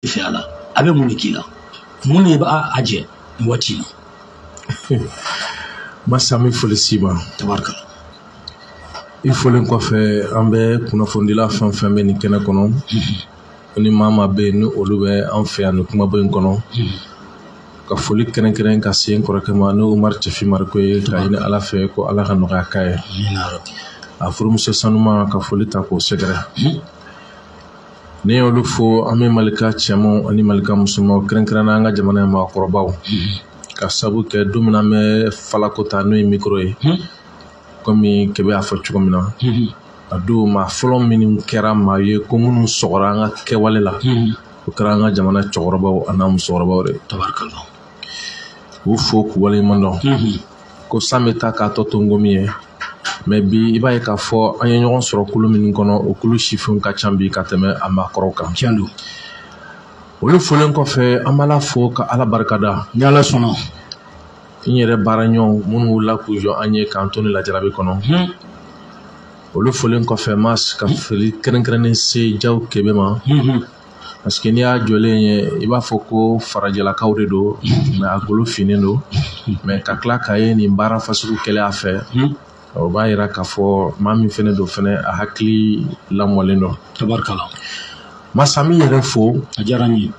fɛ a la, a bɛ mun de k'i la, mun de b'a a jɛ nin waati in na? Masa, an bɛ foli s'i ma. Tabarikala. I folen kɔfɛ, an bɛ kunnafonidila fɛn fɛn bɛ nin kɛnɛ kɔnɔ, ni maa maa bɛ yen ni olu bɛ an fɛ yan nin kumaba in kɔnɔ, ka foli kɛrɛnkɛrɛn ka se n kɔrɔkɛ ma, n'o Umaru Cɛfi Mariko ye, ka ɲini Ala fɛ ko Ala ka nɔgɔya k'a ye. A furumuso sanuma, ka foli ta k'o sɛgɛrɛ. Ni y'olu fo, an bɛ Malika cɛmanw ani Malika musomanw, kɛrɛnkɛrɛnnenya an ka jamana ye maakɔrɔbaw, ka sabu kɛ don min na an bɛ falako ta, n'o ye micro ye, komi Kebe y'a fɔ cogo min na, a don maa fɔlɔ minnu kɛra maa ye ko minnu sɔgɔra an ka kɛwale la, o kɛra an ka jamana cɛkɔrɔbaw ani musokɔrɔbaw de. Tabarikala. K'u fo k'u waleɲuman dɔn, ko san bɛ taa k'a tɔ to ngomi ye. Mais bi, i b'a ye k'a fɔ an ye ɲɔgɔn sɔrɔ kulu minnu kɔnɔ, o kulu sifinw ka ca bi ka tɛmɛ a maakɔrɔw kan. Tiɲɛ don. Olu folen kɔfɛ, an b'Ala fo ka Ala barikada. Ni Ala sɔnna. N yɛrɛ baaraɲɔgɔn minnu wulila k'u jɔ an ye k'an to ni lajarabi kɔnɔ, olu folen kɔfɛ, mas ka foli kɛrɛnkɛrɛnnen se Jaw Kebe ma, parce que n'i y'a jɔlen ye, i b'a fɔ ko farajɛlakaw de don, mais a golo finnen don. Mais ka tila k'a ye nin baara fasugu kɛlɛ a fɛ, o b'a yira k'a fɔ maa min fɛnɛ don fɛnɛ, a hakili lamɔlen don. Tabarikala. Masa, min yɛrɛ fo. A diyara n ye.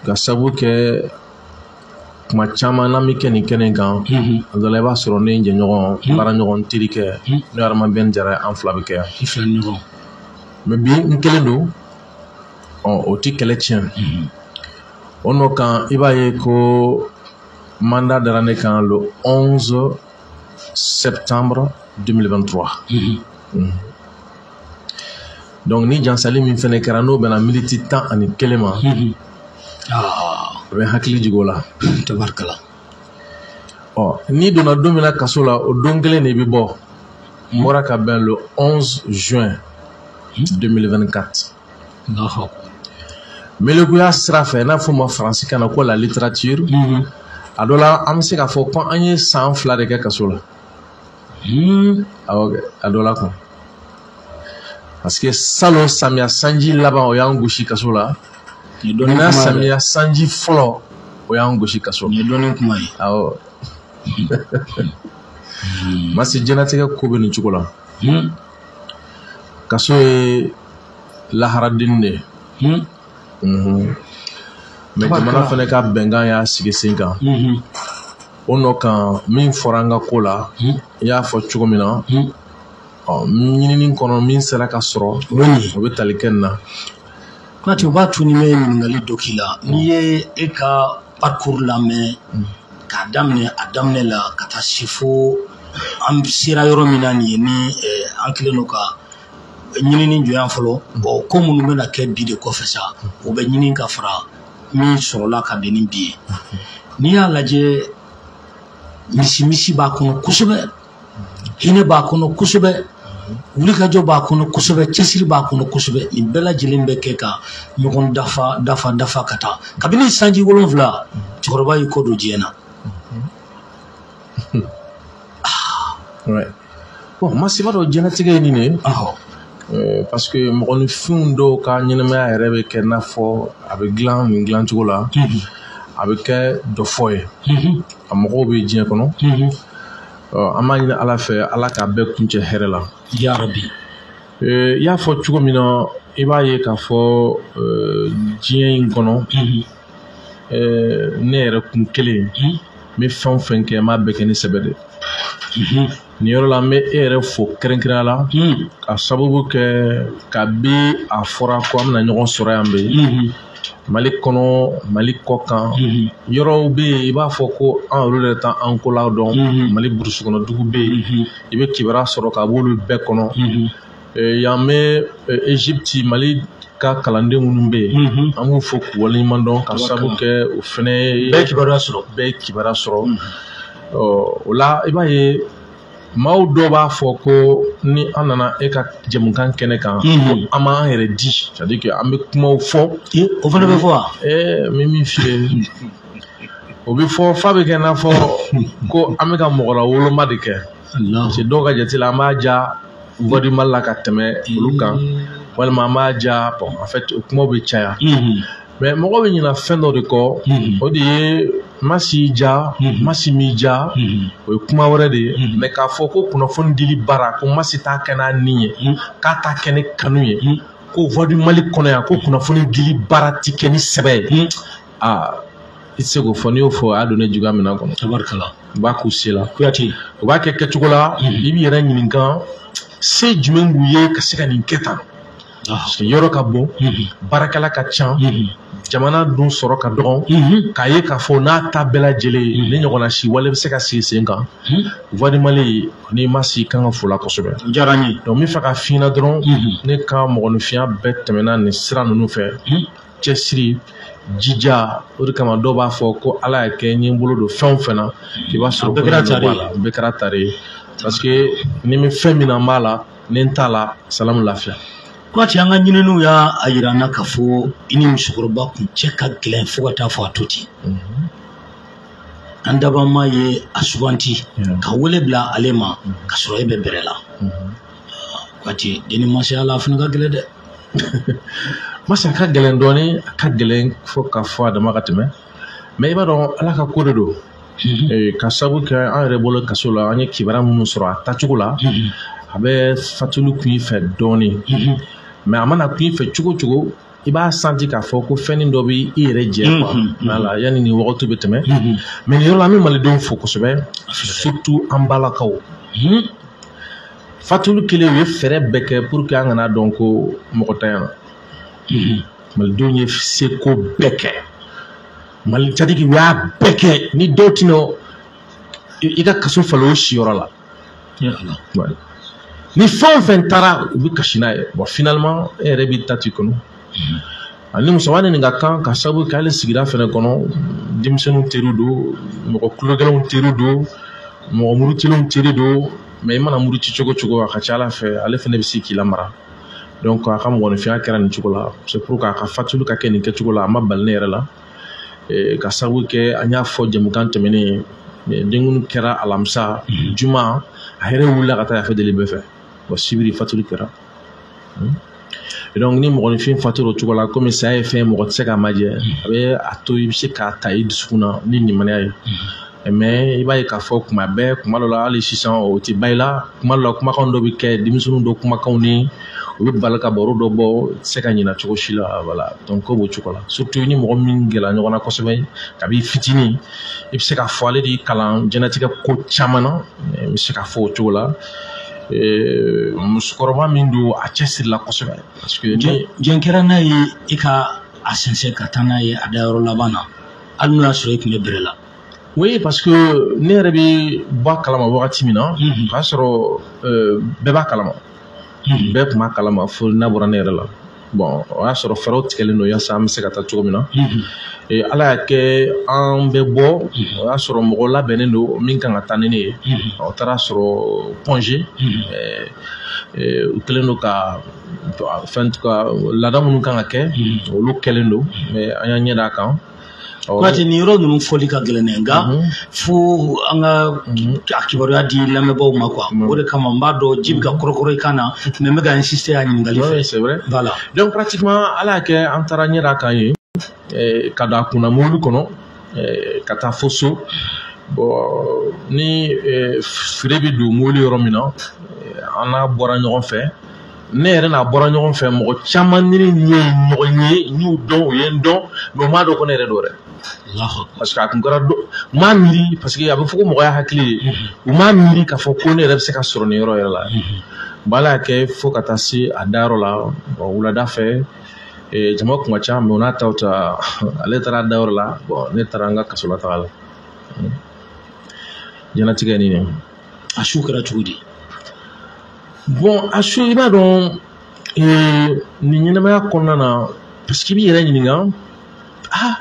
Ka sabu kɛ kuma caman n'an bɛ kɛ nin kɛnɛ kan, a dɔ la, i b'a sɔrɔ ne jɛɲɔgɔn, baaraɲɔgɔn, terikɛ, n'o ye Adamaden Jara ye, an fila bɛ kɛ yan. I fila ni ɲɔgɔn. Mais bi, n kelen don. Ɔ, o ti kɛlɛ tiɲɛ. O nɔ kan, i b'a ye ko mandat dara ne kan le 11 septembre 2023. Donc ni jansali min fɛnɛ kɛra, n'o bɛnna miniti 11 ma, o bɛ hakili jigin o la. Tabarikala. Ɔ, n'i donna don min na kaso la, o don kelen de bɛ bɔ. N bɔra ka bɛn le 11 juin 2024. Allahu akbar. Melekuya sira fɛ, n'a fɔ ma faransikan na ko la littérature, a dɔ la, an bɛ se k'a fɔ ko an ye san 2 de kɛ kaso la. Awɔ, a dɔ la quoi, parce que salon samiya sanji laban, o y'an gosi kaso la. Nin ye dɔnni ɲinan kuma ye dɛ. Samiya sanji fɔlɔ, o y'an gosi kaso. Nin ye dɔnni kuma ye. Awɔ, masi, diɲɛlatigɛ ko bɛ nin cogo la. Kaso ye laharadenni de ye. Mais jamana fana ka bɛnkan y'a sigi sen kan. O nɔ kan, min fɔra an ka ko la, i y'a fɔ cogo min na, ɔ, ɲinini kɔnɔ, min sera ka sɔrɔ, O ye nin ye. o bɛ tali kɛ nin na. Konate, o b'a to ni n bɛ ɲininkali dɔ k'i la. N'i ye e ka parcours lamɛn k'a daminɛ a daminɛ la ka taa se fo an sera yɔrɔ min na nin ye, ni an kɛlen don ka ɲinini jɔ yan fɔlɔ, bon, ko minnu bɛna kɛ bi de kɔfɛ sa, o bɛ ɲini ka fara min sɔrɔla ka bɛn ni bi ye. N'i y'a lajɛ, misi misi b'a kɔnɔ kosɛbɛ, hinɛ b'a kɔnɔ kosɛbɛ, wulikajɔ b'a kɔnɔ kosɛbɛ, cɛsiri b'a kɔnɔ kosɛbɛ. Nin bɛɛ lajɛlen bɛ kɛ ka ɲɔgɔn dafa dafa dafa ka taa. Kabini sanji 7, cɛkɔrɔba y'i kɔ don diɲɛ na. Ouais. Bon, masi, b'a dɔn diɲɛlatigɛ ye nin de ye. Parce que mɔgɔninfinw dɔw ka ɲɛnamaya yɛrɛ bɛ kɛ n'a fɔ a bɛ dilan nin dilan cogo la, a bɛ kɛ dɔfɔ ye, a mɔgɔw bɛ diɲɛ kɔnɔ. Ɔ, an b'a ɲini Ala fɛ, Ala k'a bɛɛ kuncɛ hɛrɛ la. Ya Rabi. I y'a fɔ cogo min na, i b'a ye k'a fɔ diɲɛ in kɔnɔ, ne yɛrɛ kun kelen, n bɛ fɛn o fɛn kɛ, n b'a bɛɛ kɛ ni sɛbɛ de ye. Nin yɔrɔ la, n bɛ e yɛrɛ fo kɛrɛnkɛrɛnnenya la, ka sababu kɛ kabi a fɔra ko an bɛna ɲɔgɔn sɔrɔ yan bi, Mali kɔnɔ, Mali kɔ kan, yɔrɔw bɛ yen, i b'a fɔ ko an olu yɛrɛ t'an ko la dɔn. Mali burusi kɔnɔ dugu bɛ yen, i bɛ kibaruya sɔrɔ ka b'olu bɛɛ kɔnɔ. Yan bɛ Egypte, Mali ka kalanden minnu bɛ yen, an b'u fo k'u waleɲuman dɔn, ka sababu kɛ o fɛnɛ ye. Bɛɛ ye kibaruya sɔrɔ. Bɛɛ ye kibaruya sɔrɔ. Ɔ, o la, i b'a ye maaw dɔw b'a fɔ ko ni an nana e ka jɛmukan kɛnɛ kan, ko an b'an yɛrɛ di, c'est à dire que an bɛ kumaw fɔ. O fana bɛ fɔ wa? N bɛ min f'i ye, o bɛ fɔ f'a bɛ kɛ i n'a fɔ ko an bɛ ka mɔgɔlawoloma de kɛ. Parce que dɔw ka jate la, an b'a ja Voix du Mali la ka tɛmɛ olu kan, walima an b'a ja. Bon, en fait, o kumaw bɛ caya. Mais mɔgɔ bɛ ɲina fɛn dɔ de kɔ, o de ye Masi ja, Masi m'i ja, o ye kuma wɛrɛ de ye. Mais k'a fɔ ko kunnafoni dili baara, ko Masi t'a kɛ n'a nin ye, k'a t'a kɛ ni kanu ye, ko Voix du Mali kɔnɔ yan, ko kunnafoni dili baara ti kɛ ni sɛbɛ ye, aa, i tɛ se k'o fɔ. N'i y'o fɔ, a y'a don ne juguya minɛn kɔnɔ. Tabarikala. U b'a k'u se la. Kuyate. U b'a kɛ kɛcogo la, i b'i yɛrɛ ɲininka se jumɛn b'u ye ka se ka nin kɛ tan. Parce que yɔrɔ ka bon, baarakɛla ka ca, jamana dun sɔrɔ ka dɔgɔn, k'a ye k'a fɔ n'a ta bɛɛ lajɛlen ye, ni ɲɔgɔnna si wale bɛ se ka sigi sen kan. Voix du Mali ni Masi kan ka fo la kosɛbɛ. O diyara n ye. Donc n bɛ fɛ ka f'i ɲɛna dɔrɔn, ne ka mɔgɔninfinya bɛɛ tɛmɛna nin sira ninnu fɛ. Cɛsiri, jija, o de kama dɔw b'a fɔ ko Ala y'a kɛ n ye n bolo don fɛn o fɛn na, k'i b'a sɔrɔ a bɛɛ kɛra tare ye. Bɛɛ kɛra tare ye. Parce que ni n bɛ fɛn min na, n b'a la, ni n t'a la, salamu lafiya. Kuyate, an ka ɲininiw y'a yira an na k'a fɔ i ni musokɔrɔba kun cɛ ka gɛlɛn fo ka taa fɔ a to ten. An dabama ye a suganti ka wele bila ale ma ka sɔrɔ e bɛ bɛrɛ la. Kuyate, denni masaya la, a fana ka gɛlɛn dɛ. Masa ka gɛlɛn dɔɔnin, a ka gɛlɛn fo ka fɔ a dama ka tɛmɛ. Mais i b'a dɔn, Ala ka ko de don. Ka sababu kɛ an yɛrɛ bolo kaso la, an ye kibaruya minnu sɔrɔ a tacogo la, a bɛ fatuli kun i fɛ dɔɔnin. Mais a mana kun i fɛ cogo o cogo, i b'a santi k'a fɔ ko fɛnnin dɔ bɛ i yɛrɛ jɛ quoi. Voilà, yanni nin wagati bɛ tɛmɛ. Mais nin yɔrɔ la, an bɛ malidenw fo kosɛbɛ, surtout an balakaw. Fatuli kelen, u ye fɛɛrɛ bɛɛ kɛ pour que an kana dɔn ko mɔgɔ tanya na. Malidenw ye seko bɛɛ kɛ. Mali, c'est à dire u y'a bɛɛ kɛ, ni dɔw tɛna i ka kaso falen o siyɔrɔ la. Ni fɛn o fɛn taara, u bɛ kasi n'a ye. Bon, finalement, e yɛrɛ b'i ta t'i kɔnɔ. Ani musokɔrɔba nin ka kan ka sababu kɛ hali sigida fɛnɛ kɔnɔ, denmisɛnninw teriw don, mɔgɔ kulogɛlɛnw teriw don, mɔgɔ murutilenw teri don. Mais i mana muruti cogo cogo, a ka ca Ala fɛ, ale fɛnɛ bɛ se k'i lamara. Donc a ka mɔgɔninfinya kɛra nin cogo la. C'est pour que a ka fatuli ka kɛ nin kɛcogo la, a ma bali ne yɛrɛ la. Ka sababu kɛ an y'a fɔ jɛmukan tɛmɛnen, denkuni kɛra alamisa, juma, a yɛrɛ wulila ka taa yafa deli bɛɛ fɛ. Bon, sibiri fatuli kɛra. Donc ni mɔgɔninfin fatura o cogo la, komi saya ye fɛn ye, mɔgɔ tɛ se k'a majɛ, a bɛ a to i bɛ se k'a ta i dusukun na ni limaniya ye. Mais i b'a ye k'a fɔ kuma bɛɛ, kuma dɔ la, hali sisan o tɛ ba i la, kuma dɔ la kumakan dɔ bɛ kɛ, denmisɛnninw dɔ kumakanw ni u bɛ bali ka baro dɔ bɔ, i tɛ se ka ɲina cogo si la. Voilà, donc ko b'o cogo la. Surtout ni mɔgɔ min gɛlɛya ɲɔgɔn na kosɛbɛ kabi fitinin, i bɛ se k'a fɔ ale de y'i kalan diɲɛlatigɛ ko caman na, n bɛ se k'a fɔ o cogo la. Musokɔrɔba min don, a cɛsirila kosɛbɛ. Parce que ni Jɛn kɛra n'a ye i ka a sɛnsɛn ka taa n'a ye a dayɔrɔ laban na, hali n'o y'a sɔrɔ i tun bɛ bɛrɛ la. Oui, parce que ne yɛrɛ bɛ bɔ a kalama wagati min na, o y'a sɔrɔ bɛɛ b'a kalama. Bɛɛ tun b'a kalama fo n'a bɔra ne yɛrɛ la. Bon, o y'a sɔrɔ fɛɛrɛw tigɛlen don yaasa an bɛ se ka taa cogo min na. Ala y'a kɛ an bɛ bɔ, o y'a sɔrɔ mɔgɔ labɛnnen don min kan ka taa ni ne ye. O taara sɔrɔ Point G, u kɛlen don ka fɛn laada minnu kan ka kɛ, olu kɛlen don, mais an y'an ɲɛ d'a kan. Kuyate, nin yɔrɔ ninnu fɔli ka gɛlɛn dɛ, nka fo an ka a kibaruya di lamɛnbaaw ma quoi. O de kama n b'a dɔn ji bɛ ka kɔrɔkɔrɔ i kan na, mais n bɛ ka insister a ɲininkali fɛ. Oui, c'est vrai. Voilà. Donc pratiquement, Ala y'a kɛ an taara ɲɛ d'a kan yen, ka don a kunna mobili kɔnɔ, ka taa fo so. Bon, ni feere bɛ don mobili yɔrɔ min na, an n'a bɔra ɲɔgɔn fɛ. Ne yɛrɛ n'a bɔra ɲɔgɔn fɛ, mɔgɔ caman ni ne ɲɛ ye ɲɔgɔn ye, n y'u dɔn, u ye n dɔn, mais u m'a dɔn ko ne yɛrɛ don dɛ. Parce que a kun kɛra u m'a miiri, parce que a bɛ fɔ ko mɔgɔ y'a hakili ye, u m'a miiri k'a fɔ ko ne yɛrɛ bɛ se ka sɔrɔ nin yɔrɔ yɛrɛ la. Bon, Ala y'a kɛ fo ka taa se a dayɔrɔ la. Bon, wulada fɛ, jama kun ka ca, mais o n'a taw ta, ale taara a dayɔrɔ la. Bon, ne taara n ka kaso la taga la. Diɲɛlatigɛ ye nin de. A su kɛra cogo di? Bon, a su, i b'a dɔn, nin ɲɛnamaya kɔnɔna na, parce que i b'i yɛrɛ ɲininka, ah,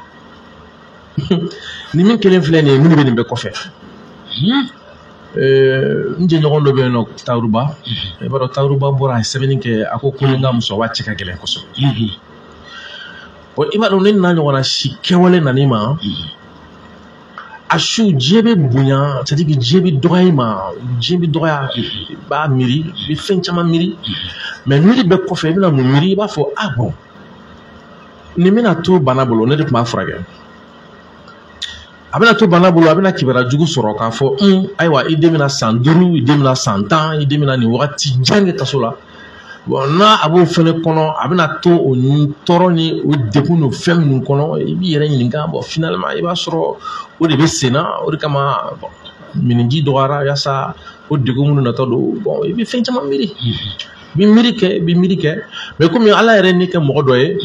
nin min kelen filɛ nin ye, minnu bɛ nin bɛɛ kɔfɛ. N jɛɲɔgɔn dɔ bɛ yen nɔ, Tawuruba. I b'a dɔn, Tawuruba bɔra, a ye sɛbɛnni kɛ, a ko ko n ka musokɔrɔba cɛ ka gɛlɛn kosɛbɛ. Bon, i b'a dɔn, ne n'a ɲɔgɔnna si kɛwale nan'i ma, a su diɲɛ bɛ bonya, c'est à dire que diɲɛ bɛ dɔgɔya i ma, diɲɛ bɛ dɔgɔya, i b'a miiri, i bɛ fɛn caman miiri, mais miiri bɛɛ kɔfɛ, i bɛna mun miiri? I b'a fɔ, ah bon, Nin bɛna to bana bolo, ne de tun b'a furakɛ. A bɛna to bana bolo, a bɛna kibaruya jugu sɔrɔ k'a fɔ ayiwa, i den bɛna san 5, i den bɛna san 10, i den bɛna nin wagati jan kɛ kaso la. Bon, n'a a b'o fɛnɛ kɔnɔ, a bɛna to o tɔɔrɔ ni o degun n'o fɛn minnu kɔnɔ, i b'i yɛrɛ ɲininka. Bon, finalement i b'a sɔrɔ o de bɛ sen na. O de kama, bon, miniji dɔgɔyara yaasa o degun minnu natɔ don. Bon, i bɛ fɛn caman miiri, i bɛ miiri kɛ, i bɛ miiri kɛ, mais komi Ala yɛrɛ n'i kɛ mɔgɔ dɔ ye,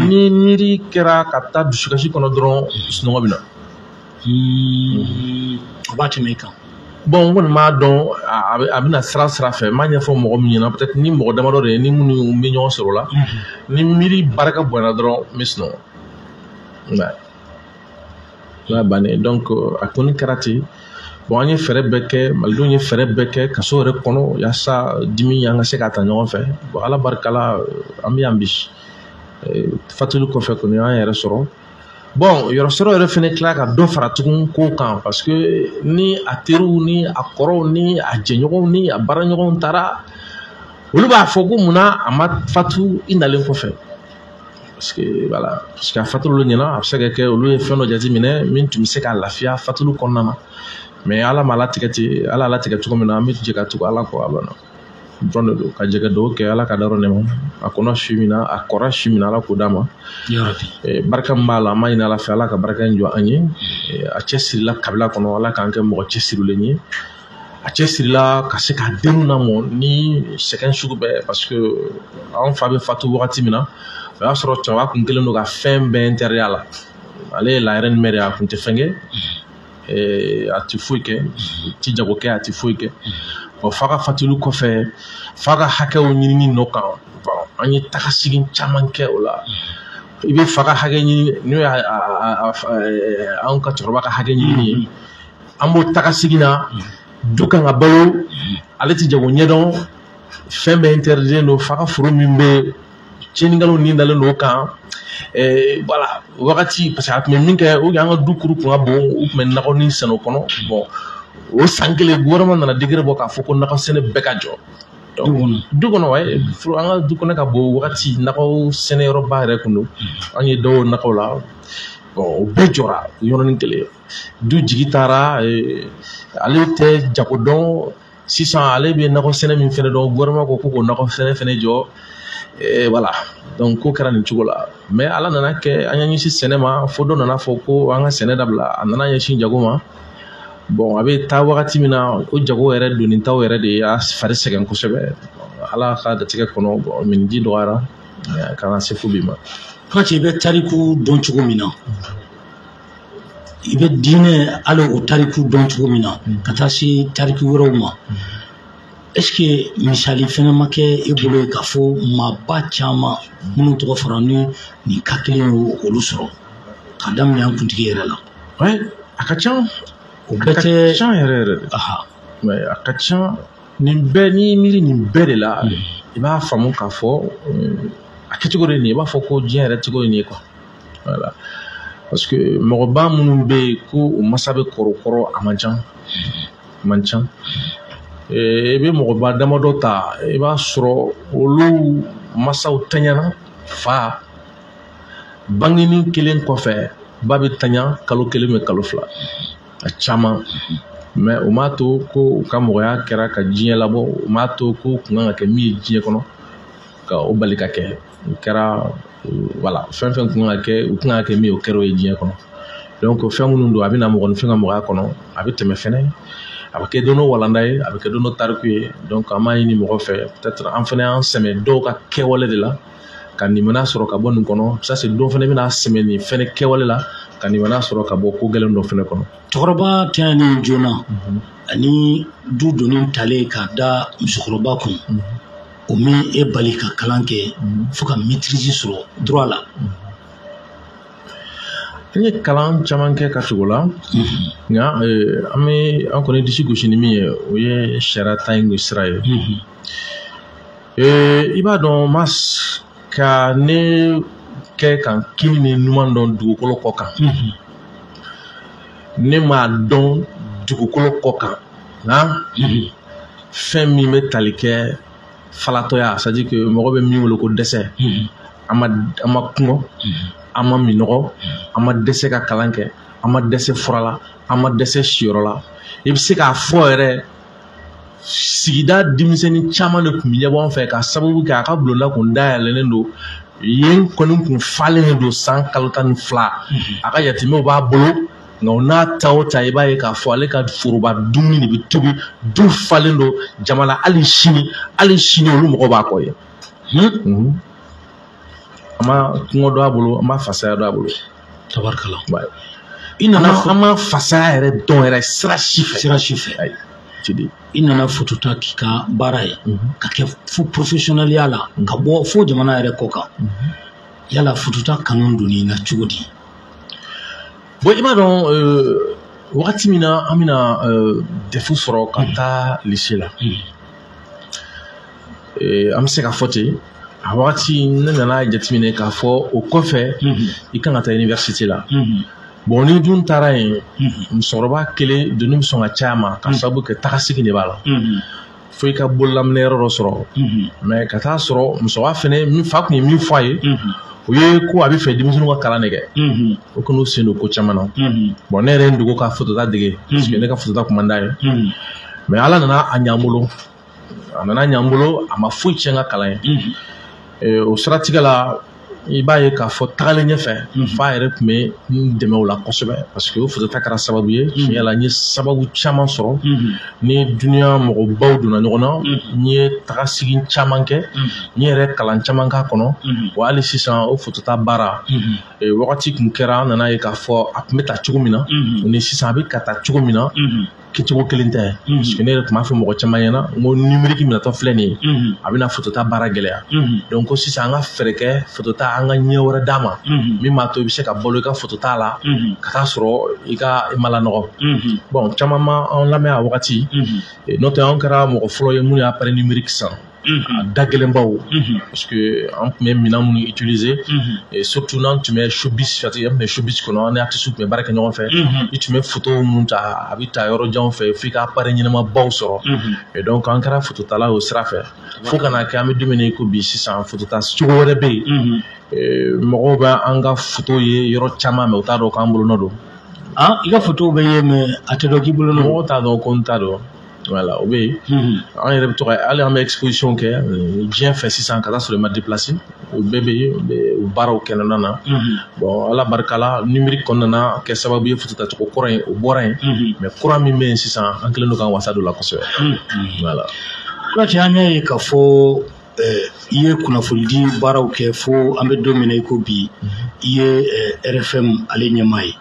ni miiri kɛra ka taa dusukasi kɔnɔ dɔrɔn, sunɔgɔ bɛ na. O b'a tɛmɛ i kan. Bon, n kɔni b'a dɔn a bɛna sira sira fɛ. N b'a ɲɛfɔ mɔgɔ min ɲɛna, peut-être ni mɔgɔ damadɔ de ye ni minnu bɛ ɲɔgɔn sɔrɔ o la, ni miiri barika bonyana dɔrɔn, n bɛ sunɔgɔ. O y'a bannen. Donc a kɔni kɛra ten. Bon, an ye fɛɛrɛ bɛɛ kɛ, malidenw ye fɛɛrɛ bɛɛ kɛ kaso yɛrɛ kɔnɔ yaasa dimi an ka se k'a ta ɲɔgɔn fɛ. Bon, Ala barika la, an bɛ yan bi. Fatuli kɔfɛ kɔni, an yɛrɛ sɔrɔ. Bon, yɔrɔ sɔrɔ yɛrɛ fɛnɛ tila ka dɔ fara tugun ko kan, parce que ni a teriw ni a kɔrɔw ni a jɛɲɔgɔnw ni a baaraɲɔgɔnw taara, olu b'a fɔ ko munna a ma fatu i nalen kɔfɛ. Parce que voilà, parce que a fatuli olu ɲɛna, a bɛ se ka kɛ olu ye fɛn dɔ jateminɛ min tun bɛ se k'a lafiya fatuli kɔnɔna na. Mais Ala ma latigɛ ten. Ala latigɛ cogo min na, an bɛ jɛ ka tugu Ala kɔ, a banna dɔrɔn de don. Ka jɛ ka dugawu kɛ, Ala ka dayɔrɔ nɛma a kɔnɔ si min na, a kɔrɔ si min na, Ala k'o d'a ma. Barika min b'a la, an b'a ɲini Ala fɛ, Ala ka barika in jɔ an ye. A cɛsirila kabila kɔnɔ, Ala k'an kɛ mɔgɔ cɛsirilen ye. A cɛsirila ka se k'a denw lamɔ ni sɛgɛn sugu bɛɛ, parce que an fa bɛ fatu wagati min na, o y'a sɔrɔ cɛkɔrɔba kun kɛlen don ka fɛn bɛɛ interdit a la. Ale ye la reine mère, a kun tɛ fɛn kɛ, a tɛ foyi kɛ, a tɛ jago kɛ, a tɛ foyi kɛ. Bon, fa ka fatuli kɔfɛ, fa ka hakɛw ɲinini nɔ kan, bon, an ye tagasegin caman kɛ o la. I bɛ fa ka hakɛ ɲini, n'o ye anw ka cɛkɔrɔba ka hakɛ ɲinini ye, an b'o tagasegin na. Du kan ka balo, ale tɛ jago ɲɛdɔn, fɛn bɛɛ interdit don. Fa ka foro min bɛ tiɲɛnikɛlaw ni dalen don o kan. Voilà, wagati, parce que a tun bɛ min kɛ, o an ka du kuru kun ka bon, u tun bɛ nakɔnin sɛnɛ o kɔnɔ. Bon, o san kelen, gouvernement nana décret bɔ k'a fɔ ko nakɔ sɛnɛ bɛɛ ka jɔ du kɔnɔ. Wa an ka du kɔnɔ ka bon, wagati nakɔ sɛnɛyɔrɔba yɛrɛ kun don, an ye dɔw nakɔw la. Bon, o bɛɛ jɔra yɔrɔnin kelen. Du jigi taara, ale tɛ jago dɔn sisan, ale bɛ nakɔ sɛnɛ min fɛnɛ dɔn, gouvernement ko k'o nakɔ sɛnɛ fɛnɛ jɔ. Voilà, donc ko kɛra nin cogo la. Mais Ala nana kɛ, an y'an ɲɛsin sɛnɛ ma, fo dɔ nana fɔ ko an ka sɛnɛ dabila, a nana ɲɛsin jago ma. Bon, a bɛ taa wagati min na, o jago yɛrɛ donnitaw yɛrɛ de y'a fari sɛgɛn kosɛbɛ. Ala ka datigɛ kɔnɔ, bon, miniji dɔgɔyara ka na se fo bi ma. Kɔnate, i bɛ tariku dɔn cogo min na, i bɛ diinɛ hali o tariku dɔn cogo min na, ka taa se tariku wɛrɛw ma, est ce que misali fɛnɛ ma kɛ e bolo ye k'a fɔ maaba caman minnu tɔgɔ fɔra ni nin ka kelen ye olu sɔrɔ, k'a daminɛ an kuntigi yɛrɛ la? Ouais, a ka ca. O bɛɛ tɛ a ka ca yɛrɛ yɛrɛ de. Ouais, a ka ca. Nin bɛɛ, n'i miiri nin bɛɛ de la, i b'a faamu k'a fɔ a kɛcogo de ye nin ye. I b'a fɔ ko diɲɛ yɛrɛ cogo ye nin ye quoi. Voilà, parce que mɔgɔba minnu bɛ yen ko u masa bɛ kɔrɔ kɔrɔ, a man ca, a man ca. I bɛ mɔgɔba damadɔ ta, i b'a sɔrɔ olu masaw tanyana. Fa bangeni kelen kɔfɛ, ba bɛ tanya kalo 1 bɛ kalo 2, a caman. Mais o m'a to ko u ka mɔgɔya kɛra ka diɲɛ labɔ, o m'a to ko kun kan ka kɛ min ye diɲɛ kɔnɔ ka o bali ka kɛ. O kɛra, voilà, fɛn fɛn kun kan ka kɛ, u kun kan ka kɛ min ye, o kɛra o ye diɲɛ kɔnɔ. Donc fɛn minnu don, a bɛ na mɔgɔninfin ka mɔgɔya kɔnɔ, a bɛ tɛmɛ fɛnɛ, a bɛ kɛ don dɔ walanda ye, a bɛ kɛ don dɔ tariku ye. Donc an b'a ɲini mɔgɔ fɛ, peut-être an fɛnɛ y'an sɛmɛ dɔw ka kɛwale de la ka nimana sɔrɔ ka bɔ nin kɔnɔ. Ça c'est dɔw fɛnɛ bɛna sɛmɛ nin fɛnɛ kɛwale la ka nimana sɔrɔ ka bɔ ko gɛlɛn dɔ fɛnɛ kɔnɔ. Cɛkɔrɔba tɛɲɛni joona ani du donni talen k'a da musokɔrɔba kun, o min e bali ka kalan kɛ fo ka maîtrise sɔrɔ droit la? An ye kalan caman kɛ ka tugu la, nka an bɛ an kɔni disi gosi ni min ye, o ye sariya ta in sira ye. I b'a dɔn, mas ka ne kɛ ka kini ni ɲuman dɔn dugukolo kɔ kan, ne m'a dɔn dugukolo kɔ kan nka fɛn min bɛ tali kɛ falatɔya, c'est à dire que mɔgɔ bɛ min wele ko dɛsɛ, an ma kɔngɔ. An ma minɔgɔ, an ma dɛsɛ ka kalan kɛ, an ma dɛsɛ fura la, an ma dɛsɛ siyɔrɔ la. I bɛ se k'a fɔ yɛrɛ, sigida denmisɛnnin caman de tun bɛ ɲɛbɔ an fɛ ka sababu kɛ a ka bulonda kun dayɛlɛlen don. Yen kɔni kun falen don san kalo 12. A ka yatimɛw b'a bolo, nka o n'a ta o ta, i b'a ye k'a fɔ ale ka foroba dumuni de bɛ tobi, du falen don jama la. Hali sini, hali sini, olu mɔgɔ b'a kɔ ye. An ma kɔngɔ dɔn a bolo, an ma fasaya dɔn a bolo. Tabarikala. I nana, an ma fasaya yɛrɛ dɔn yɛrɛ sira si fɛ. Sira si fɛ. Ayi, ti. I nana foto ta k'i ka baara ye, ka kɛ fo professionnel la, ka bɔ fo jamana yɛrɛ kɔ kan. Yala fotota kanu donn'i na cogo di? Bon, i b'a dɔn, wagati min na an bɛna DEF sɔrɔ ka taa lycée la, an bɛ se ka fɔ ten, a wagati ne nana jateminɛ k'a fɔ o kɔfɛ i kan ka taa université la. Bon, ni dun taara yen, musokɔrɔba kelen doni bɛ sɔn ka caya ma, ka sababu kɛ tagasegin de b'a la, fo i ka bololaminɛ yɔrɔ dɔ sɔrɔ. Mais ka taa sɔrɔ musokɔrɔba fɛnɛ min fa tun ye min fɔ a ye, o ye ko a bɛ fɛ denmisɛnninw ka kalan de kɛ, o kɔni sen don ko caman na. Bon, ne yɛrɛ ye n dogo ka fotota dege, parce que ne ka fotota kun man d'a ye. Mais Ala nana a ɲɛ an bolo, a nana ɲɛ an bolo, a ma foyi tiɲɛ n ka kalan ye. O siratigɛ la, i b'a ye k'a fɔ tagalen ɲɛfɛ, fa yɛrɛ tun bɛ n dɛmɛ o la kosɛbɛ, parce que o fotota kɛra sababu ye, tiɲɛ la, n ye sababu caman sɔrɔ ni dunuya mɔgɔbaw donna ɲɔgɔn na. N ye tagasegin caman kɛ, n yɛrɛ kalan caman k'a kɔnɔ. Wa hali sisan, o fotota baara, wagati kun kɛra, an nana ye k'a fɔ a tun bɛ ta cogo min na, o ni sisan a bɛ ka taa cogo min na, kɛcogo kelen tɛ. Parce que ne yɛrɛ tun b'a fɔ mɔgɔ caman ɲɛna n ko numérique minɛtɔ filɛ nin ye, a bɛna fotota baara gɛlɛya. Donc ko sisan an ka fɛɛrɛ kɛ fotota, an ka ɲɛ wɛrɛ d'a ma min b'a to i bɛ se ka balo i ka fotota la, ka taa sɔrɔ i ka i ma lanɔgɔ. Bon, caman ma an lamɛn a wagati. N'o tɛ, an kɛra mɔgɔ fɔlɔ ye mun ye appareil numérique san, a da gɛlɛnbaw, parce que an tun bɛ minɛn minnu utiliser, et surtout n'an tun bɛ showbiz, an tun bɛ showbiz kɔnɔ, an ni artistes tun bɛ baara kɛ ɲɔgɔn fɛ. I tun bɛ photo minnu ta, a bɛ ta yɔrɔ janw fɛ, f'i ka appareil ɲɛnamabaw sɔrɔ. Et donc an kɛra phototala o sira fɛ, fo ka na kɛ an bɛ don min na i ko bi, sisan photota cogo wɛrɛ bɛ yen. Mɔgɔw bɛ an ka photo ye yɔrɔ caman, mais u t'a dɔn k'an bolonɔ don. Ah, i ka photo bɛ ye, mais a tɛ dɔn k'i bolonɔ. Mɔgɔw t'a dɔn ko n t'a dɔn. Voilà, o bɛ yen. An yɛrɛ bɛ to ka, hali an bɛ exposition kɛ diɲɛ fɛ sisan, ka taa sɔrɔ i ma déplacer, o bɛɛ bɛ yen, o baaraw kɛnɛna na. Bon, Ala barika la, numérique kɔni nana kɛ sababu ye, photo tacogo kɔrɔ in, o bɔra yen. Mais kura min bɛ yen sisan, an kɛlen don k'an wasa don o la kosɛbɛ. Voilà. Kuyate, an y'a ye k'a fɔ i ye kunnafonidi baaraw kɛ fo an bɛ don min na i ko bi, i ye RFM ale ɲɛmaa ye.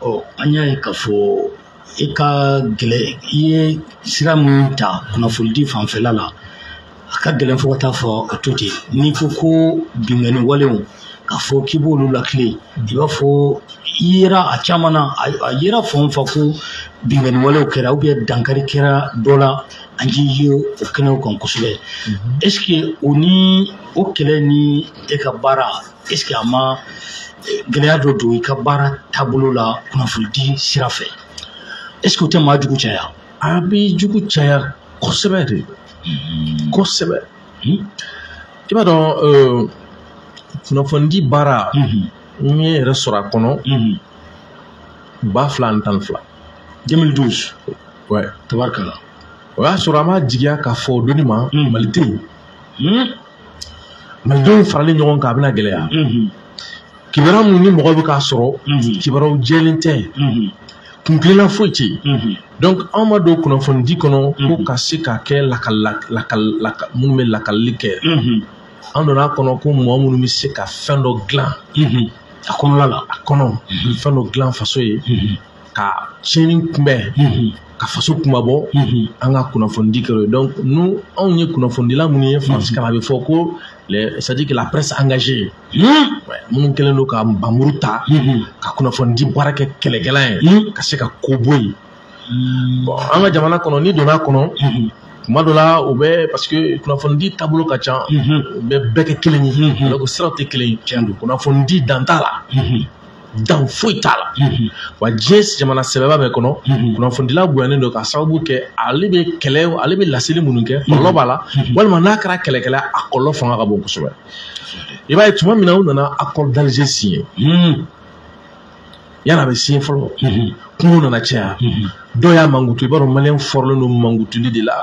Ɔ, an y'a ye k'a fɔ i ka gɛlɛ, i ye sira min ta kunnafonidi fanfɛla la, a ka gɛlɛn fo ka taa fɔ a to ten. N'i ko ko binkanni walew, k'a fɔ k'i b'olu lakile, i b'a fɔ i yera a caman na, a yera fan o fan ko binkanni walew kɛra ou bien dankari kɛra dɔ la, an k'i ye o kɛnɛw kan kosɛbɛ. Est ce que o ni o kɛlɛ ni e ka baara, est ce que a ma gɛlɛya dɔ don i ka baara taabolo la kunnafonidi sira fɛ? Est ce que o tɛ maa jugu caya? A bɛ jugu caya kosɛbɛ de, kosɛbɛ. I b'a dɔn, kunnafonidi baara, n ye yɛrɛ sɔrɔ a kɔnɔ 2012. 2012. Ouais. Tabarikala. O y'a sɔrɔ an b'a jigiya k'a fɔ o donni ma Mali tɛ yen, malidenw faralen ɲɔgɔn kan, a bɛna gɛlɛya. Kibaruya minnu ni mɔgɔw bɛ k'a sɔrɔ, kibaruyaw jɛlen tɛ, kun kelenna foyi tɛ yen. Donc anw ma don kunnafonidi kɔnɔ ko ka se ka kɛ lakali lakali minnu bɛ lakalili kɛ. An donna a kɔnɔ ko mɔgɔ minnu bɛ se ka fɛn dɔ dilan a kɔnɔla la, a kɔnɔ, fɛn dɔ dilan faso ye, ka tiɲɛni kunbɛn, ka faso kumabɔ, an ka kunnafonidi kɛ o ye. Donc nous, anw ye kunnafonidila minnu ye, faransikan na a bɛ fɔ ko les, c'est à dire que la presse engagée, minnu kɛlen don ka npanmuru ta ka kunnafonidi baara kɛ kɛlɛkɛla ye, ka se ka ko bɔ yen. Bon, an ka jamana kɔnɔ, n'i donna a kɔnɔ, tuma dɔ la o bɛ, parce que kunnafonidi taabolo ka ca, u bɛ bɛɛ kɛ kelen ye, alors que siraw tɛ kelen ye. Tiɲɛ don. Kunnafonidi dan t'a la. Dan foyi t'a la. Wa diɲɛ jamana sɛbɛba bɛɛ kɔnɔ, kunnafonidila bonyanen don k'a sababu kɛ ale bɛ kɛlɛ, ale bɛ laseli minnu kɛ, kɔlɔlɔ b'a la, walima n'a kɛra kɛlɛkɛla, a kɔlɔlɔ fanga ka bon kosɛbɛ. I b'a ye tuma min na u nana accord d'Alger signé, yanni a bɛ signé fɔlɔ, kungo nana caya, dɔw y'a mankutu. I b'a dɔn maliyɛn fɔrɔlen don mankutuli de la.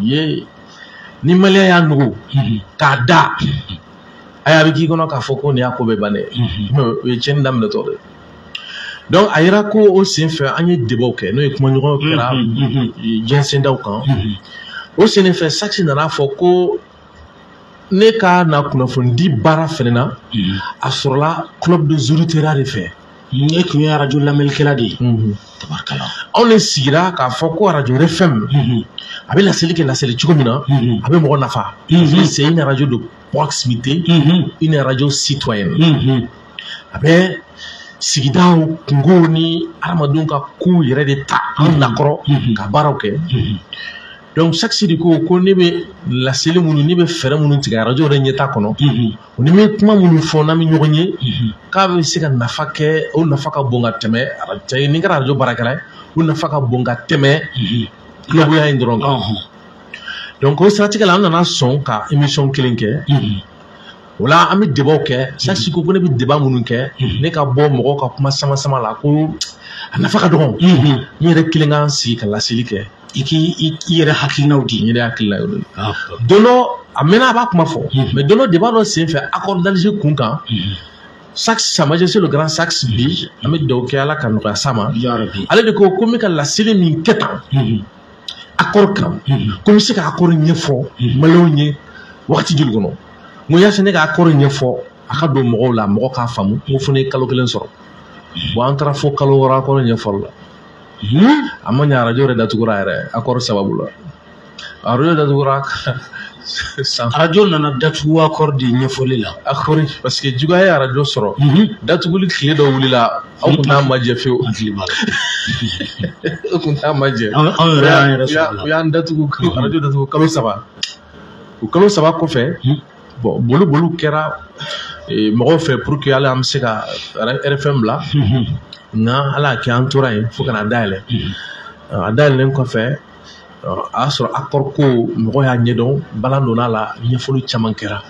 Ye ni maliyɛn y'a nugu k'a da, ayi, a bɛ k'i kɔnɔ k'a fɔ ko nin y'a ko bɛɛ bannen ye, o ye tiɲɛni daminɛtɔ de. Donc a yira ko o senfɛ an ye débatw kɛ, n'o ye kumaɲɔgɔnw kɛra diɲɛ sendaw kan. O senfɛ Saxe nana fɔ ko ne ka na kunnafonidi baara fɛnɛ na, a sɔrɔla club de auditeurs de fɛ. E tun ye arajo lamɛnnikɛla de ye. Tabarikala. Anw de sigira k'a fɔ ko arajo RFM a bɛ laseli kɛ laseli cogo min na, a bɛ mɔgɔ nafa. C'est une radio de proximité, une radio citoyenne. A bɛ sigidaw kungow ni hadamadenw ka kow yɛrɛ de ta an nakɔrɔ ka baaraw kɛ. Donc Saxe de ko ko ne bɛ laseli minnu, ne bɛ fɛɛrɛ minnu tigɛ arajo yɛrɛ ɲɛta kɔnɔ, o ni bɛ kuma minnu fɔ n'an bɛ ɲɔgɔn ye, k'a bɛ se ka nafa kɛ, o nafa ka bon ka tɛmɛ arajo, ni kɛra arajo baarakɛla ye, o nafa ka bon ka tɛmɛ kuloboya in dɔrɔn kan. Donc o siratigɛ la, an nana sɔn ka émission kelen kɛ. O la an bɛ débatw kɛ. Saxe ko ko ne bɛ débat minnu kɛ, ne ka bɔ mɔgɔw ka kuma sama sama la, ko a nafa ka dɔgɔ. N yɛrɛ kelen k'an sigi ka laseli kɛ. I k'i i yɛrɛ hakilinaw di. N yɛrɛ hakilina y'o de ye. Don dɔ a mɛnna a b'a kuma fɔ, mais don dɔ débat dɔ senfɛ accord d'Alger kun kan, Saxe, Sa Majesté le grand Saxe bi, an bɛ dugawu kɛ Ala ka nɔgɔya s'a ma. Ale de ko ko n bɛ ka laseli min kɛ tan accord kan, ko n bɛ se ka accord ɲɛfɔ maliyɛnw ye wagati joli kɔnɔ. N ko yaasa ne ka accord ɲɛfɔ a ka don mɔgɔw la, mɔgɔ k'a faamu, n ko fo ne ye kalo kelen sɔrɔ. Bon, an taara fo kalo 6 accord ɲɛfɔli la. A ma ɲɛ, arajo yɛrɛ datugura yɛrɛ accord sababu la. Arajo datugura san. Arajo nana datugu accord de ɲɛfɔli la. Accord, parce que juguya ye arajo sɔrɔ. Datuguli tile dɔ wulila, aw kun t'a majɛ fiyewu. An hakili b'a la. Aw kun t'a majɛ. Anw yɛrɛ y'an yɛrɛ sɔrɔ a la. U y'an datugu, arajo datugu kalo 3. O kalo 3 kɔfɛ, bon, boli boliw kɛra mɔgɔw fɛ pour que hali an bɛ se ka RFM bila. Nka Ala y'a kɛ an tora yen fo ka na dayɛlɛ. A dayɛlɛlen kɔfɛ, a y'a sɔrɔ accord ko mɔgɔ y'a ɲɛdɔn, balan donna a la, ɲɛfɔli caman kɛra.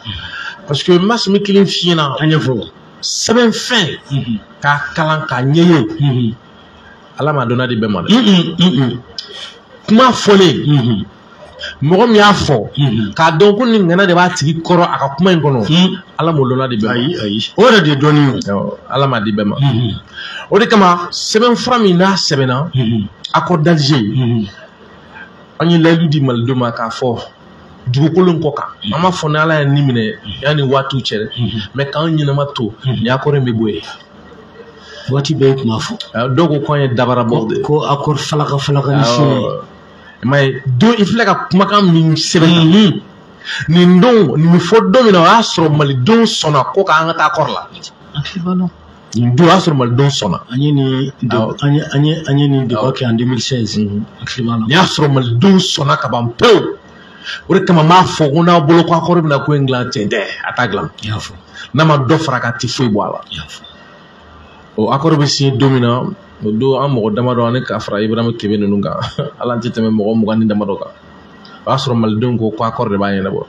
Parce que Masimi kelen f'i ɲɛna. An ɲɛfɔ. Sɛbɛn fɛn k'a kalan k'a ɲɛɲini, Ala m'a dɔnna di bɛɛ ma dɛ. Kuma fɔlen, mɔgɔ min y'a fɔ k'a dɔn ko nin ŋana de b'a tigi kɔrɔ a ka kuma in kɔnɔ, Ala m'o dɔnna di bɛɛ ma. Ayi, ayi, o yɛrɛ de ye dɔnni ye. Ala m'a di bɛɛ ma. O de kama sɛbɛn fura min n'a sɛbɛnna, accord d'Alger, an ye layidu di malidenw ma k'a fɔ dugukolo in kɔ kan, an b'a fɔ ni Ala ye nin minɛ yanni waatiw cɛ dɛ, mais k'an ɲɛnama to nin accord in bɛ bɔ yen. Waati bɛɛ i tun b'a fɔ. Dɔw ko k'an ye dabarabɔ de ye. Ko accord falaka falaka ni sini. I m'a ye, don i filɛ ka kumakan min sɛbɛn nin don, nin bɛ fɔ don min na, o y'a sɔrɔ malidenw sɔnna ko k'an ka taa accord la. Nin don o y'a sɔrɔ malidenw sɔnna. An ye nin an ye nin débat kɛ en 2016. Hakili b'a la. Nin y'a sɔrɔ malidenw sɔnna ka ban pewu. O de kama n b'a fɔ ko n'aw bolo ko accord bɛna ko in dilan, tiɲɛ tɛ, a t'a dilan. I y'a fɔ. N'a ma dɔ fara a kan, a tɛ foyi bɔ a la. I y'a fɔ. O accord bɛ signé don min na, o don an mɔgɔ damadɔ ani ka fara Ibrahima Kebe ninnu kan, hali an tɛ tɛmɛ mɔgɔ 20 ni damadɔ kan. O y'a sɔrɔ malidenw ko ko accord de b'a ɲɛnabɔ.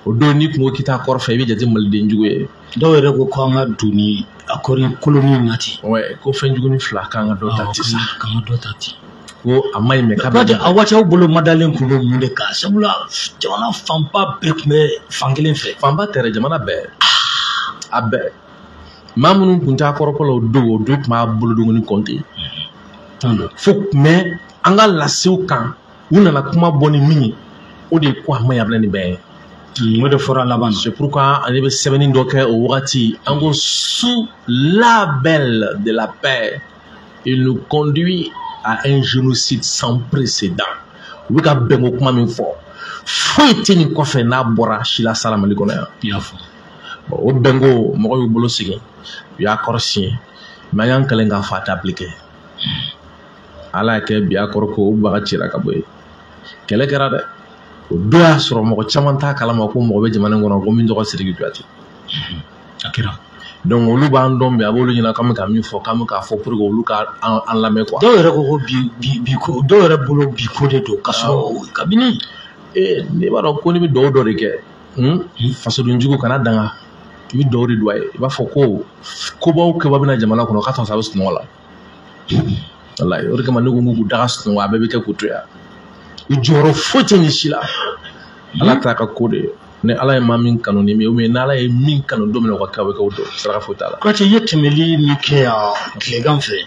O don n'i kun ko k'i t'a accord fɛ, i bɛ jate maliden jugu ye. Dɔw yɛrɛ ko k'an ka don ni accord in koloni in na ten. Ouais, ko fɛn jugunin fila k'an ka dɔ ta ten sa. K'an ka dɔ ta ten. Ko a ma ɲi mɛ k'a bɛ. A waati aw bolo madalen kun bɛ mun de kan? Sabula jamana fanba bɛɛ tun bɛ fan kelen fɛ. Fanba tɛ dɛ, jamana bɛɛ. A bɛɛ. Maa minnu tun t'a accord ko la o don, o don tun b'a bolodengɔnni compter. Fo mais an ka lasew kan, u nana kuma bɔ ni min ye, o de ye ko a ma ɲi, a bɛ na nin bɛɛ ye. O de fɔra laban na. C'est pourquoi ale bɛ sɛbɛnni dɔ kɛ o wagati, an ko sous label de la paix, il nous conduit à un génocide sans précédent. U bɛ ka bɛnko kuma min fɔ, foyi tɛ nin kɔfɛ n'a bɔra sila sara Mali kɔnɔ yan. I y'a fɔ. O bɛnko mɔgɔw y'u bolo sigi, u y'a kɔrɔ siɲɛ, mais an y'an kɛlen k'a fɔ a tɛ appliquer. Ala y'a kɛ bi accord ko o baga cira ka bɔ yen. Kɛlɛ kɛra dɛ. O don y'a sɔrɔ mɔgɔ caman t'a kalama ko mɔgɔ bɛ jamana in kɔnɔ ko min tɔgɔ Sidiki Kuyate. A kɛra. Donc olu b'an dɔn bi, a b'olu ɲɛna k'an bɛ ka min fɔ, k'an bɛ k'a fɔ pour que olu ka an lamɛn quoi. Dɔw yɛrɛ ko bi ko, dɔw yɛrɛ bolo bi ko de don, k'a sɔrɔ kabini. Ne b'a dɔn ko ne bɛ dugawu dɔ de kɛ, fasodenjugu kana danga, i bɛ dugawu de don a ye. I b'a fɔ ko kobaw kɛba bɛna jamana kɔnɔ k'a tɔ a bɛ sunɔgɔ la. Walayi, o de kama ne ko k'u daga sunɔgɔ, a bɛɛ bɛ kɛ k'u to yan. U jɔyɔrɔ foyi tɛ nin si la. Ala t'a ka ko de ye. Ni Ala ye maa min kanu ni min ye, n'Ala ye min kanu don min na o ka kɛ, o bɛ kɛ o don, saraka foyi t'a la. Kuyate, i ye tɛmɛli min kɛ yan tilegan fɛ,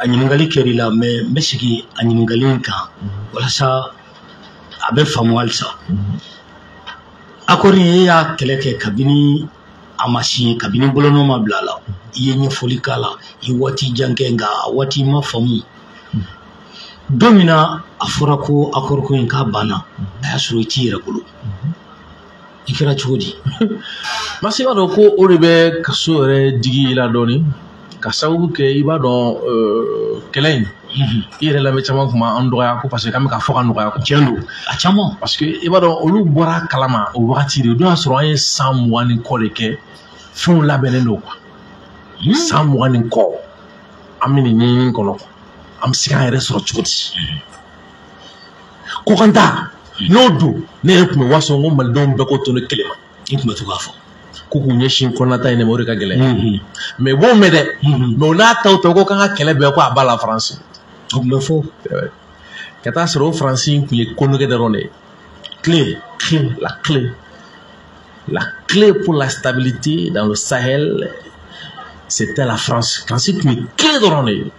a ɲininkali kɛr'i la, mais n bɛ segin a ɲininkali in kan walasa a bɛ faamu halisa. Accord e y'a kɛlɛ kɛ kabini a ma signé, kabini bolonɔ ma bila a la, i ye ɲɛfɔli k'a la, i ye waati jan kɛ, nka a waati ma faamu. Don min na a fɔra ko accord ko in k'a banna, a y'a sɔrɔ i t'i yɛrɛ bolo, i kɛra cogo di? Masi, b'a dɔn ko o de bɛ kaso yɛrɛ digi i la dɔɔni, ka sababu kɛ i b'a dɔn kɛlɛ in, i yɛrɛ lamɛn caman kun b'an dɔgɔya ko parce que k'an bɛ ka fɔ ka nɔgɔya ko. Tiɲɛ don, a caman. Parce que i b'a dɔn olu bɔra kalama o wagati de, o don y'a sɔrɔ an ye san 20 ni kɔ de kɛ, fɛnw labɛnnen don quoi. San 20 ni kɔ, an bɛ nin ɲɛɲini kɔnɔ, an bɛ se k'an yɛrɛ sɔrɔ cogo di? Kɔkanta n'o don, ne yɛrɛ tun bɛ waso n ko malidenw bɛɛ ko to ne kelen ma. I tun bɛ to k'a fɔ. Ko k'u ɲɛsin kɔnɔnata in de ma, o de ka gɛlɛn. Mais u b'o mɛn dɛ, mais o n'a taw tɔ ko k'an ka kɛlɛ bɛɛ ko a b'a la Faransi. O tun bɛ fɔ. Ka taa sɔrɔ o Faransi in tun ye konokɛ dɔrɔn de ye. Clé. Clé, la clé. La clé pour la stabilité dans le Sahel, c'était la France. Faransi tun ye clé dɔrɔn de ye.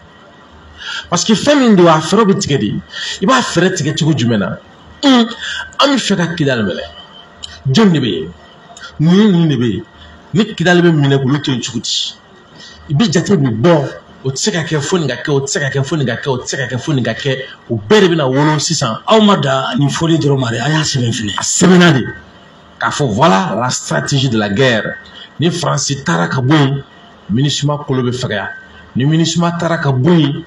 Parce que fɛn min don, a fɛɛrɛ bɛ tigɛ de. I b'a fɛɛrɛ tigɛ cogo jumɛn na? An bɛ fɛ ka Kidali minɛ. Jɔn de bɛ yen? Ninnu de bɛ yen. Ni Kidali bɛ minɛ k'olu to yen cogo di? I bɛ jate bɛ bɔ, o tɛ se ka kɛ fo nin ka kɛ, o tɛ se ka kɛ fo nin ka kɛ, o tɛ se ka kɛ fo nin ka kɛ. O bɛɛ de bɛna wolo sisan. Aw ma da nin fɔli dɔrɔn ma dɛ, a y'a sɛbɛn fɛnɛ. A sɛbɛnna de k'a fɔ voilà la stratégie de la guerre. Ni Faransi taara ka bɔ yen, MINUSMA kolo bɛ fɛgɛya. Ni MINUSMA taara ka bɔ yen,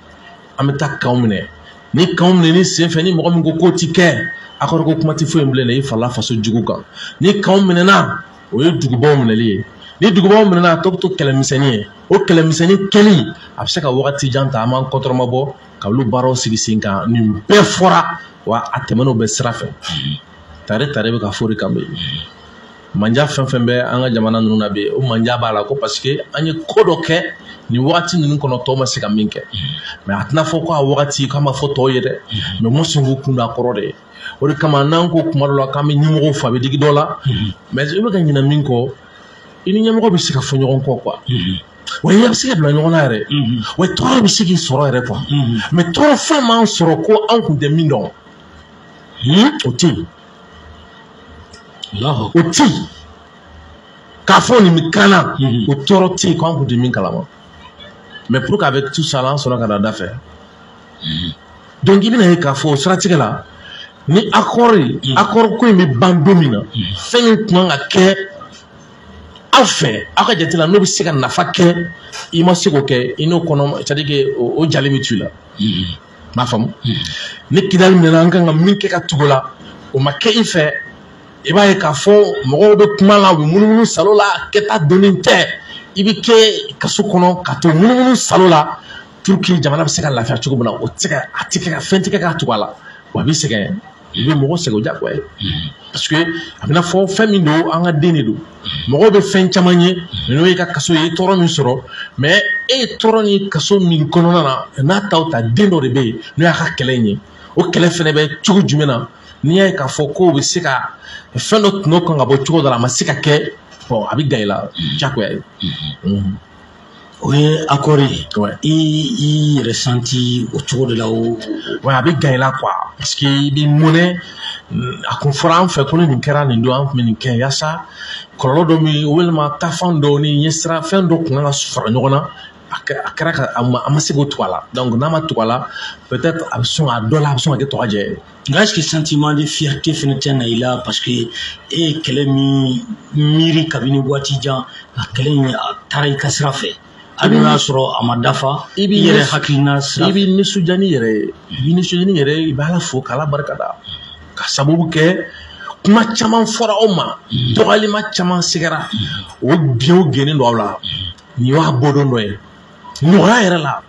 an bɛ taa kanw minɛ. Ni kanw minɛni senfɛ, ni mɔgɔ min ko k'o ti kɛ, accord ko kuma ti foyi bilen dɛ, i farala faso jugu kan. Ni kanw minɛna, o ye dugubaw minɛli ye. Ni dugubaw minɛna, a tɔ bɛ to kɛlɛmisɛnnin ye. O kɛlɛmisɛnnin kɛli, a bɛ se ka wagati jan ta, an b'an kɔtɔrɔma bɔ ka olu baaraw sigi sen kan. Nin bɛɛ fɔra, wa a tɛmɛn'o bɛɛ sira fɛ. Tare tare bɛ ka fɔ o de kan bi. Manja fɛn fɛn bɛ an ka jamana ninnu na bi, o manja b'a la ko parce que an ye ko dɔ kɛ nin wagati ninnu kɔnɔ, tɔw ma se ka min kɛ. Mais a tɛna fɔ ko a wagati k'a ma fɔ tɔw ye dɛ, mais ma sɔn k'u kun don a kɔrɔ de ye. O de kama n'an ko kuma dɔ la k'an bɛ ɲɛmɔgɔw fɔ, a bɛ digi dɔ la, mais i bɛ ka ɲinɛ min kɔ, i ni ɲɛmɔgɔ bɛ se ka fɔ ɲɔgɔn kɔ quoi. Wa i bɛ se ka bila ɲɔgɔn na yɛrɛ, wa tɔɔrɔ bɛ se k'i sɔrɔ yɛrɛ quoi. Mais tɔɔrɔ foyi m'an sɔrɔ ko an kun tɛ min dɔn, o tɛ yen. O tɛ yen. K'a fɔ nin bɛ kan na, o tɔɔrɔ tɛ yen k'an kun tɛ min kalama. Mais pour qu'avec tout ça, an sɔrɔ ka na da fɛ. Donc i bɛna ye k'a fɔ o siratigɛ la, ni accord ye, accord ko in bɛ ban don min na, fɛn min tun kan ka kɛ aw fɛ, aw ka jate la, n'o bɛ se ka nafa kɛ, i ma se k'o kɛ, i n'o kɔnɔ, c'est à dire que o jalen bɛ to i la. N m'a faamu. Ni Kidali minɛna, an kan ka min kɛ ka tugu la, o ma kɛ i fɛ. I b'a ye k'a fɔ mɔgɔw bɛ kuma la, u bɛ munumunu salo la, kɛta donnen tɛ. I bɛ kɛ kaso kɔnɔ ka to munumunu salo la pour que jamana bɛ se ka lafiya cogo min na, o tɛ se ka, a tɛ kɛ ka fɛn tɛ kɛ k'a tugu a la, wa a b'i sɛgɛn, i bɛ mɔgɔ sɛgɛn o diyagoya ye. Parce que a bɛna fɔ fɛn min don, an ka den de don. Mɔgɔw bɛ fɛn caman ye, n'o y'i ka kaso ye, i ye tɔɔrɔ min sɔrɔ, mais e ye tɔɔrɔ ni kaso min kɔnɔna na, n'a taw ta, den dɔ de bɛ yen n'o y'a ka kɛlɛ in ye. O kɛlɛ fɛnɛ bɛ cogo jumɛn na? N'i y'a ye k'a fɔ k'o bɛ se ka fɛn dɔ tɔnɔ kan ka bɔ cogo dɔ la, a ma se ka kɛ, bon, a bɛ gan i la diyagoya ye. O ye accord ye. I y'i yɛrɛ santi o cogo de la o. Ouais, a bɛ gan i la quoi, parce que i bɛ mɔnɛ. A kun fɔra an fɛ ko ni nin kɛra nin don, an tun bɛ nin kɛ yaasa kɔlɔlɔ dɔ min walima taafan dɔw ni ɲɛsira fɛn dɔ kun kan ka fara ɲɔgɔn na, a kɛra ka a ma se k'o tugu a la. Donc n'a ma tugu a la, peut-être a bɛ sɔn a dɔ la, a bɛ sɔn ka kɛ tɔgɔ jɛ ye. Nka est-ce que sentiment de fierté fɛnɛ tɛ na i la, parce que e ye kɛlɛ min miiri kabini waati jan, a kɛlɛ in a taara i ka sira fɛ, hali n'o y'a sɔrɔ a ma dafa, i yɛrɛ hakilina sira fɛ. I b'i nisɔndiya n'i yɛrɛ ye, i b'i nisɔndiya n'i yɛrɛ ye, i bɛ Ala fo k'Ala barika da, ka sababu kɛ Kuma caman fɔra aw ma, dɔgɔyalima caman sɛgɛra, o biɲɛw gennen don aw la. Nin y'a bɔdon dɔ ye nɔgɔya yɛrɛ la,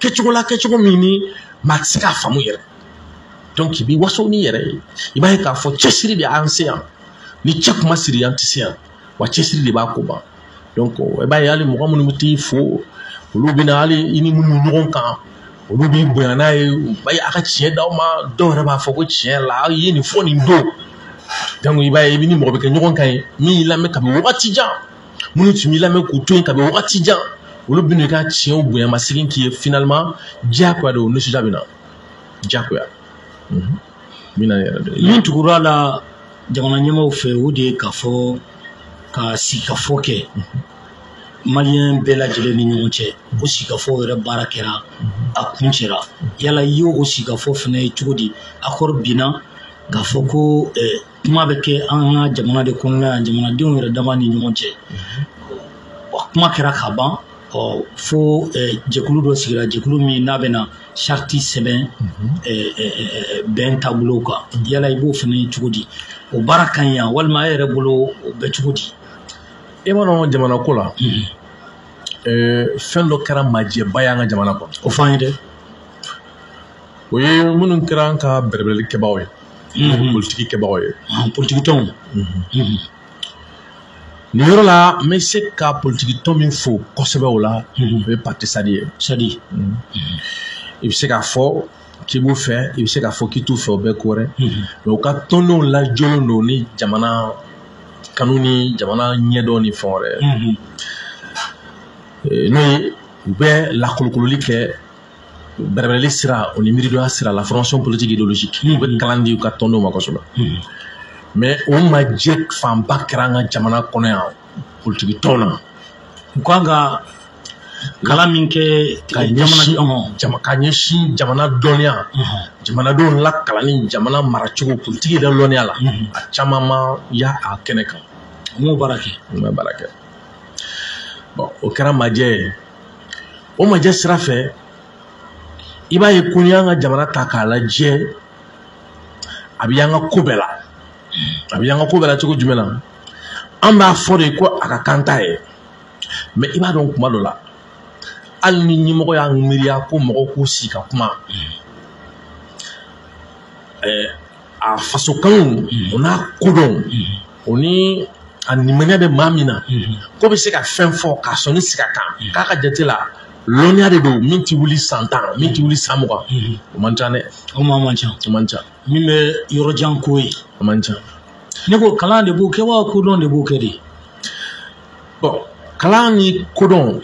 kɛcogo la, kɛcogo min ni maa tɛ se k'a faamu yɛrɛ. Donc i b'i waso n'i yɛrɛ ye, i b'a ye k'a fɔ cɛsiri de y'an se yan, ni cɛ kuma siri an tɛ se yan, wa cɛsiri de b'a ko ban. Donc i b'a ye hali mɔgɔ minnu bɛ t'i fo, olu bɛ na, hali i ni minnu ɲɔgɔn kan, olu b'i bonya n'a ye, u b'a ye a ka tiɲɛ d'aw ma, dɔw yɛrɛ b'a fɔ ko tiɲɛ la aw ye nin fɔ nin don. Donc i b'a ye i ni mɔgɔ bɛ kɛ ɲɔgɔn kan ye min y'i lamɛn kabi wagati jan, minnu tun b'i lamɛn k'u to yen kabi wagati jan, olu bɛ n'i ka tiɲɛw bonyamasegin k'i ye finalement, diyagoya de o nisɔndiya bɛ na, diyagoya. Min na yɛrɛ de. Min tugura la jamana ɲɛmaaw fɛ, o de ye k'a fɔ ka sigikafɔ kɛ maliyɛn bɛɛ lajɛlen ni ɲɔgɔn cɛ. O sigikafɔ yɛrɛ baara kɛra, a kun cɛra. Yala i y'o sigikafɔ fana ye cogo di? Accord binna k'a fɔ ko kuma bɛ kɛ an ka jamana de kɔnɔna yan, jamanadenw yɛrɛ dama ni ɲɔgɔn cɛ. Kuma kɛra ka ban, fo jɛkulu dɔ sigira, jɛkulu min n'a bɛna charte sɛbɛn bɛn taabolow kan. Yala i b'o fana ye cogo di? O baara ka ɲi yan walima e yɛrɛ bolo o bɛ cogo di? I b'a dɔn jamana ko la, fɛn dɔ kɛra majɛba ye an ka jamana kɔnɔ. O f'an ye dɛ. O ye minnu kɛra an ka bɛrɛbɛrɛli kɛbagaw ye, politiki kɛbagaw ye. Politiki tɔnw. Nin yɔrɔ la, n bɛ se ka politiki tɔn min fo kosɛbɛ o la, o ye parti SADI ye. SADI. I bɛ se k'a fɔ k'i b'u fɛ, i bɛ se k'a fɔ k'i t'u fɛ, o bɛɛ ko wɛrɛ. Mais u ka tɔndenw lajɔlen don ni jamana kanu ni jamana ɲɛdɔn ni fɛn wɛrɛ. N'o ye u bɛ lakolokololi kɛ bɛrɛbɛrɛli sira o ni miiridonya sira la, formation politique idéologique. U bɛ kalan di u ka tɔndenw ma kosɛbɛ. Mais o majɛ fanba kɛra an ka jamana kɔnɔ yan politiki tɔn na. U kan ka kalan min kɛ ka ɲɛsin jamana dɔnniya, jamanadenw lakalanni, jamana maracogo, politiki yɛrɛ lɔnniya la, a caman ma ya a kɛnɛ kan. U m'o baara kɛ. U m'o baara kɛ. Bon, o kɛra majɛ ye. O majɛ sira fɛ, i b'a ye ko n'i y'an ka jamana ta k'a lajɛ, a bɛ y'an ka ko bɛɛ la. A bɛ y'an ka ko bɛɛ la cogo jumɛn na? An b'a fɔ de ko a ka kan ta ye. Mais i b'a dɔn kuma dɔ la, hali ni ɲɛmɔgɔ y'a miiriya ko mɔgɔw k'u sigi ka kuma, a faso kanu o n'a kodɔn o ni a nimaniya bɛ maa min na, ko bɛ se ka fɛn fɔ k'a sɔn ni sigi a kan, k'a ka jate la lɔnniya de don min tɛ wuli san 10, min tɛ wuli san 20, o man ca dɛ. O maa man ca. O man ca. Min bɛ yɔrɔ jan ko ye. O man ca. Ne ko kalan de b'o kɛ wa kodɔn de b'o kɛ de? Bon, kalan ni kodɔn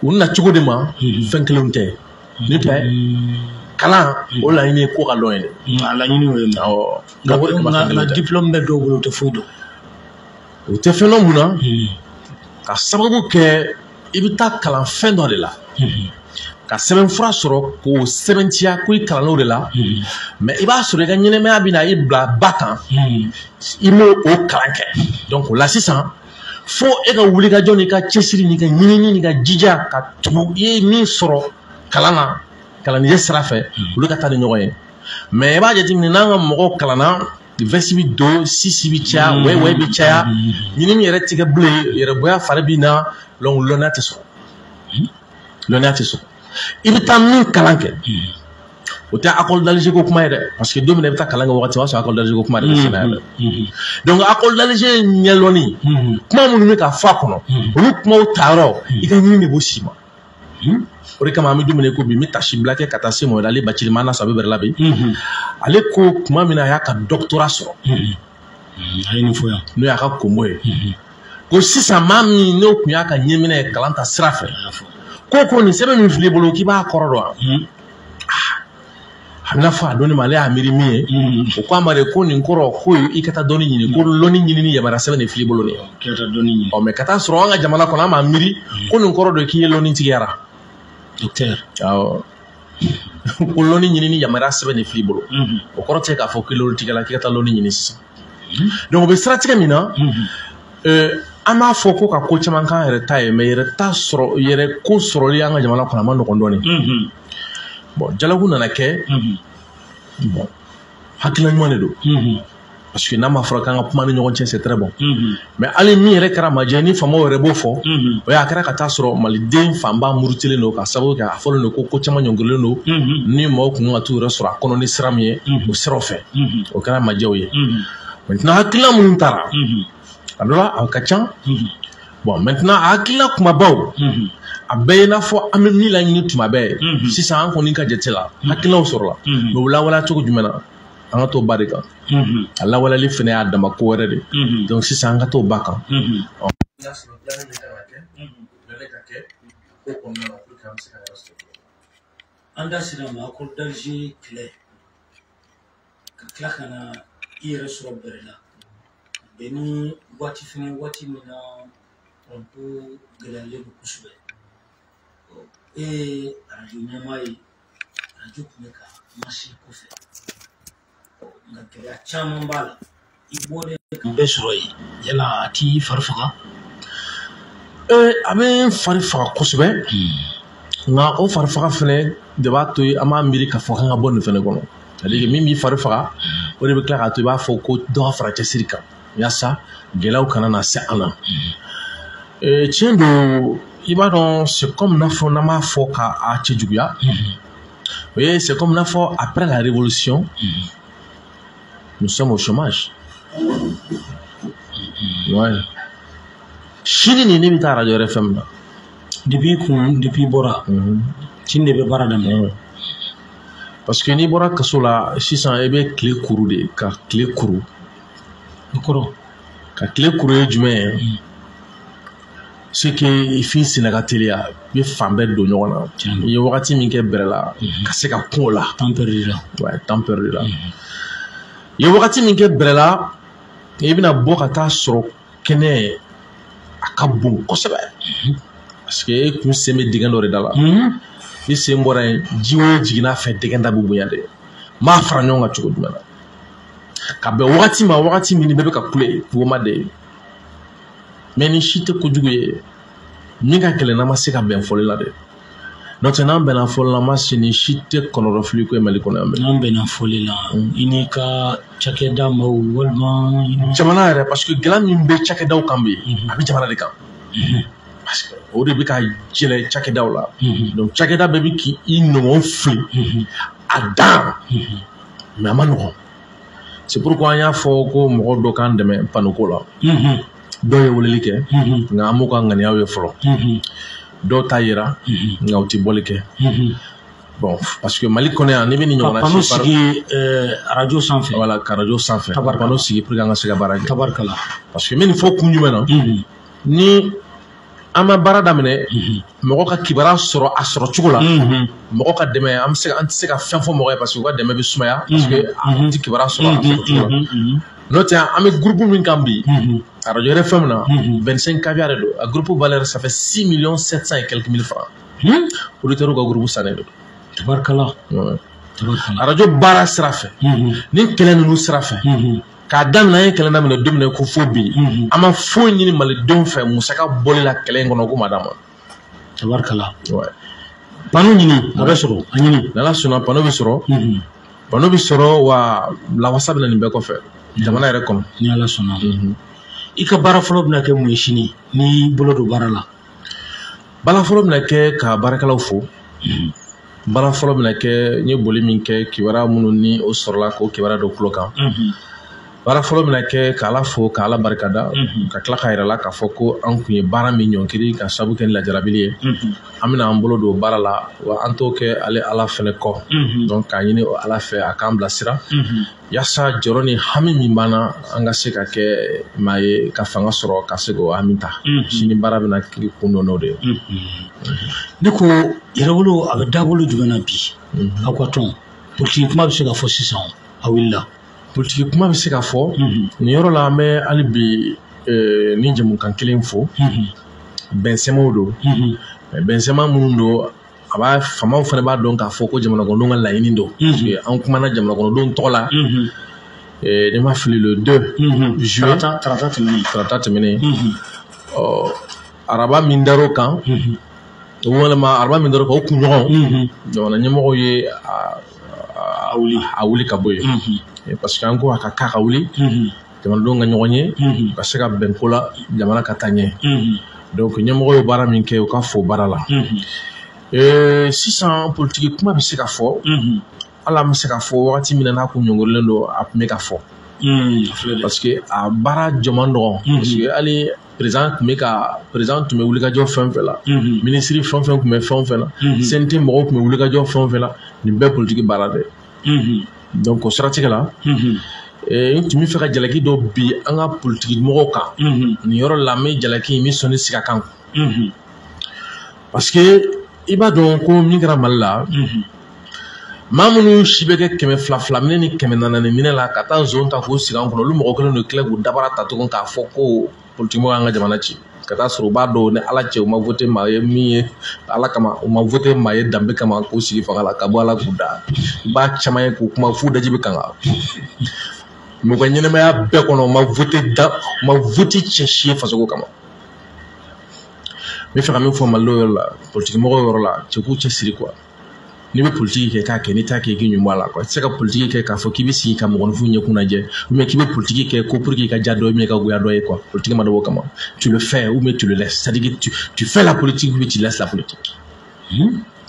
u nacogo de ma fɛn kelenw tɛ. Ne tɛ kalan o laɲini ye ko ka dɔn ye dɛ. A laɲini o ye. Awɔ. Nka diplôme bɛ dɔw bolo, u tɛ foyi dɔn. U tɛ fɛn dɔn mun na? Ka sababu kɛ i bɛ taa kalan fɛn dɔ de la, ka sɛbɛnfura sɔrɔ k'o sɛbɛntiya ko i kalan o de la, mais i b'a sɔrɔ i ka ɲɛnɛmaya bɛ na i bila ba kan, i m'o o kalan kɛ. Donc o la sisan, fo e ka wulikajɔ n'i ka cɛsiri n'i ka ɲinini n'i ka jija ka tugu i ye min sɔrɔ kalan na, kalandenya sira fɛ, olu ka taa ni ɲɔgɔn ye. Mais i b'a jateminɛ n'an ka mɔgɔw kalanna, veste bi don, sisi bi caya, wɛwɛ bi caya, ɲinini yɛrɛ tigɛ bilen, yɛrɛbonya fari bi na, donc lɔnniya tɛ sɔrɔ. Lɔnniya tɛ sɔrɔ. I bɛ taa min kalan kɛ, o tɛ école d'Alger ko kuma ye dɛ, parce que don min na i bɛ taa kalan kɛ wagati, o b'a sɔrɔ école d'Alger ko kuma de bɛ sen na yɛrɛ. Donc école d'Alger ɲɛlɔnni, kuma minnu bɛ ka fɔ a kɔnɔ, olu kumaw tayɔrɔ, i ka ɲini de b'o si ma. O de kama an bɛ don min na i ko bi, n bɛ tasi bila kɛ ka taa se Mohamed Ali Bacili ma, n'a sɔrɔ a bɛ bɛrɛ la bi. Ale ko tuma min na a y'a ka doctorat sɔrɔ, a ye nin fɔ yan, n'o y'a ka konbo ye, ko sisan maa min n'o tun y'a ka ɲɛminɛ ye kalan ta sira fɛ, ko nin sɛbɛn min filɛ i bolo k'i b'a kɔrɔ dɔn wa? A bɛna fɔ a dɔnni ma, ale y'a miiri min ye, o ko a ma de ko nin kɔrɔ ko i ka taa dɔnni ɲini, ko lɔnni ɲinini yamaruya sɛbɛn de filɛ i bolo nin ye. K'i ka taa dɔnni ɲini. Ɔ mɛ ka taa sɔrɔ an ka jamana kɔnɔ, an b'a miiri ko nin kɔrɔ de k'i ye lɔnni tigiyara. Docteur. Awɔ. Ko lɔnni ɲinini yamaruya sɛbɛn de filɛ i bolo. O kɔrɔ tɛ k'a fɔ k'i lɔnni tigɛla k'i ka taa lɔnni ɲini sisan. Donc o bɛ siratigɛ min na, an b'a fɔ ko ka ko caman k'an yɛrɛ ta ye, mais yɛrɛ ta sɔrɔ, yɛrɛ ko sɔrɔli an ka jamana kɔnɔ a ma nɔgɔn dɔɔnin. Bon, dialogue nana kɛ, bon, hakilina ɲuman de don. Parce que n'a ma fɔra k'an ka kuma ni ɲɔgɔn cɛ, c'est très bon. Mais hali min yɛrɛ kɛra majɛ ni faamaw yɛrɛ b'o fɔ, o y'a kɛra ka taa sɔrɔ maliden fanba murutilen don, ka sababu kɛ a fɔlen don ko caman ɲɔngirilen don, ni maaw kun ka t'u yɛrɛ sɔrɔ a kɔnɔ ni sira min ye, o siraw fɛ, o kɛra majɛw ye. Maintenant, hakilina minnu taara a dɔ la, a ka ca. Bon, maintenant, a hakilina kumabaw, a bɛɛ ye n'a fɔ an bɛ min laɲini tuma bɛɛ sisan, an kɔni ka jate la, hakilinaw sɔrɔla, mais u lawaleya cogo jumɛn na, an ka t'o ba de kan. A lawaleyali fana y'a dama ko wɛrɛ de. Donc sisan an ka t'o ba kan. N'a sɔrɔ dilanni min kan ka kɛ, dilanni ka kɛ ko kɔnɔna na pour que an bɛ se ka yɛrɛ sɔrɔ. An da sera ma accord d'Alger kɛlɛ, ka tila ka na i yɛrɛ sɔrɔ bɛrɛ la, bɛn ni waati fɛnɛ, waati min na kuranko gɛlɛyalen don kosɛbɛ. E ye arajo ɲɛmaa ye, arajo tun bɛ ka marcher kɔfɛ, nka gɛlɛya caman b'a la. I bɔlen ka bɛɛ sɔrɔ yen, yala a t'i fari faga? A bɛ n fari faga kosɛbɛ, nka o fari faga fɛnɛ de b'a to an b'a miiri k'a fɔ k'an ka bɔ nin fɛnɛ kɔnɔ. C'est-à-dire min b'i fari faga, o de bɛ tila k'a to i b'a fɔ ko dɔ ka fara cɛsiri kan yaasa gɛlɛyaw kana na se an na. Tiɲɛ don, i b'a dɔn, c'est comme n'a fɔ n'an b'a fɔ k'a cɛjuguya, o ye c'est comme n'a fɔ après la révolution, nous sommes au chômage. Ouais. Sini nin ne bɛ taa arajo RFM na. Depuis bɔra sini de bɛ baara daminɛ. Parce que n'i bɔra kaso la sisan, i bɛ tile kuru de, ka tile kuru. O kɔrɔ? Ka tile kuru ye jumɛn ye? C'est que f'i senna ka teliya, i bɛ fan bɛɛ don ɲɔgɔn na. I ye wagati min kɛ bɛrɛ la, ka se ka kun o la. Temps perdu la. Ouais, temps perdu la. I ye wagati min kɛ bɛrɛ la, i bɛna bɔ ka taa sɔrɔ kɛnɛ a ka bon kosɛbɛ. Parce que e kun sen bɛ dingɛ dɔ de da la. Ni sen bɔra yen, ji o jiginna fɛ, dingɛ da bɛ bonya dɛ. N b'a fara ɲɔgɔn kan cogo jumɛn na? Ka bɛn wagati ma, wagati min bɛɛ bɛ ka kule kugoma de ye. Mais ni si tɛ kojugu ye, min ka gɛlɛn n'an ma se ka bɛn fɔli la dɛ. N'o tɛ, n'an bɛnna fɔli la, ma se ni si tɛ kɔnɔrɔfili ko ye Mali kɔnɔ yan bɛɛ. N'an bɛnna fɔli la, i n'i ka cakɛda maaw walima jamana yɛrɛ, parce que gɛlɛya min bɛ cakɛdaw kan bi, a bɛ jamana de kan. Parce que o de bɛ ka jɛlɛ cakɛdaw la. Donc cakɛda bɛɛ bɛ k'i nɔgɔn fili a dan, mais a ma nɔgɔn. C'est pourquoi an y'a fɔ ko mɔgɔ dɔ k'an dɛmɛ panneau ko la. Dɔw ye weleli kɛ, nka an m'u ka ŋaniyaw ye fɔlɔ. Dɔw ta yira, nka u tɛ bɔli kɛ. Bon, parce que Mali kɔnɔ yan, n'i bɛ nin ɲɔgɔnna ka panneau sigi arajo sanfɛ. Voilà, ka arajo sanfɛ. Ka panneau sigi pour que an ka se ka baara kɛ. Tabarikala. Parce que n bɛ nin fɔ kun jumɛn na? Ni an ma baara daminɛ, mɔgɔ ka kibaruya sɔrɔ a sɔrɔ cogo la, mɔgɔ ka dɛmɛ, an bɛ se, an tɛ se ka fɛn fɔ mɔgɔ ye parce que u ka dɛmɛ bɛ sumaya, parce que an tɛ kibaruya sɔrɔ a sɔrɔ cogo la. N'o tɛ, an bɛ groupe min kan bi, arajo RFM na, 25 caviar de don. A groupe valeur, ça fait 6 millions 700 et quelques mille francs. Auditeurs ka groupe sannen de don. Tabarikala. Tabarikala. Arajo baara sira fɛ, ni kɛlɛ ninnu sira fɛ, k'a daminɛ an ye kɛlɛ daminɛ don min na ko fo bi, an ma foyi ɲini malidenw fɛ musaka bɔli la kɛlɛ in kɔnɔ ko ma d'a ma. Tabarikala. Ouais. Panneau ɲini, a bɛ sɔrɔ, a ɲini. N'Ala sɔnna, panneau bɛ sɔrɔ. Panneau bɛ sɔrɔ, wa lawasa bɛ na nin bɛɛ kɔfɛ jamana yɛrɛ kɔnɔ. Ni Ala sɔnna. I ka baara fɔlɔ bɛna kɛ mun ye sini n'i bolo don baara la? Baara fɔlɔ bɛna kɛ ka baarakɛlaw fo. Baara fɔlɔ bɛna kɛ n ye boli min kɛ, kibaruya minnu ni o sɔrɔla, k'o kibaruya dɔ tulo kan. Baara fɔlɔ bɛna kɛ k'Ala fo, k'Ala barikada, ka tila k'a yira la k'a fɔ ko an kun ye baara min ɲɔnkiri ka sababu kɛ ni lajarabili ye. An bɛna an bolo don baara la, wa an t'o kɛ ale Ala fɛnɛ kɔ. Donc k'a ɲini o Ala fɛ a k'an bilasira, yaasa jɔrɔ ni hami min b'an na, an ka se ka kɛ maa ye ka fanga sɔrɔ ka se k'o hami ta. Sini baara bɛna kun dɔn n'o de ye. Ne ko Yɛrɛwolo, a bɛ dabolo jumɛn na bi? Aw ka tɔn politiki kuma bɛ se ka fɔ sisan, a wulila. Politiki kuma bɛ se ka fɔ nin yɔrɔ la. An bɛ hali bi ni jamukan kelen fo, bɛnsɛmaw don, bɛnsɛma minnu don, a b'a faamaw fana b'a dɔn k'a fɔ ko jamana kɔnɔdenw ka laɲini don, parce que an kumana jamana kɔnɔdenw tɔgɔ la. Ne ma fili, le 2 juillet, tarata tɛmɛnen. Tarata tɛmɛnen. Ɔ, araba min dar'o kan, walima araba min dar'o kan, o kunɲɔgɔn, jamana ɲɛmɔgɔw ye a wuli ka bɔ yen. Parce que an ko a ka k'a ka wuli jamanadenw ka ɲɔgɔn ye ka se ka bɛn ko la jamana ka taa ɲɛ. Donc ɲɛmɔgɔ ye baara min kɛ, u ka fo baara la. Sisan politiki kuma bɛ se ka fɔ, hali an bɛ se ka fɔ wagati min na n'a kun ɲɔngirilen don, a tun bɛ ka fɔ. Parce que a baara jɔ man nɔgɔn. Parce que hali président tun bɛ ka président tun bɛ wulikajɔ fɛn fɛn la, minisiri fɛn fɛn tun bɛ fɛn o fɛn na, CNT mɔgɔw tun bɛ wulikajɔ fɛn o fɛn la, nin bɛɛ politiki baara dɛ. Donc o siratigɛ la, n tun bɛ fɛ ka jalaki dɔ bi an ka politiki mɔgɔw kan nin yɔrɔ la. N bɛ jalaki in bɛ sɔnni sigi a kan, parce que i b'a dɔn ko min kɛra Mali la, maa minnu si bɛ kɛ 200 200 minɛ ni 400 minɛ la ka taa zon ta k'o sigi an kɔnɔ, olu mɔgɔ kelen de tila k'u dabara ta tugun k'a fɔ ko politiki mɔgɔw y'an ka jamana ci, ka taa sɔrɔ u b'a dɔn ni Ala cɛ, u ma voté maa ye min ye Ala kama, u ma voté maa ye danbe kama k'u sigi fanga la ka bɔ Ala k'u da. I b'a caman ye k'u kuma f'u daji bɛ kanga. Mɔgɔ ɲɛnɛmaya bɛɛ kɔnɔ, u ma voté da, u ma voté cɛ si ye fasoko kama. N bɛ fɛ ka min fɔ Malidenw yɔrɔ la, politiki mɔgɔw yɔrɔ la, cɛ k'u cɛsiri quoi. N'i bɛ politiki kɛ, k'a kɛ, n'i t'a kɛ, i k'i ɲuman bɔ a la quoi. I tɛ se ka politiki kɛ k'a fɔ k'i bɛ sigi ka mɔgɔninfin ɲɛkun lajɛ, ou bien k'i bɛ politiki kɛ ko pour que i ka diya dɔ ye, ou bien i ka goya dɔ ye quoi. Politique ma dabɔ o kama. Tu le fais ou bien tu le laisses. C'est-à-dire que tu fais la politique ou bien tu laisses la politique.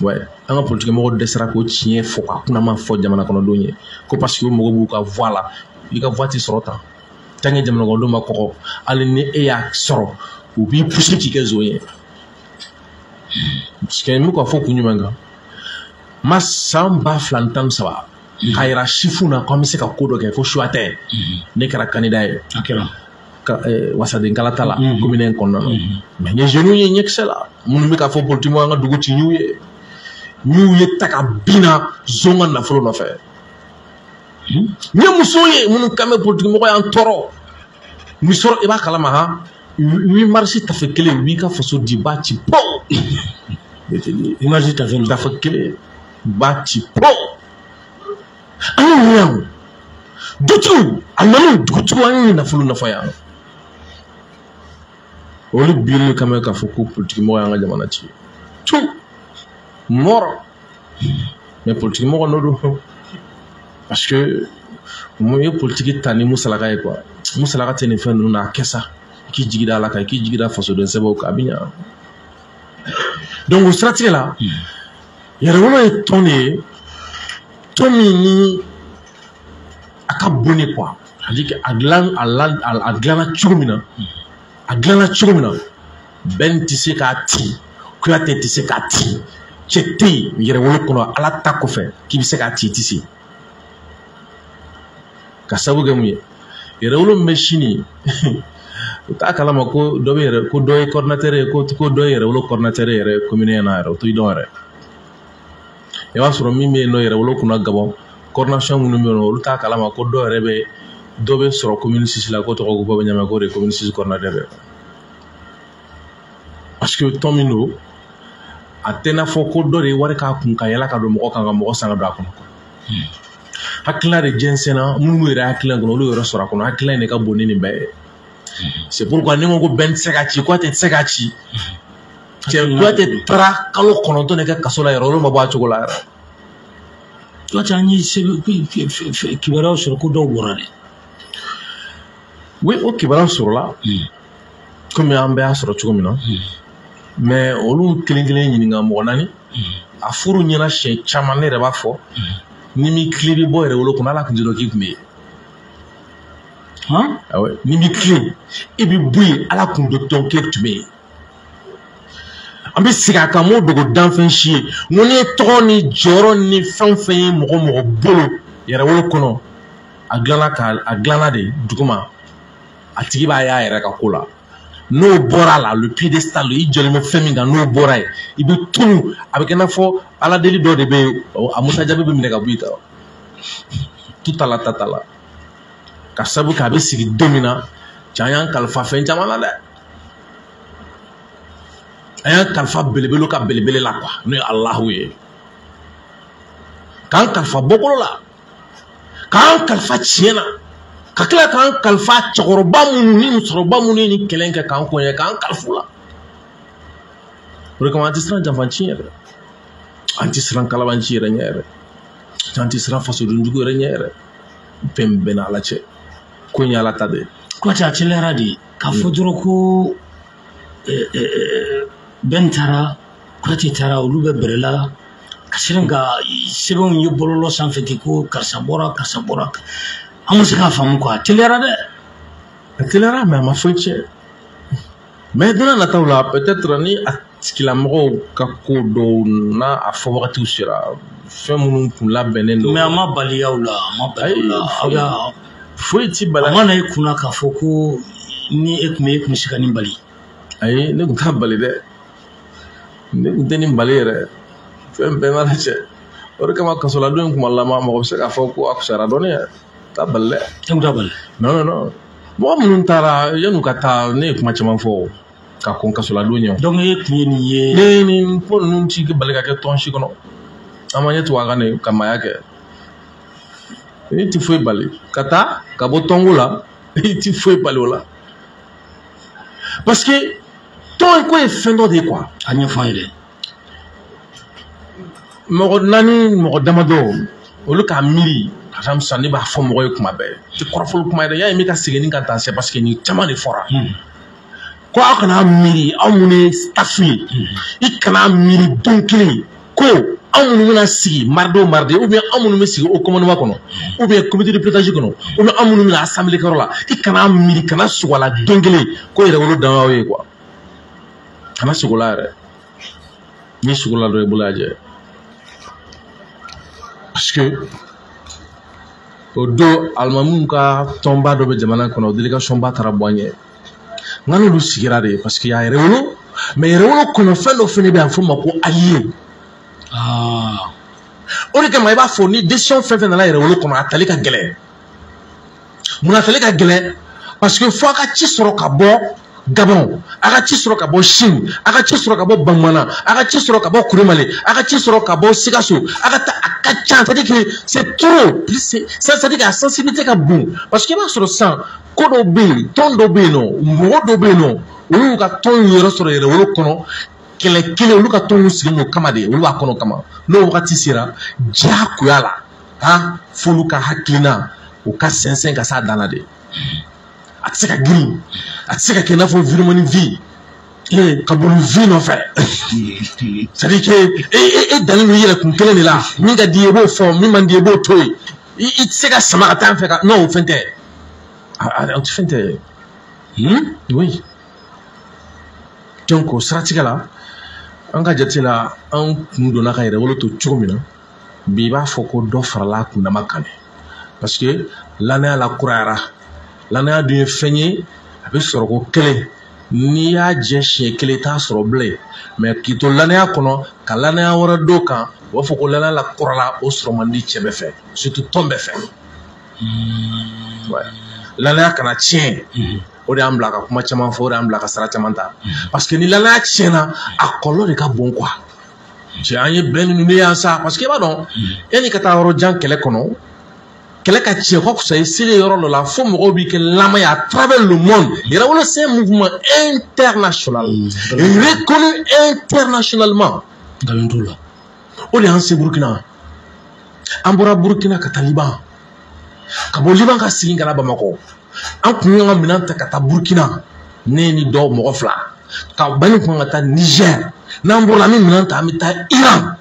Ouais, an ka politiki mɔgɔw dɛsɛra k'o tiɲɛ fɔ k'a kunnama fɔ jamana kɔnɔdenw ye ko parce que o mɔgɔw b'u ka voix la. I ka voix tɛ sɔrɔ tan tant que jamana kɔnɔdenw ma kɔgɔ. Hali ni e y'a sɔrɔ, u b'i pousser k'i kɛ zon ye. Parce que n bɛ k'a fɔ kun jumɛn kan, ma san 2013 k'a yira sifu na ko an bɛ se ka ko dɔ kɛ ko suwa tɛ, ne kɛra candidat ye wasaden kalata la commune in kɔnɔna na. Mais n ye jeunes ye ɲɛkisɛ la minnu bɛ k'a fɔ politique mɔgɔw an ka dugu ci, n y'u ye, n y'u ye ta ka bin na zon ka nafolo nɔfɛ. N ye musow ye minnu kan bɛ politique mɔgɔ y'an tɔɔrɔ musɔrɔ, i b'a kalama han, 8 mars tafe kelen, u b'i ka faso di ba ci pɔn. 8 mars tafe tafe kelen ba ci pɔn. An y'o ye yan, dutigiw a nana, dugutigiw an y'u nafolo nafa yan, olu biri kama k'a fɔ ko politiki mɔgɔ y'an ka jamana ci tu mɔrɔ. Mais politiki mɔgɔ n'o don, parce que mun ye politiki ta ni musalaka ye quoi. Musalaka tɛ nin fɛn ninnu na, a kɛ sa, i k'i jigi da Ala kan, i k'i jigi da fasoden sɛbɛw kan, a bɛ ɲa. Donc o siratigɛ la, yɛrɛwolo ye tɔn de ye, tɔn min ni a ka bon de quoi. C'est-à-dire que a dilan a la a dilanna cogo min na, a dilanna cogo min na, bɛn tɛ se k'a ci, Kuyate tɛ se k'a ci, cɛ tɛ yen yɛrɛwolo kɔnɔ Ala ta kɔfɛ k'i bɛ se k'a ci, i tɛ se. Ka sababu kɛ mun ye, yɛrɛwolo min bɛ sini, u t'a kalama ko dɔ bɛ yɛrɛ, ko dɔ ye coordinateur ye, ko dɔ ye yɛrɛwolo coordinateur yɛrɛ commune in na yɛrɛ, o t'o dɔn yɛrɛ. I b'a sɔrɔ min bɛ yen nɔ yɛrɛwolo kunna Gabɔn, coordination minnu bɛ yen nɔ, olu t'a kalama ko dɔ yɛrɛ bɛ, dɔ bɛ sɔrɔ commune 6 la, ko tɔgɔ ko Baba Ɲamɛ, k'o de ye commune 6 coordinateur ye. Parce que tɔn min don, a tɛ n'a fɔ ko dɔ de ye wari k'a kun ka yɛlɛ ka don mɔgɔ kan ka mɔgɔ san ka don a kɔnɔ. Hakilina de jɛnsɛnna, minnu yɛrɛ hakilina kɔnɔ, olu yɛrɛ sɔrɔ a kɔnɔ, hakilina in de ka bon ni nin bɛɛ ye. C'est pourquoi ne ko bɛn tɛ se ka ci, Kuyate tɛ se ka ci. Cɛ Kuyate taara kalo 9 de kɛ kaso la yɛrɛ, olu ma bɔ a cogo la yɛrɛ. Kuyate, an ye kibaruyaw sɔrɔ ko dɔw bɔra dɛ. Oui, o kibaruyaw sɔrɔla komi an bɛɛ y'a sɔrɔ cogo min na, mais olu kelen kelen ɲininka mɔgɔ naani, a furu ɲɛna siɲɛ caman. Ne yɛrɛ b'a fɔ, ni m'i tilen i bɛ bɔ yɛrɛwolo kɔnɔ, Ala kun tɛ dɔn k'i kun bɛ yen. Awɔ, ni m'i tilen i bɛ bɔ yen, Ala kun tɛ dɔn k'e tun bɛ yen. An bɛ segin a kan, m'o dogo danfɛn si ye, n ko n'i ye tɔgɔ ni jɔyɔrɔ ni fɛn fɛn ye mɔgɔ mɔgɔ bolo yɛrɛwolo kɔnɔ, a dilanna ka a dilanna de duguma, a tigi b'a y'a yɛrɛ ka ko la. N'o bɔra a la, le piédestal, i jɔlen bɛ fɛn min kan, n'o bɔra yen, i bɛ tunu, a bɛ kɛ i n'a fɔ Ala deli dɔ de bɛ yen, a Musa jaabi bɛ minɛ ka bɔ i kan. Tout à la tata la. Ka sababu kɛ a bɛ sigi don min na, cɛ an y'an kalifa fɛn caman na dɛ. An y'an kalifa belebele ka belebele la quoi, n'o ye Alahu ye. K'an kalifa bɔkolo la, k'an kalifa tiɲɛ na, ka tila k'an kalifa cɛkɔrɔba minnu ni musokɔrɔba minnu ye nin kɛlɛ in kɛ k'an kɔɲɛ, k'an kalifa u la. O de kama an tɛ siran janfanci yɛrɛ, an tɛ siran kalabanci yɛrɛ ɲɛ yɛrɛ, an tɛ siran fasodenjugu yɛrɛ ɲɛ yɛrɛ. Fɛn bɛɛ n'Ala cɛ, ko in ye Ala ta de ye. Kuyate, a teliyara de k'a fɔ dɔrɔn ko Ben taara, Kuyate taara, olu bɛ bɛrɛ la ka siran ka sɛbɛnw ye bɔlɔlɔ sanfɛ ten ko karisa bɔra, karisa bɔra. An ma se k'a faamu quoi, a teliyara dɛ. A teliyara, mais a ma foyi tiɲɛ. Mais don nataw la, peut-être ni a tigilamɔgɔw ka ko dɔw n'a a fɔ wagatiw sera, fɛn minnu kun labɛnnen don. Mais a ma bali aw la, a ma bali aw la. Aw y'a Foyi ti bali. A ma na e kunna k'a fɔ ko ni e kun bɛ, e kun bɛ se ka nin bali? Ayi, ne kun t'a bali dɛ, ne kun tɛ nin bali yɛrɛ. Fɛn bɛɛ b'a cɛ. O de kama kasoladon in kuma lama, mɔgɔ bɛ se k'a fɔ ko a fisayara dɔɔnin yɛrɛ. T'a bali dɛ. E kun t'a bali? Non, non, non. Mɔgɔ minnu taara, yan'u ka taa, ne ye kuma caman fɔ ka kɔn kasoladon ɲɛ. Donc e kun ye nin ye. Ne ye nin ko ninnu ti bali ka kɛ tɔn si kɔnɔ. An ma ɲɛ tugun a kan de ka maaya kɛ. I ti foyi bali ka taa ka bɔ tɔnko la, i ti foyi bali o la. Parce que tɔn ko ye fɛn dɔ de ye quoi. A ɲɛfɔ an ye dɛ. Mɔgɔ naani, mɔgɔ damadɔ, olu k'a miiri. Par exemple sisan, ne b'a fɔ mɔgɔ ye kuma bɛɛ, tɛ kɔrɔfɔli kuma ye dɛ. Y'a ye, n bɛ ka segin nin kan tan, c'est parce que nin caman de fɔra. Ko aw kana miiri, aw minnu ye staff ye, i kana miiri don kelen ko anw minnu bɛna sigi mardi o mardi, ou bien anw minnu bɛ sigi au commandement kɔnɔ, ou bien comité de pilotage kɔnɔ, ou bien anw minnu bɛna assemblée kɛyɔrɔ la, i kana miiri, kana sogo a la don kelen ko yɛrɛwolo dan y'aw ye quoi. Kana sogo la yɛrɛ. N'i sogo la dɔrɔn, i bolo y'a jɛ. Parce que o don, alimamuw ka tɔnba dɔ bɛ jamana kɔnɔ, délégation ba taara bɔ an ɲɛ. N ka n'olu sigira de parce que y'a yɛrɛwolo, mais yɛrɛwolo kɔnɔ fɛn dɔ fɛnɛ bɛ yen, a bɛ f'o ma ko allié. O de kama i b'a fɔ ni décision fɛn fɛn nana yɛrɛwolo kɔnɔ, a tali ka gɛlɛn. Munna a tali ka gɛlɛn? Parce que fo a ka ci sɔrɔ ka bɔ Gabon, a ka ci sɔrɔ ka bɔ Chine, a ka ci sɔrɔ ka bɔ Bamana, a ka ci sɔrɔ ka bɔ Kuremale, a ka ci sɔrɔ ka bɔ Sikaso, a ka taa, a ka ca. C'est-à-dire que c'est trop plus, c'est-à-dire que a sensibilité ka bon. Parce que i b'a sɔrɔ sisan ko dɔw bɛ yen, tɔn dɔw bɛ yen nɔ, mɔgɔ dɔw bɛ yen nɔ, olu y'u ka tɔn yɛrɛ sɔrɔ yɛrɛwolo kɔnɔ, kɛlɛ kelen, olu ka tɔnw sigilen don kama de, olu b'a kɔnɔ kama. N'o wagati sera, diyagoya la, han, f'olu ka hakilina u ka sɛnsɛn ka s'a dan na de. A tɛ se ka girin, a tɛ se ka kɛ i n'a fɔ viremani vi ka boli vi nɔfɛ. C'est à dire que e dalen don i yɛrɛ kun kelen de la, min ka di i ye i b'o fɔ, min man di i ye i b'o to yen. I tɛ se ka sama ka taa an fɛ ka non, o fɛn tɛ, o tɛ fɛn tɛ. Oui, donc o siratigɛ la, an ka jate la, an kun donna ka yɛrɛwolo to cogo min na bi, i b'a fɔ ko dɔ farala a kundama kan dɛ. Parce que lanaya la kurayara. Lanaya dun ye fɛn ye, a bɛ sɔrɔ ko kelen, n'i y'a jɛ siɲɛ kelen, i t'a sɔrɔ bilen. Mais k'i to lanaya kɔnɔ ka lanaya wɛrɛ dɔ kan, u b'a fɔ ko lanaya la kɔrɔla, o sɔrɔ man di cɛ bɛɛ fɛ, surtout tɔn bɛɛ fɛ. Lanaya kana tiɲɛ, o de y'an bila ka kuma caman fɔ, o de y'an bila ka sara caman ta. Parce que ni lanaya tiɲɛna, a kɔlɔlɔ de ka bon quoi. Cɛ, an ye bɛn ninnu de y'an sa. Parce que i b'a dɔn, yanni ka taa yɔrɔ jan kɛlɛ kɔnɔ, kɛlɛ ka tiɲɛ ka fisa i selen yɔrɔ dɔ la fo mɔgɔw b'i kɛ lama ye à travers le monde. Yɛrɛwolo, c'est un mouvement international, reconnu internationalement. Nkalon t'o la. O de y'an se Burukina. An bɔra Burukina ka taa Liban, ka bɔ Liban ka segin ka na Bamakɔ. An kun y'an ka minɛn ta ka taa Burukina, ne ni dɔw mɔgɔ fila ka bani kun ka taa Niger. N'an bɔra, an bɛ minɛn ta, an bɛ taa Iran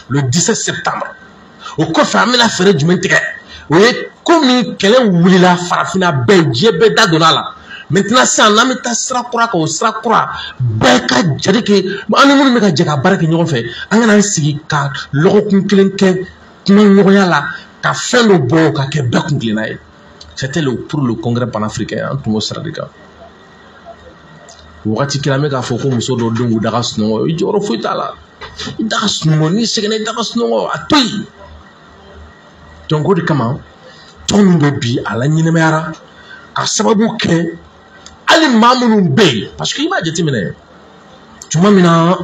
le 17 septembre. O kɔfɛ, an bɛna fɛɛrɛ jumɛn tigɛ? O ye komi kɛlɛ wulila farafinna bɛɛ, diɲɛ bɛɛ da donna a la. Maintenant sisan, n'an bɛ taa sira kura kan, o sira kura bɛɛ ka jate kɛ, an ni minnu bɛ ka jɛ ka baara kɛ ɲɔgɔn fɛ, an kana an sigi ka lɔgɔkun kelen kɛ kuma ɲɔgɔnya la ka fɛn dɔ bɔ ka kɛ bɛɛ kun kelenna ye. C'était le pour le congrès panafricain. An tun b'o sira de kan. Wagati kelen, an bɛ k'a fɔ ko muso dɔw denw k'u da ka sunɔgɔ, i jɔyɔrɔ foyi t'a la. I da ka sunɔgɔ, n'i sɛgɛnna, i da ka sunɔgɔ, a to yen. Donc o de kama, tɔn min bɛ bi, a la ɲɛnɛmayara ka sababu kɛ hali maa minnu bɛ yen. Parce que i b'a jateminɛ, tuma min na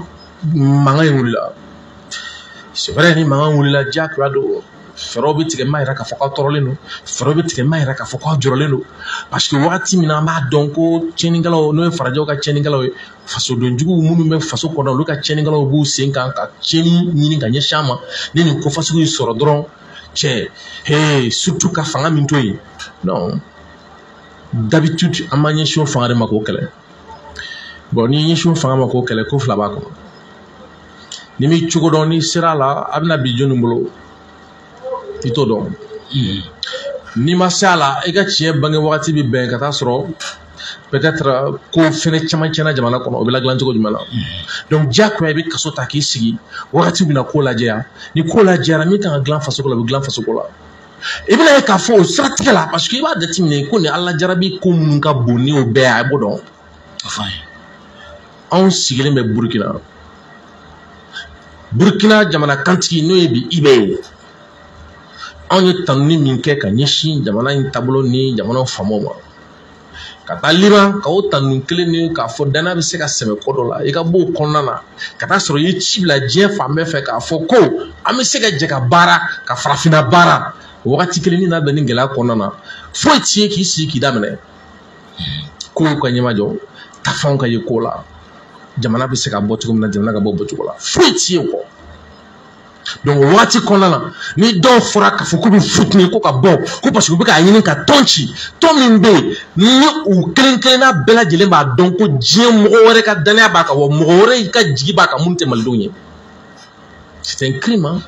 mankan in wulila, c'est vrai, ni mankan wulila, diyagoya don, fɛɛrɛw bɛ tigɛ. M'a yira k'a fɔ k'aw tɔɔrɔlen don, fɛɛrɛw bɛ tigɛ. M'a yira k'a fɔ k'aw jɔrɔlen don. Parce que wagati min na an b'a dɔn ko tiɲɛnikɛlaw, n'o ye farajɛw ka tiɲɛnikɛlaw ye, fasodenjuguw minnu bɛ faso kɔnɔ, olu ka tiɲɛnikɛlaw b'u sen kan ka tiɲɛni ɲini ka ɲɛsin an ma. Ni nin ko fasugu in sɔrɔ dɔrɔn, Cɛ, hey, surtout ka fanga min to yen. Non, d'habitude an b'an ɲɛsin o fanga de ma k'o kɛlɛ. Bon, n'i ɲɛsin o fanga ma k'o kɛlɛ, ko fila b'a kɔnɔ. Ni m'i cogo dɔn, n'i sera a la, a bɛna bin jɔnni bolo, i t'o dɔn. N'i ma se a la, i ka tiɲɛ bange wagati bɛ bɛn ka taa sɔrɔ peut-être ko fɛnɛ caman tiɲɛna jamana kɔnɔ, o bɛ ladilan cogo jumɛn na. Donc diyagoya i bɛ kaso ta k'i sigi wagati bɛna ko lajɛya. Ni ko lajɛyara, min kan ka dilan fasoko la, o bɛ dilan fasoko la. I bɛna ye k'a fɔ o siratigɛ la, parce que i b'a jateminɛ ko nin Ala jarabi ko minnu ka bon ni o bɛɛ ye, a b'o dɔn. Anw sigilen bɛ Burukina. Burukina jamana kantigi n'o ye bi IB ye, anw ye tanuni min kɛ ka ɲɛsin jamana in taabolo ni jamana faamaw ma, ka taa Liban ka o tanuni kelen ni k'a fɔ danaya bɛ se ka sɛmɛ ko dɔ la, i ka bɔ o kɔnɔna na ka taa sɔrɔ i ye ci bila diɲɛ fan bɛɛ fɛ k'a fɔ ko an bɛ se ka jɛ ka baara ka farafinna baara. O wagati kelen ni n'a bɛn ni gɛlɛya kɔnɔna na, foyi t'i ye k'i sigi k'i daminɛ kow ka ɲɛmajɔ, tafanw ka ye ko la, jamana bɛ se ka bɔ cogo min na, jamana ka bɔ bɔcogo la, foyi t'i ye kɔ. Donc o wagati kɔnɔna na, ni dɔw fɔra k'a fɔ k'u bɛ futinɛ ko ka bɔ ko parce que u bɛ k'a ɲini ka tɔn ci, tɔn min bɛ yen ni u kelen kelenna bɛɛ lajɛlen b'a dɔn ko diɲɛ mɔgɔ wɛrɛ ka danaya b'a kan, wa mɔgɔ wɛrɛ ka jigi b'a kan minnu tɛ malidenw ye. C'est un crime, hein.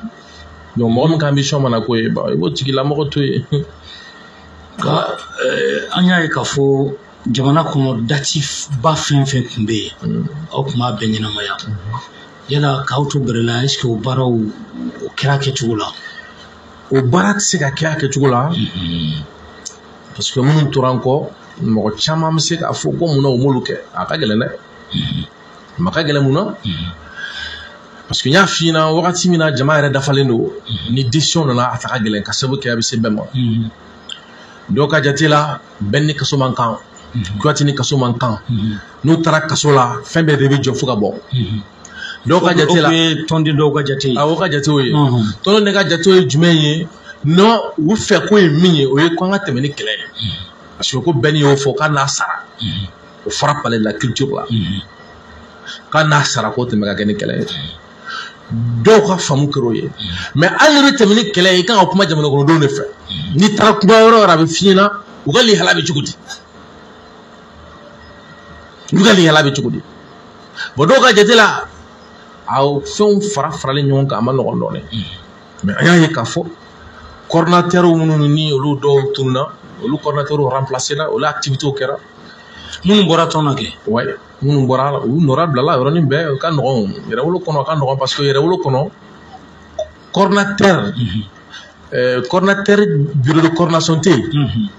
Donc mɔgɔ min ka ambition mana k'o ye, i b'o tigilamɔgɔ to yen. Nka an y'a ye k'a fɔ jamana kɔnɔ dati ba fɛn fɛn tun bɛ yen, aw tun b'a bɛɛ ɲɛnamaya. Yala k'aw to bɛrɛ la, est-ce que o baaraw o kɛra kɛcogo la? O baara tɛ se ka kɛ a kɛcogo la, parce que minnu tora an kɔ, mɔgɔ caman bɛ se k'a fɔ ko munna u m'olu kɛ. A ka gɛlɛn dɛ, a ka gɛlɛn mun na? Parce que n y'a f'i ɲɛna wagati min na jama yɛrɛ dafalen don, ni décision nana a ta ka gɛlɛn ka sababu kɛ a bɛ se bɛɛ ma. Dɔw ka jate la, bɛɛ ni kaso man kan, Kuyate ni kaso man kan, n'u taara kaso la fɛn bɛɛ de bɛ jɔ fo ka bɔ. Dɔw ka jate la, tɔnden dɔw ka jate ye. Awɔ, ka jate o ye. Tɔnden ka jate ye jumɛn ye? Non, u fɛ ko ye min ye, o ye ko an ka tɛmɛ ni kɛlɛ ye. Parce que ko bɛɛ n'i y'o fɔ k'a n'a sara, o fɔra palais de la culture la, k'a n'a sara k'o tɛmɛ ka kɛ ni kɛlɛ ye. Dɔw ka faamu kɛra o ye. Mais hali n'i bɛ tɛmɛ ni kɛlɛ ye, i kan ka kuma jamana kɔnɔdenw de fɛ. N'i taara kuma yɔrɔ o yɔrɔ, a bɛ f'i ɲɛna u ka lihala bɛ cogo di, u ka lihala bɛ cogo di. Bon, dɔw ka jate la, aw fɛnw fara faralen ɲɔgɔn kan, a ma nɔgɔn dɔɔnin. Mais an y'a ye k'a fɔ coordinateur minnu ni olu dɔw tununna, olu coordinateur remplacé la, olu activités kɛra. Minnu bɔra tɔn na kɛ? Ouais, minnu bɔra la, u nɔra bilala yɔrɔnin bɛɛ. O ka nɔgɔn yɛrɛwolo kɔnɔ, a ka nɔgɔn parce que yɛrɛwolo kɔnɔ coordinateur, coordinateur bureau de coordination tɛ yen.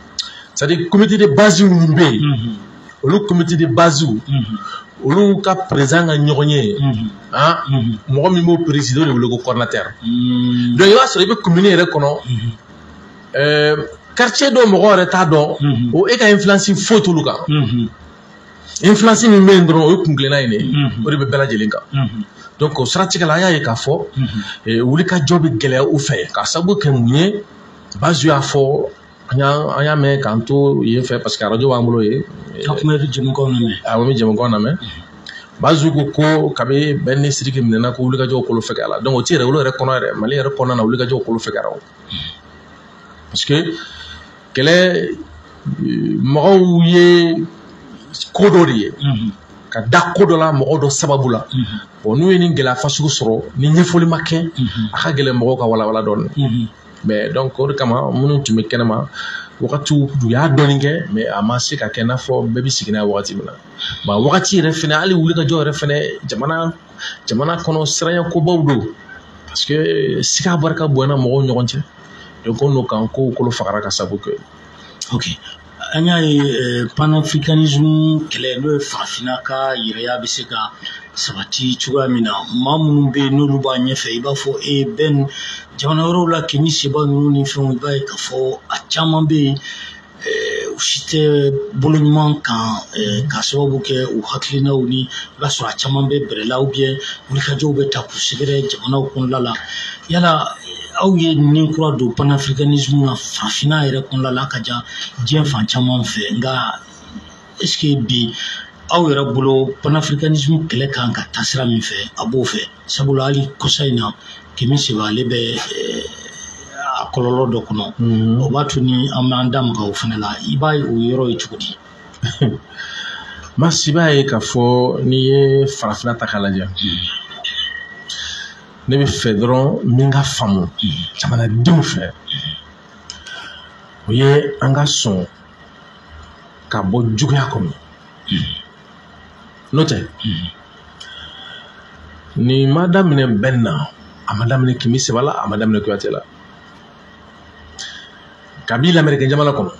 C'est-à-dire comité de base minnu bɛ yen, olu comité de base, olu ka président ka ɲɔgɔn ye, ah, mɔgɔ min b'o présider, o de wele ko coordinateur. Donc i b'a sɔrɔ i bɛ commune yɛrɛ kɔnɔ, quartier dɔw mɔgɔ yɛrɛ t'a dɔn o e ka influence foyi t'olu kan. Influence min bɛ yen dɔrɔn, o ye kun kelenna in de ye, o de bɛ bɛɛ lajɛlen kan. Donc o siratigɛ la, an y'a ye k'a fɔ wulikajɔ bɛ gɛlɛya u fɛ k'a sababu kɛ mun ye. Bazu y'a fɔ, an y'a mɛn k'an to yen fɛ parce que arajo b'an bolo yen. Aw tun bɛ jɛmukanw lamɛn? Awɔ, n bɛ jɛmukanw lamɛn. Bazu ko kabi bɛn ni Sidiki minɛna ko wulikajɔw kolo fɛgɛya la. Donc o ti yɛrɛwolo yɛrɛ kɔnɔ yɛrɛ, Mali yɛrɛ kɔnɔna na wulikajɔw kolo fɛgɛyara o. Parce que kɛlɛ mɔgɔw ye ko dɔ de ye ka da ko dɔ la mɔgɔ dɔ sababu la. Bon, n'u ye nin gɛlɛya fasugu sɔrɔ, ni ɲɛfɔli ma kɛ, a ka gɛlɛn mɔgɔw ka walawala dɔɔnin. Mais donc o de kama minnu tun bɛ kɛnɛma wagatiw u y'a dɔɔnin kɛ, mais a ma se ka kɛ n'a fɔ bɛɛ bɛ sigi n'a ye wagati min na. Bon, wagati yɛrɛ fɛnɛ, hali wulikajɔ yɛrɛ fɛnɛ, jamana kɔnɔ siranya kobaw don, parce que siga barika bonyana mɔgɔw ɲɔgɔn cɛ. Donc o n'o kan kow kolo fagara ka sababu kɛ. Ok, an y'a ye panafricanisme kɛlɛ, n'o ye farafinna ka yɛrɛya bɛ se ka sabati cogoya min na, maa minnu bɛ yen n'olu b'a ɲɛfɛ, i b'a fɔ e bɛn jamana wɛrɛw la, Kemi Seba ninnu ni fɛnw, i b'a ye k'a fɔ a caman bɛ yen, u si tɛ bolo ɲuman kan k'a sababu kɛ u hakilinaw ni, i b'a sɔrɔ a caman bɛ bɛrɛ la, ou bien wulikajɔw bɛ ta k'u sɛgɛrɛ jamanaw kɔnɔna la. Yala aw ye nin kura don panafricanisme na farafinna yɛrɛ kɔnɔna la, a ka jan diɲɛ fan caman fɛ, nka est ce que bi aw yɛrɛ bolo panafricanisme kɛlɛ kan ka taa sira min fɛ, a b'o fɛ? Sabula hali kɔsa in na, Kemi Seba ale bɛ a a kɔlɔlɔ dɔ kɔnɔ. O b'a to ni an b'an da maga o fana la, i b'a ye o yɔrɔ ye cogo di? Masi, b'a ye k'a fɔ n'i ye farafinna ta k'a lajɛ, ne bɛ fɛ dɔrɔn min ka faamu jamanadenw fɛ, o ye an ka sɔn ka bɔ juguya kɔnɔ. N'o tɛ, nin ma daminɛ bɛn na, a ma daminɛ Kemi Seba la, a ma daminɛ Kuyate la. Kabi lamɛrikɛn jamana kɔnɔ,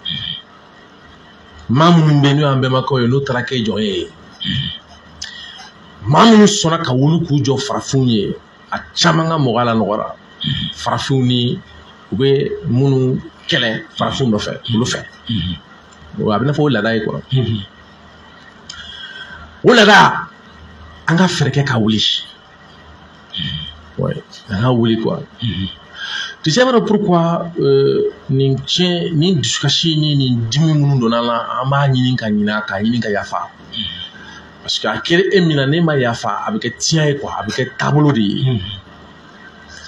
maa minnu bɛ yen n'o y'an bɛnbakɛw ye, n'o taara kɛ jɔn ye, maa minnu sɔnna ka wuli k'u jɔ farafinw ye, a caman ka mɔgɔya la nɔgɔyara. Farafinw ni u bɛ minnu kɛlɛ farafinw nɔfɛ, olu fɛ, a bɛ n'a fɔ o laada ye quoi. O laada, an ka fɛɛrɛ kɛ ka wuli. Ouais, an ka wuli quoi. Tu sais pourquoi nin tiɲɛ, nin dusukasi ni nin dimi minnu donna an na, an b'a ɲini ka ɲina, k'a ɲini ka yafa? Parce que a kɛra e min na, n'e ma yafa, a bɛ kɛ tiɲɛ ye quoi, a bɛ kɛ taabolo de ye,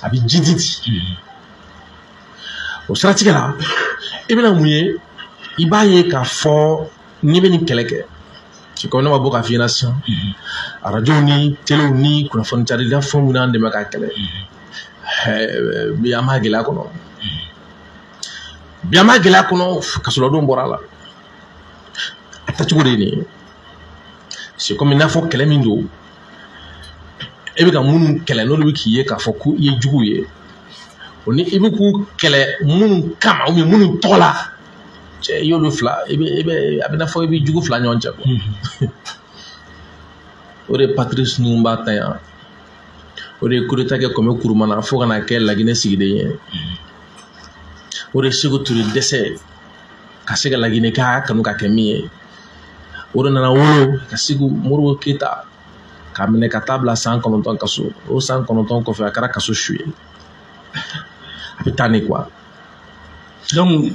a bɛ jidi di. O siratigɛ la, i bɛna mun ye? I b'a ye k'a fɔ n'i bɛ nin kɛlɛ kɛ, c'est comme ne ma bɔ k'a f'i ɲɛna sisan, arajow ni telew ni kunnafoni carila fɛn minnu y'an dɛmɛ k'a kɛlɛ bi, an b'a gɛlɛya kɔnɔ bi, an b'a gɛlɛya kɔnɔ, kasoladon bɔra a la. A taacogo de ye nin ye. C'est comme i n'a fɔ kɛlɛ min don, e bɛ ka minnu kɛlɛ, n'olu bɛ k'i ye k'a fɔ ko i ye jugu ye, o ni i bɛ k'u kɛlɛ minnu kama ou bien minnu tɔgɔ la, cɛ, i y'olu fila, i bɛ a bɛ n'a fɔ i bɛ jugu fila ɲɔgɔn cɛ quoi. O de ye Patrice ninnu b'a ta yan, o de ye coup d'état kɛ Kɔmɛ Kurumana fo ka na kɛ Laginɛ sigiden ye, o de ye Sekou Touré dɛsɛ ka se ka Laginɛ k'a kanu ka kɛ min ye, o de nana wolo ka Sekou Modibo Keyita k'a minɛ ka taa bila san 9 kaso. O san 9 kɔfɛ, a kɛra kaso su ye, a bɛ taa ni quoi. Donc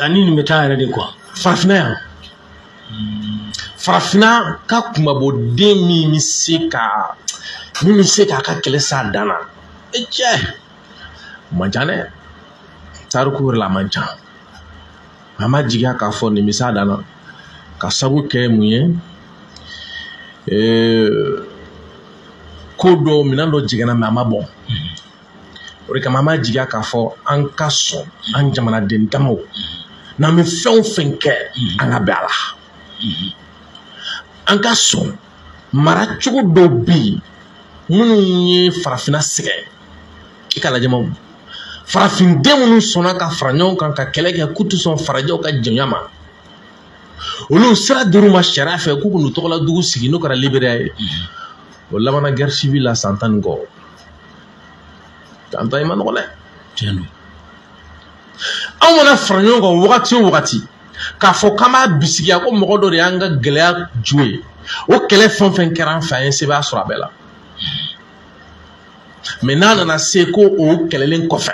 ani nin bɛ taa yɛrɛ de quoi. Farafinna yan, farafinna ka kunmabɔden min bɛ se k'a ka kɛlɛ s'a dan na, e cɛ, o man ca dɛ. Tariku yɛrɛ la, a man ca. An b'a jigiya k'a fɔ nin bɛ s'a dan na, ka sabu kɛ mun ye? Ko dɔw, minɛn dɔ jiginna mɛ a ma bɔn. O de kama an b'a jigiya k'a fɔ an ka sɔn, an jamanaden damaw, n'an bɛ fɛn o fɛn kɛ, an ka bɛn a la, an ka sɔn mara cogo dɔw bɛ yen minnu ye farafinna sɛgɛn. I ka lajɛ, ma farafinden minnu sɔnna ka fara ɲɔgɔn kan ka kɛlɛ kɛ k'u tɛ sɔn farajɛw ka jɔnya ma, olu sira dir'u ma sariya fɛ k'u k'u tɔgɔla dugu sigi, n'o kɛra Liberiya ye. O labanna guerre civile la san 10 ni kɔ. San 10 i ma nɔgɔn dɛ. Tiɲɛ don. Anw mana fara ɲɔgɔn kan wagati o wagati k'a fɔ k'an b'a bisigiya ko mɔgɔ dɔ de y'an ka gɛlɛya ju ye, o kɛlɛ fɛn o fɛn kɛra an fɛ, an ye sɛbɛn sɔrɔ a bɛɛ la. Mɛ n'a nana se ko o kɛlɛlen kɔfɛ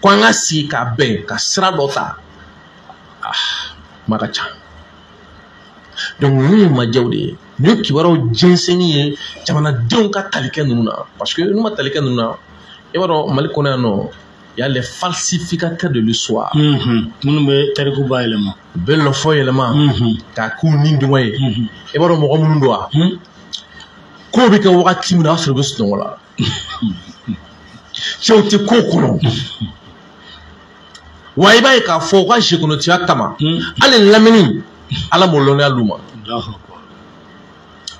ko an ka sigi ka bɛn ka sira dɔ ta, ah, kuma ka ca. Donc ninnu ye majɛw de ye, nin ye kibaruyaw jɛnsɛnni ye jamanadenw ka tali kɛ ninnu na, parce que n'u ma tali kɛ ninnu na, i b'a dɔn, Mali kɔnɔ yan nɔ, y a les falsificateurs de l'histoire. Minnu bɛ tariku bayɛlɛma. U bɛ lɔfɔ yɛlɛma k'a k'u ni dungɔ ye. I b'a dɔn mɔgɔ minnu don wa? Kow bɛ kɛ wagati min na, o y'a sɔrɔ u bɛ sunɔgɔ la. Cɛw tɛ ko kɔnɔ wa. I b'a ye k'a fɔ u ka sekɔnɔtiya kama, hali lamini, Ala m'o lɔnniya d'u ma.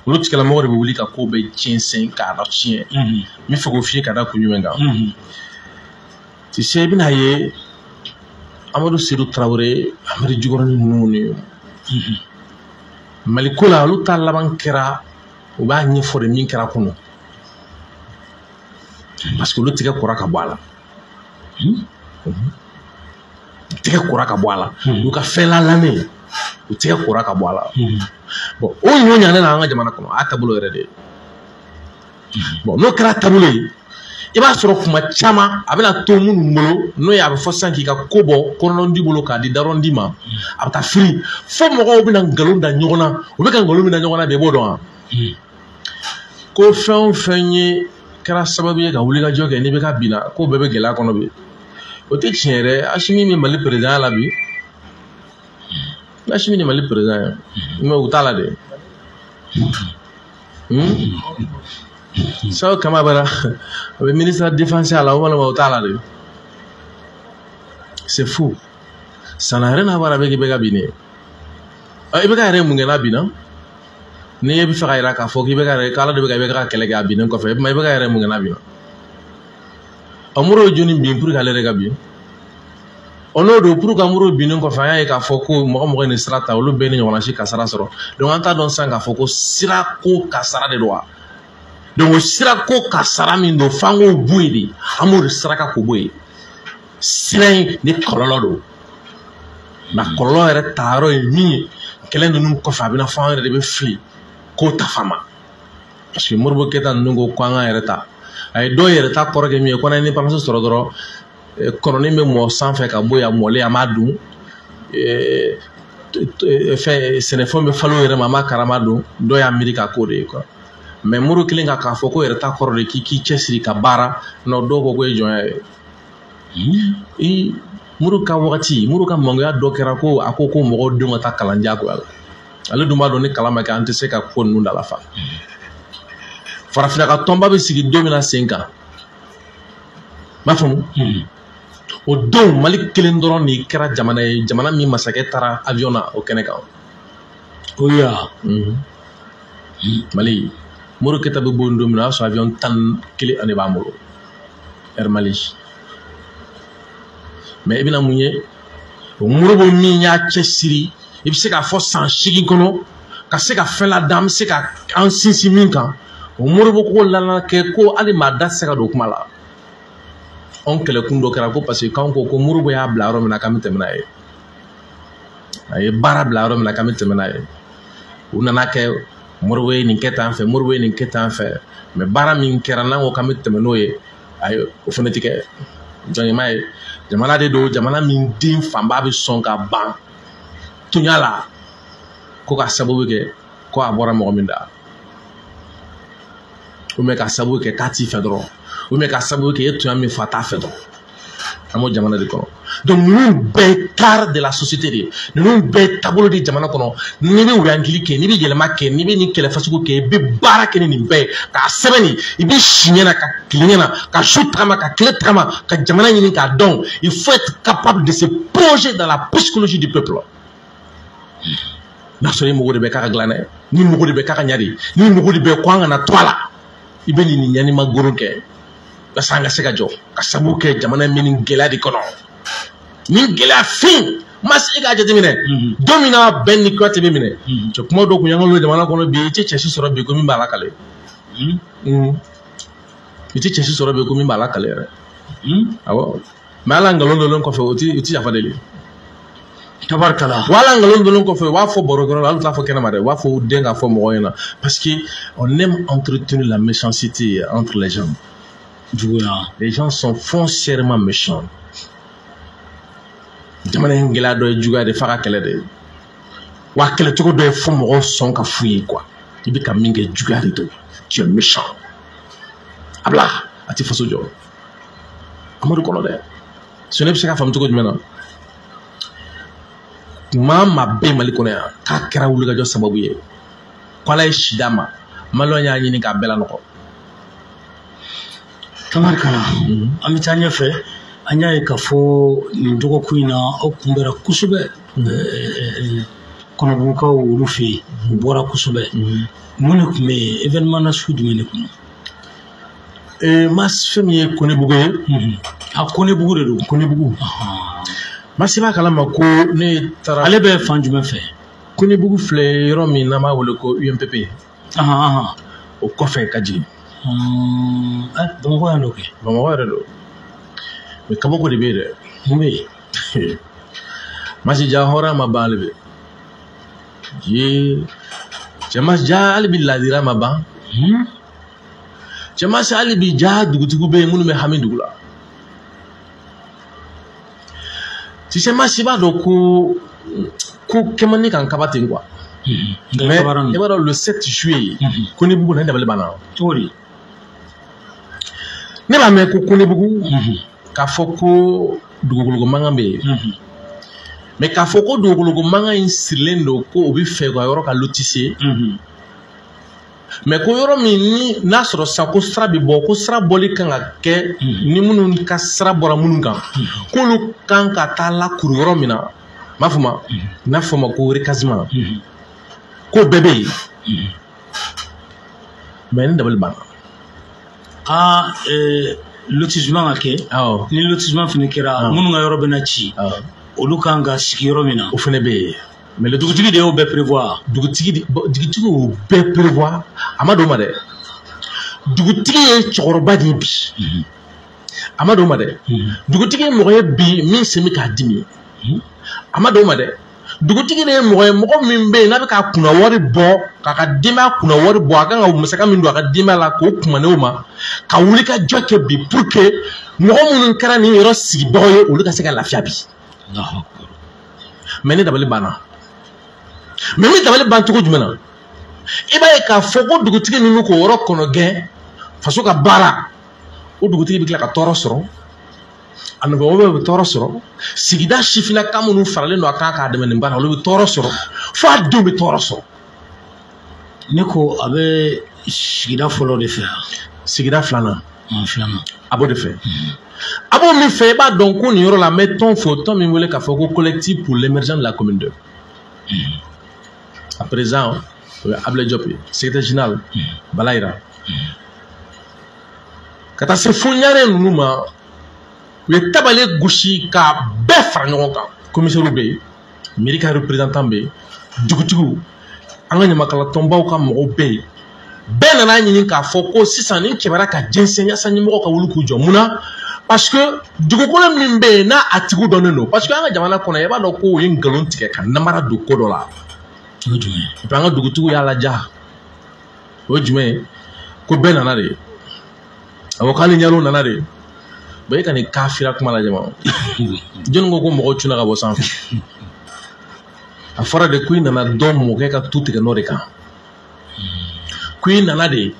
Olu tigilamɔgɔ de bɛ wuli ka ko bɛɛ jɛnsɛn k'a la tiɲɛ. N bɛ fɛ k'o f'i ye ka da kun jumɛn kan? Tu sais, i bɛna ye Amadu Sedu Tarawele, Amadu Jikɔrɔni ninnu ni Mali ko la, olu ta laban kɛra u b'a ɲɛfɔ de min kɛra kunun, parce que olu tigɛ kɔrɔ ka bɔ a la, tigɛ kɔrɔ ka bɔ a la, u ka fɛn lalannen, u tigɛ kɔrɔ ka bɔ a la. Bon, o ɲɔ ɲanen na an ka jamana kɔnɔ, a y'a taabolo yɛrɛ de ye. Bon, n'o kɛra taabolo ye, i b'a sɔrɔ kuma caman a bɛna to minnu bolo, n'o ye a bɛ fɔ sisan k'i ka ko bɔ kɔnɔndi bolo k'a di darɔndi ma, a bɛ taa firi fo mɔgɔw bɛna nkalon da ɲɔgɔn na. U bɛ ka nkalon min da ɲɔgɔn na bi, i b'o dɔn wa? Ko fɛn o fɛn ye kɛra sababu ye ka wulikajɔ kɛ, n'i bɛ ka binna, ko bɛɛ bɛ gɛlɛya kɔnɔ bi. O tɛ tiɲɛ yɛrɛ. Assimi bɛ Mali président la bi. Assimi ni Mali président ye, mais u t'a la dɛ. Sadio Camara a bɛ ministre de la défense la, walima u t'a la dɛ. C'est fou. Ça n'a rien à voir avec IBK binne. IBK yɛrɛ ye mun kɛ n'a binna? Ni e bɛ fɛ ka yira k'a fɔ k'IBK yɛrɛ k'ala de bɛ ka IBK ka kɛlɛ kɛ a binnen kɔfɛ, IBK yɛrɛ ye mun kɛ n'a binna? Ɔ, Modibo ye jɔnni bin pour que ale yɛrɛ ka bin? Ɔ, n'o don, pour que Modibo binnen kɔfɛ, an y'a ye k'a fɔ ko mɔgɔ mɔgɔ ye nin sira ta, olu bɛɛ ni ɲɔgɔnna si kasara sɔrɔ. Donc an t'a dɔn sisan k'a fɔ ko sira ko kasara de don wa? Donc o sira ko kasara min don, f'an k'o bɔ yen de, an b'o de saraka k'o bɔ yen. Sira in ni kɔlɔlɔ don, nka kɔlɔlɔ yɛrɛ ta yɔrɔ ye min ye, kɛlɛ ninnu kɔfɛ, a bɛna fɔ an yɛrɛ de bɛ fili k'o ta fan ma, parce que Modibo Keyita ninnu ko ko an k'an yɛrɛ ta. A ye dɔw yɛrɛ ta kɔrɔ kɛ min ye, ko n'an ye indépendance sɔrɔ dɔrɔn, kɔnɔni bɛ mɔ sanfɛ ka bɔ yen, a mɔlen, an b'a dun, fɛn sɛnɛfɛnw bɛ falen u yɛrɛ ma, an b'a karama dun. Dɔw y'a miiri k'a k'o de ye quoi. Mais Modibo kelen k'a fɔ ko yɛrɛ ta kɔrɔ de k'i k'i cɛsiri ka baara non, dɔw ko ko ye jɔnya ye. I Modibo ka wagati, Modibo ka mangoya dɔ kɛra ko a ko ko mɔgɔw denw ka taa kalan diyagoya la. Ale dun b'a dɔn ni kalan ma kɛ, an tɛ se ka ko ninnu dalafa. Farafinna ka tɔnba bɛ sigi don min na sen kan, n b'a faamu, o don Mali kelen dɔrɔn de kɛra jamana ye, jamana min masakɛ taara avion na o kɛnɛ kan. O ya. Mali, Modibo Keyita bɛ bɔ yen don min na, o y'a sɔrɔ avion 11 de b'an bolo, Air Mali. Mais i bɛna mun ye? O Modibo min y'a cɛsiri, i bɛ se k'a fɔ san 8 kɔnɔ ka se ka fɛn ladan, an bɛ se ka an sinsin min kan, o Modibo ko lana kɛ ko hali maa da tɛ se ka don kuma la. Anw kɛlɛkun dɔ kɛra ko parce que k'anw ko ko Modibo y'a bila yɔrɔ min na, k'an bɛ tɛmɛ n'a ye. A ye baara bila yɔrɔ min na, k'an bɛ tɛmɛ n'a ye. U nana kɛ Modibo ye nin kɛ tan fɛ, Modibo ye nin kɛ tan fɛ, mais baara min kɛra n'an ko k'an bɛ tɛmɛ n'o ye, ayi, o fana tɛ kɛ. Donc i m'a ye, jamana de don, jamana min den fanba bɛ sɔn ka ban toɲa la ko ka sababu kɛ ko a bɔra mɔgɔ min da, ou bien ka sababu kɛ k'a t'i fɛ dɔrɔn, ou bien ka sababu kɛ e toɲa min fɔ a t'a fɛ dɔrɔn. An b'o jamana de kɔnɔ. Donc ninnu bɛɛ ye quart de la société de ye, ninnu bɛɛ ye taabolo de jamana kɔnɔ. N'i bɛ wulankili kɛ, n'i bɛ yɛlɛma kɛ, n'i bɛ nin kɛlɛ fasugu kɛ, i bɛ baara kɛ ni nin bɛɛ ye k'a sɛbɛn nin, i bɛ si ɲɛ na ka tile ɲɛ na, ka su tagama ka tile tagama, ka jamana ɲini k'a dɔn. Il faut être capable de se plonger dans la psychologie du peuple. N'a sɔrɔ i mago de bɛ k'a ka dilan dɛ, ni mago de bɛ k'a ka ɲa de, ni mago de bɛ ko an kana to a la, i bɛ nin ɲanima goro kɛ walasa an ka se ka jɔ, ka sababu kɛ jamana in bɛ nin gɛlɛya de kɔnɔ, nin gɛlɛya fin ma se k'a jateminɛ. Don min na bɛn ni Kuyate bɛ minɛ, cɛ, kuma dɔw kun y'an ka jamana kɔnɔ bi, i tɛ cɛ si sɔrɔ bi ko min b'a lakale. I tɛ cɛ si sɔrɔ bi ko min b'a lakale yɛrɛ. Awɔ, mais ala nkalon donnen kɔfɛ, o ti yafa deli. Tabarikala. Wala nkalon donnen kɔfɛ, u b'a fɔ barokɛyɔrɔ la, hali u t'a fɔ kɛnɛma dɛ, u b'a fɔ u den k'a fɔ mɔgɔw ɲɛna, parce que on aime entretenir la méchanceté entre les gens. Juguya. Les gens sont foncièrement méchants. Jamana in gɛlɛya dɔ ye juguya de, f'a ka kɛlɛ de ye, wa kɛlɛcogo dɔ ye fo mɔgɔw sɔn ka f'u ye quoi. I bɛ ka min kɛ, juguya de don, tu es méchant. A bila a ti faso jɔ. Amadu kɔnɔ dɛ, sinon e bɛ se k'a faamu cogo jumɛn na maa maa bɛ Mali kɔnɔ yan k'a kɛra wulikajɔ sababu ye ko Ala ye si d'a ma, maliyɛnw y'a ɲini k'a bɛɛ lanɔgɔ. Tabarikala. An bɛ taa ɲɛfɛ. An y'a ye k'a fɔ nin dɔgɔkun in na, aw kunbɛra kosɛbɛ Kɔnɔbugukaw olu fɛ yen, u bɔra kosɛbɛ. Mun de tun bɛ yen? Événement na sugu jumɛn de kun? Mas, fɛn min ye Kɔnɛbugu ye. A Kɔnɛbugu de don. Kɔnɛbugu. Masi b'a kalama ko ne taara. Ale bɛ fan jumɛn fɛ? Kɔnɛbugu filɛ yɔrɔ min n'an b'a wele ko UMPP. O kɔfɛ ka jigin. Bamakɔ yan dɔ kɛ. Bamakɔ yɛrɛ don. Mais kabako de bɛ yen dɛ. Mun bɛ yen? Masi, ja hɔrɔnya ma ban hali bi. Ye cɛ Masi, ja hali bi laadira ma ban. Cɛ Masi, hali bi ja dugutigiw bɛ yen minnu bɛ hami dugu la. Tu sais, Masi, i b'a dɔn ko ko kɛ man di ka n kaba ten quoi. Mais i b'a dɔn, le 7 juillet, Kɔnɛbugu, ne dabali banna. Cogo di? Ne b'a mɛn ko Kɔnɛbugu, k'a fɔ ko Dugukoloko mankan bɛ yen. Mais k'a fɔ ko dugukoloko mankan in sirilen don ko o bɛ fɛ ka yɔrɔ ka lotissé. Mais ko yɔrɔ min ni n'a sɔrɔ sisan ko sira bɛ bɔ, ko sira bɔli kan ka kɛ ni minnu ka sira bɔra minnu kan, k'olu kan ka taa lakuru yɔrɔ min na, n b'a fɔ ma, n'a fɔ ma ko recasement, k'o bɛɛ bɛ yen. Mais ne dabali banna. Aa, lotissement ka kɛ. Awɔ. Ni lotissement fana kɛra, minnu ka yɔrɔ bɛna ci, olu kan ka sigi yɔrɔ min na. O fana bɛ yen. Mais le dugutigi de y'o bɛɛ prévoir. Dugutigi y'o bɛɛ prévoir, a ma don o ma dɛ. Dugutigi ye cɛkɔrɔba de ye bi. A ma don o ma dɛ. Dugutigi ye mɔgɔ ye bi min sen bɛ k'a dimi. A ma don o ma dɛ. Dugutigi de ye mɔgɔ ye, mɔgɔ min bɛ yen n'a bɛ k'a kunna wari bɔ, k'a ka denbaya kunna wari bɔ, a kan ka musaka min don a ka denbaya la k'o kumane o ma, ka wuli ka jɔ kɛ bi pour que mɔgɔ minnu kɛra nin yɔrɔ sigibagaw ye, olu ka se ka lafiya bi. Mais ne dabali banna. Mais n bɛ dabali ban cogo jumɛn na? I b'a ye k'a fɔ ko dugutigi min bɛ k'o yɔrɔ kɔnɔ gɛn faso ka baara, o dugutigi bɛ tila ka tɔɔrɔ sɔrɔ, a nɔfɛmɔgɔw bɛ tɔɔrɔ sɔrɔ, sigida sifinnaka minnu faralen don a kan k'a dɛmɛ nin baara, olu bɛ tɔɔrɔ sɔrɔ, fo a denw bɛ tɔɔrɔ sɔrɔ. Ne ko a bɛ sigida fɔlɔ de fɛ. Sigida filanan. Filanan. A b'o de fɛ. A b'o min fɛ, i b'a dɔn ko nin yɔrɔ la n bɛ tɔn fo, tɔn min wele k'a fɔ ko collectif pour l'émergence de la commune 2. À présent, Ablaye Diop, secrétaire général, Balayira. Ka taa se fo ɲare ninnu ma, u ye tabale gosi ka bɛɛ fara ɲɔgɔn kan. Commissaire bɛ yen, mairie ka représentant bɛ yen, dugutigiw, an ka ɲamakala tɔnbaw ka mɔgɔw bɛ yen. Bɛɛ nana ɲini k'a fɔ ko sisan nin kibaruya ka jɛnsɛn yaasa ɲɛmɔgɔ ka wuli k'u jɔ. Mun na? Parce que dugukolo min bɛ yen n'a a tigiw dɔnnen don, parce que an ka jamana kɔnɔ i b'a dɔn ko o ye nkalon tigɛ ka namara don ko dɔ la. O ye jumɛn ye? Et puis an ka dugutigiw y'a laja. O ye jumɛn ye? Ko bɛɛ nana de. Awɔ, k'ale ɲɛriw nana de. Bon, e ka nin kafira kuma lajɛ ma. Jɔnni ko ko mɔgɔw cunna ka bɔ sanfɛ? A fɔra de ko i nana dɔ mɔkɛ ka tu tigɛ nɔ de kan. Ko i nana de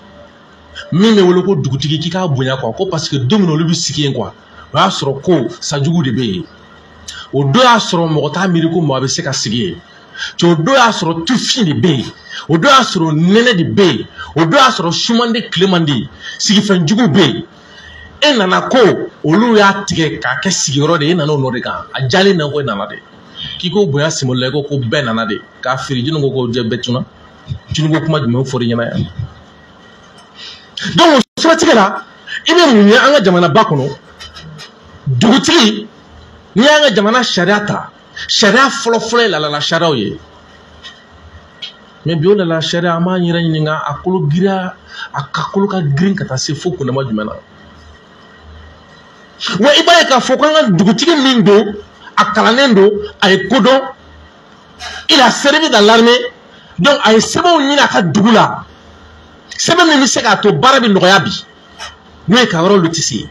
min bɛ wele ko dugutigi k'i k'a bonya quoi, ko parce que don min na olu bɛ sigi yen quoi, o y'a sɔrɔ ko sajugu de bɛ yen. O don y'a sɔrɔ mɔgɔ t'a miiri ko mɔgɔ bɛ se ka sigi yen. Cɛ, o don y'a sɔrɔ tufin de bɛ yen, o don y'a sɔrɔ nɛnɛ de bɛ yen, o don y'a sɔrɔ suman de tile man di, sigifɛnjugu bɛ yen. E nana ko olu y'a tigɛ k'a kɛ sigiyɔrɔ de ye, e nana o nɔ de kan. A jalen na ko e nana de. K'i ko bonya simolo la, i ko ko bɛɛ nana de. K'a feere, jɔnni ko ko bɛɛ tunna? Jɔnni ko kuma jumɛn fɔr'i ɲɛna yan? Donc o siratigɛ la, i bɛ mun ye an ka jamanaba kɔnɔ? Dugutigi, n'i y'an ka jamana sariya ta, sariya fɔlɔfɔlɔ ye lalala sariyaw ye. Mais bi o lalala sariya, an b'an yɛrɛ ɲininka a kolo giriya, a ka kolo ka girin ka taa se fo kundama jumɛn na? Wa i b'a ye k'a fɔ ko an ka dugutigi min don, a kalannen don, a ye ko dɔn, il a servi dans l'armée, donc a ye sɛbɛnw ɲini a ka dugu la, sɛbɛn min bɛ se k'a to baara bɛ nɔgɔya bi, n'o ye ka yɔrɔ lotissé.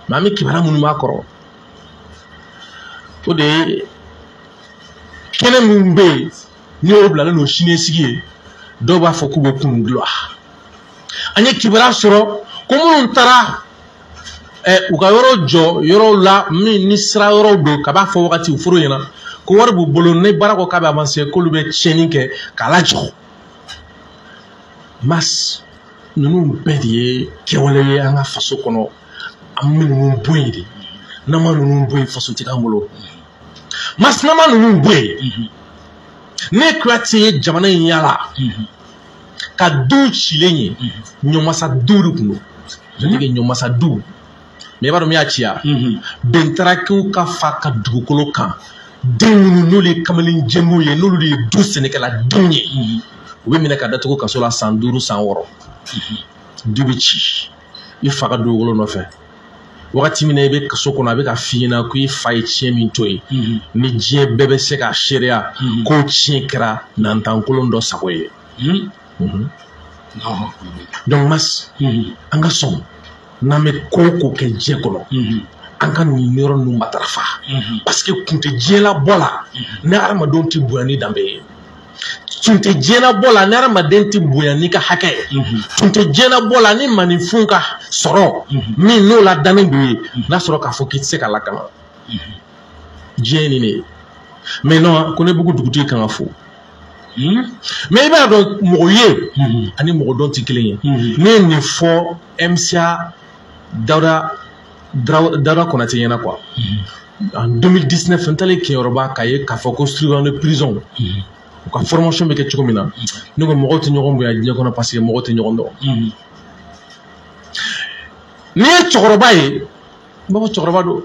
Mais an bɛ kibaruya minnu b'a kɔrɔ, o de ye kɛnɛ min bɛ yen ni o bilalen don siniɲɛsigi ye, dɔw b'a fɔ k'u bɛ kunun dilan. An ye kibaruya sɔrɔ ko minnu taara u ka yɔrɔ jɔ yɔrɔw la min ni sira yɔrɔw don, ka b'a fɔ wagati u furu ɲɛna ko wari b'u bolo, ni baara ko k'a bɛ avancer k'olu bɛ tiɲɛni kɛ k'a lajɔ. Mas ninnu bɛɛ de ye kɛwale ye an ka faso kɔnɔ. An bɛ ninnu bɔ yen de, n'an ma ninnu bɔ yen faso tɛ k'an bolo. Mas n'an ma ninnu bɔ yen, ne Kuyate ye jamana in yala ka du cilen ye, ɲɔmasa du de tun don, c'est-à-dire ɲɔmasa du. Mais i b'a dɔn min y'a ci ya? Bɛntarakiw ka fa ka dugukolo kan, den minnu n'olu ye kamalen jɛnguw ye, n'olu de ye du sɛnɛkɛla denw ye, u bɛ minɛ ka datugu kaso la san 5 san 6. Du bɛ ci i fa ka dugukolo nɔfɛ. Wagati min na i bɛ kaso kɔnɔ, a bɛ ka f'i ɲɛna ko i fa ye tiɲɛ min to yen, ni diɲɛ bɛɛ bɛ se k'a seereya k'o tiɲɛ kɛra nantankolon dɔ sago ye. Donc mas, an ka sɔn n'an bɛ ko o ko kɛ diɲɛ kɔnɔ, an ka nin yɔrɔ ninnu matarafa, parce que kun tɛ diɲɛlabɔ la ni hadamadenw tɛ bonya ni danbe ye, tun tɛ diɲɛlabɔ la ni hadamaden tɛ bonya n'i ka hakɛ ye, tun tɛ diɲɛlabɔ la ni maninfin ka sɔrɔ min n'o ladannen don ye, n'a sɔrɔ k'a fɔ k'i tɛ se ka lakana. Diɲɛ ye nin de ye. Mais non, Konebugu dugutigi kan ka fo. Mais i b'a dɔn mɔgɔ ye ani mɔgɔ dɔn tɛ kelen ye. Ne ye nin fɔ MCA Dawuda Dawuda Konate ɲɛna quoi. En 2019, n taalen Kɛɲɛrɔba k'a ye k'a fɔ ko surveillant de prison u ka formation bɛ kɛ cogo min na, ne ko mɔgɔw tɛ ɲɔgɔn bonya diɲɛ kɔnɔ parce que mɔgɔw tɛ ɲɔgɔn dɔn. N'i ye cɛkɔrɔba ye, n b'a fɔ cɛkɔrɔba don,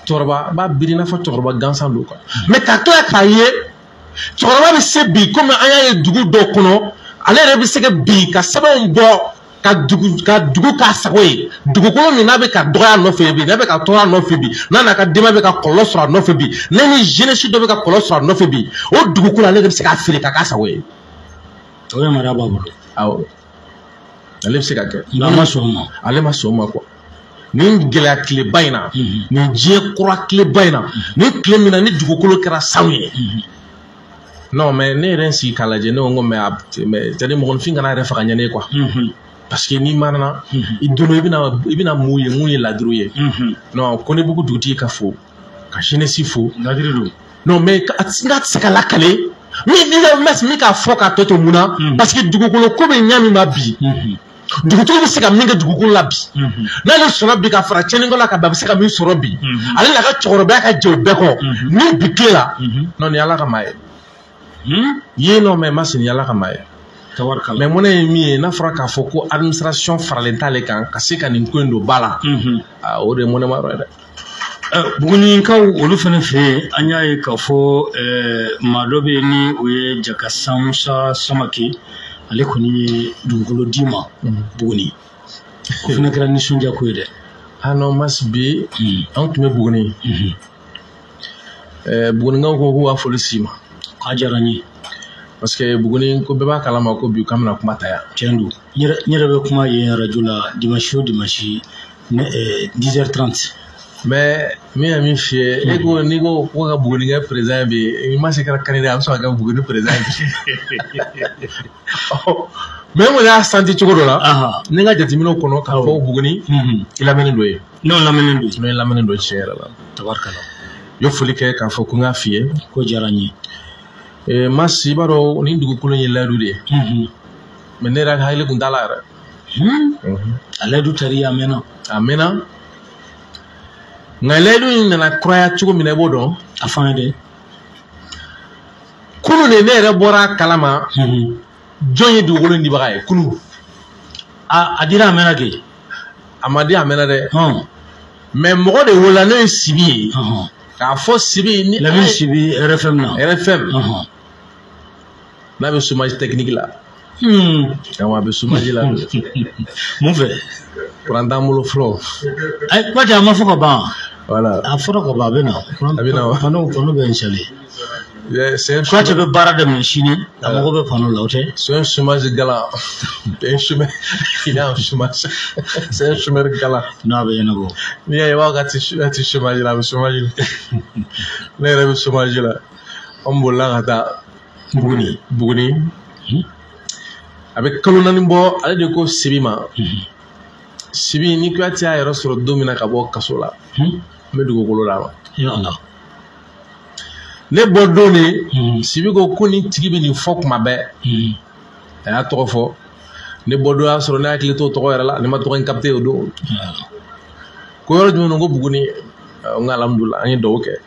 cɛkɔrɔba b'a biri i n'a fɔ cɛkɔrɔba gansan don quoi. Mais ka tila k'a ye cɛkɔrɔba bɛ se bi, komi an y'a ye dugu dɔw kɔnɔ, ale yɛrɛ bɛ se ka bi ka sɛbɛnw bɔ ka dugu k'a sago ye. Dugukolo min n'a bɛ ka dɔgɔya a nɔfɛ bi, n'a bɛ ka tɔɔrɔ a nɔfɛ bi, n'a n'a ka denbaya bɛ ka kɔlɔlɔ sɔrɔ a nɔfɛ bi, n'a ni jeunesse dɔ bɛ ka kɔlɔlɔ sɔrɔ a nɔfɛ bi, o dugukolo ale de bɛ se k'a feere k'a k'a sago ye. O yamaruya b'a bolo. Awɔ, ale bɛ se ka kɛ. Nka a ma sɔn o ma. Ale ma sɔn o ma quoi. Nin gɛlɛya tileba in na, nin diɲɛ kura tileba in na, nin tile min na ni dugukolo kɛra sanu ye. Non, mais ne yɛrɛ n sigi k'a lajɛ, ne ko n ko mais c'est à dire mɔgɔninfin kana yɛrɛ faga ɲɛ ne ye quoi. Parce que n'i marana, i donna i bɛna mun ye, mun ye ladiri ye. Non, Konebugu dugutigi ka fo, ka jeunesse fo. Ladiri don. Non, mais a tɛ se ka lakale. Min min k'a fɔ k'a tɔ to mun na, parce que dugukolo ko bɛ ɲɛ min ma bi. Dugutigi bɛ se ka min kɛ dugukolo la bi, n'ale sɔnna bi ka fara tiɲɛnikɛla kan bi, a bɛ se ka min sɔrɔ bi, ale n'a ka cɛkɔrɔbaya ka jɛ o bɛɛ kɔ ni bi tile la. Non, nin ye Ala ka maa ye. Ye non, mais ma sini Ala ka maa ye. Tabarikala. Mais mɔnɛ ye min ye, n'a fɔra k'a fɔ ko administration faralen t'ale kan ka se ka nin ko in don ba la, o de ye mɔnɛ ma yɔrɔ ye dɛ. Bugunikaw olu fana fɛ yen, an y'a ye k'a fɔ maa dɔ bɛ yen ni o ye Jaka Musa Samake, ale kɔni ye dugukolo d'i ma Buguni. O fana kɛra nisɔndiya ko ye dɛ. Ah non, mas bi an tun bɛ Buguni. Bugunikaw ko k'u b'a foli s'i ma. K'a diyara n ye. Parce que Buguni ko bɛɛ b'a kalama ko bi k'an bɛna kuma ta yan. Tiɲɛ don. N yɛrɛ bɛ kuma yen arajo la dimanche o dimanche 10h30. Mais min ye min f'i ye, e ko n'i ko ko ka Buguni kɛ président ye bi, i ma se kɛra candidat, a bɛ sɔn ka kɛ Buguni président ye bi. Mais n kɔni y'a senti cogo dɔ la, ni n ka jateminɛw kɔnɔ k'a fɔ Buguni i lamɛnnen don yen. N'o lamɛnnen don. N'o lamɛnnen don tiɲɛ yɛrɛ la. Tabarikala. N ye foli kɛ k'a fɔ ko n k'a f'i ye. Ko diyara n ye. Mas i b'a dɔn nin dugukolo in ye layidu de ye. Mais ne yɛrɛ hakili kun t'a la yɛrɛ. A layidu tari a mɛnna. A mɛnna. Nka layidu in nana kuraya cogo min na, i b'o dɔn. A fɔ an ye dɛ. Kunun de ne yɛrɛ bɔra a kalama. Jɔn ye dugukolo in dibaga ye kunun? A dira a mɛnna kɛ. A ma di a mɛnna dɛ. Mais mɔgɔ de wolola n'o ye Sibi ye. K'a fɔ Sibi ni. Lamini Sibi RFM na. RFM. N'a bɛ chômage technique la. Awɔ, a bɛ chômage la. Mun fɛ? Kuran t'an bolo fɔlɔ. Ayi, kuma tɛ, a ma fɔ ka ban. Voilà. A fɔra ka ban, a bɛ na. A bɛ na wa? Panneau bɛ installé. Kura bɛ baara daminɛ sini, a mago bɛ panneau la, o tɛ? C'est un chômage galant. C'est un chômeur. Il est en chômage. C'est un chômeur galant. Non, a bɛ ɲɛnabɔ. N'i y'a ye i b'a fɔ k'a ti chômage la, a bɛ chômage la. Ne yɛrɛ bɛ chômage la. An bolila ka taa Buguni. Buguni. A bɛ kalo 4 bɔ, ale de ko Sibi ma. Sibi ni Kuyate y'a yɛrɛ sɔrɔ don min na ka bɔ kaso la, n bɛ dugukolo d'a ma. Ya Allah. Ne bɔ don de, Sibi ko ko nin tigi bɛ nin fɔ kuma bɛɛ. A y'a tɔgɔ fɔ. Ne bɔ don y'a sɔrɔ ne hakili t'o tɔgɔ yɛrɛ la, ne ma tɔgɔ in capté o don. Ko yɔrɔ jumɛn don, ko Buguni. N ko alhamdulilah, an ye dugawu kɛ.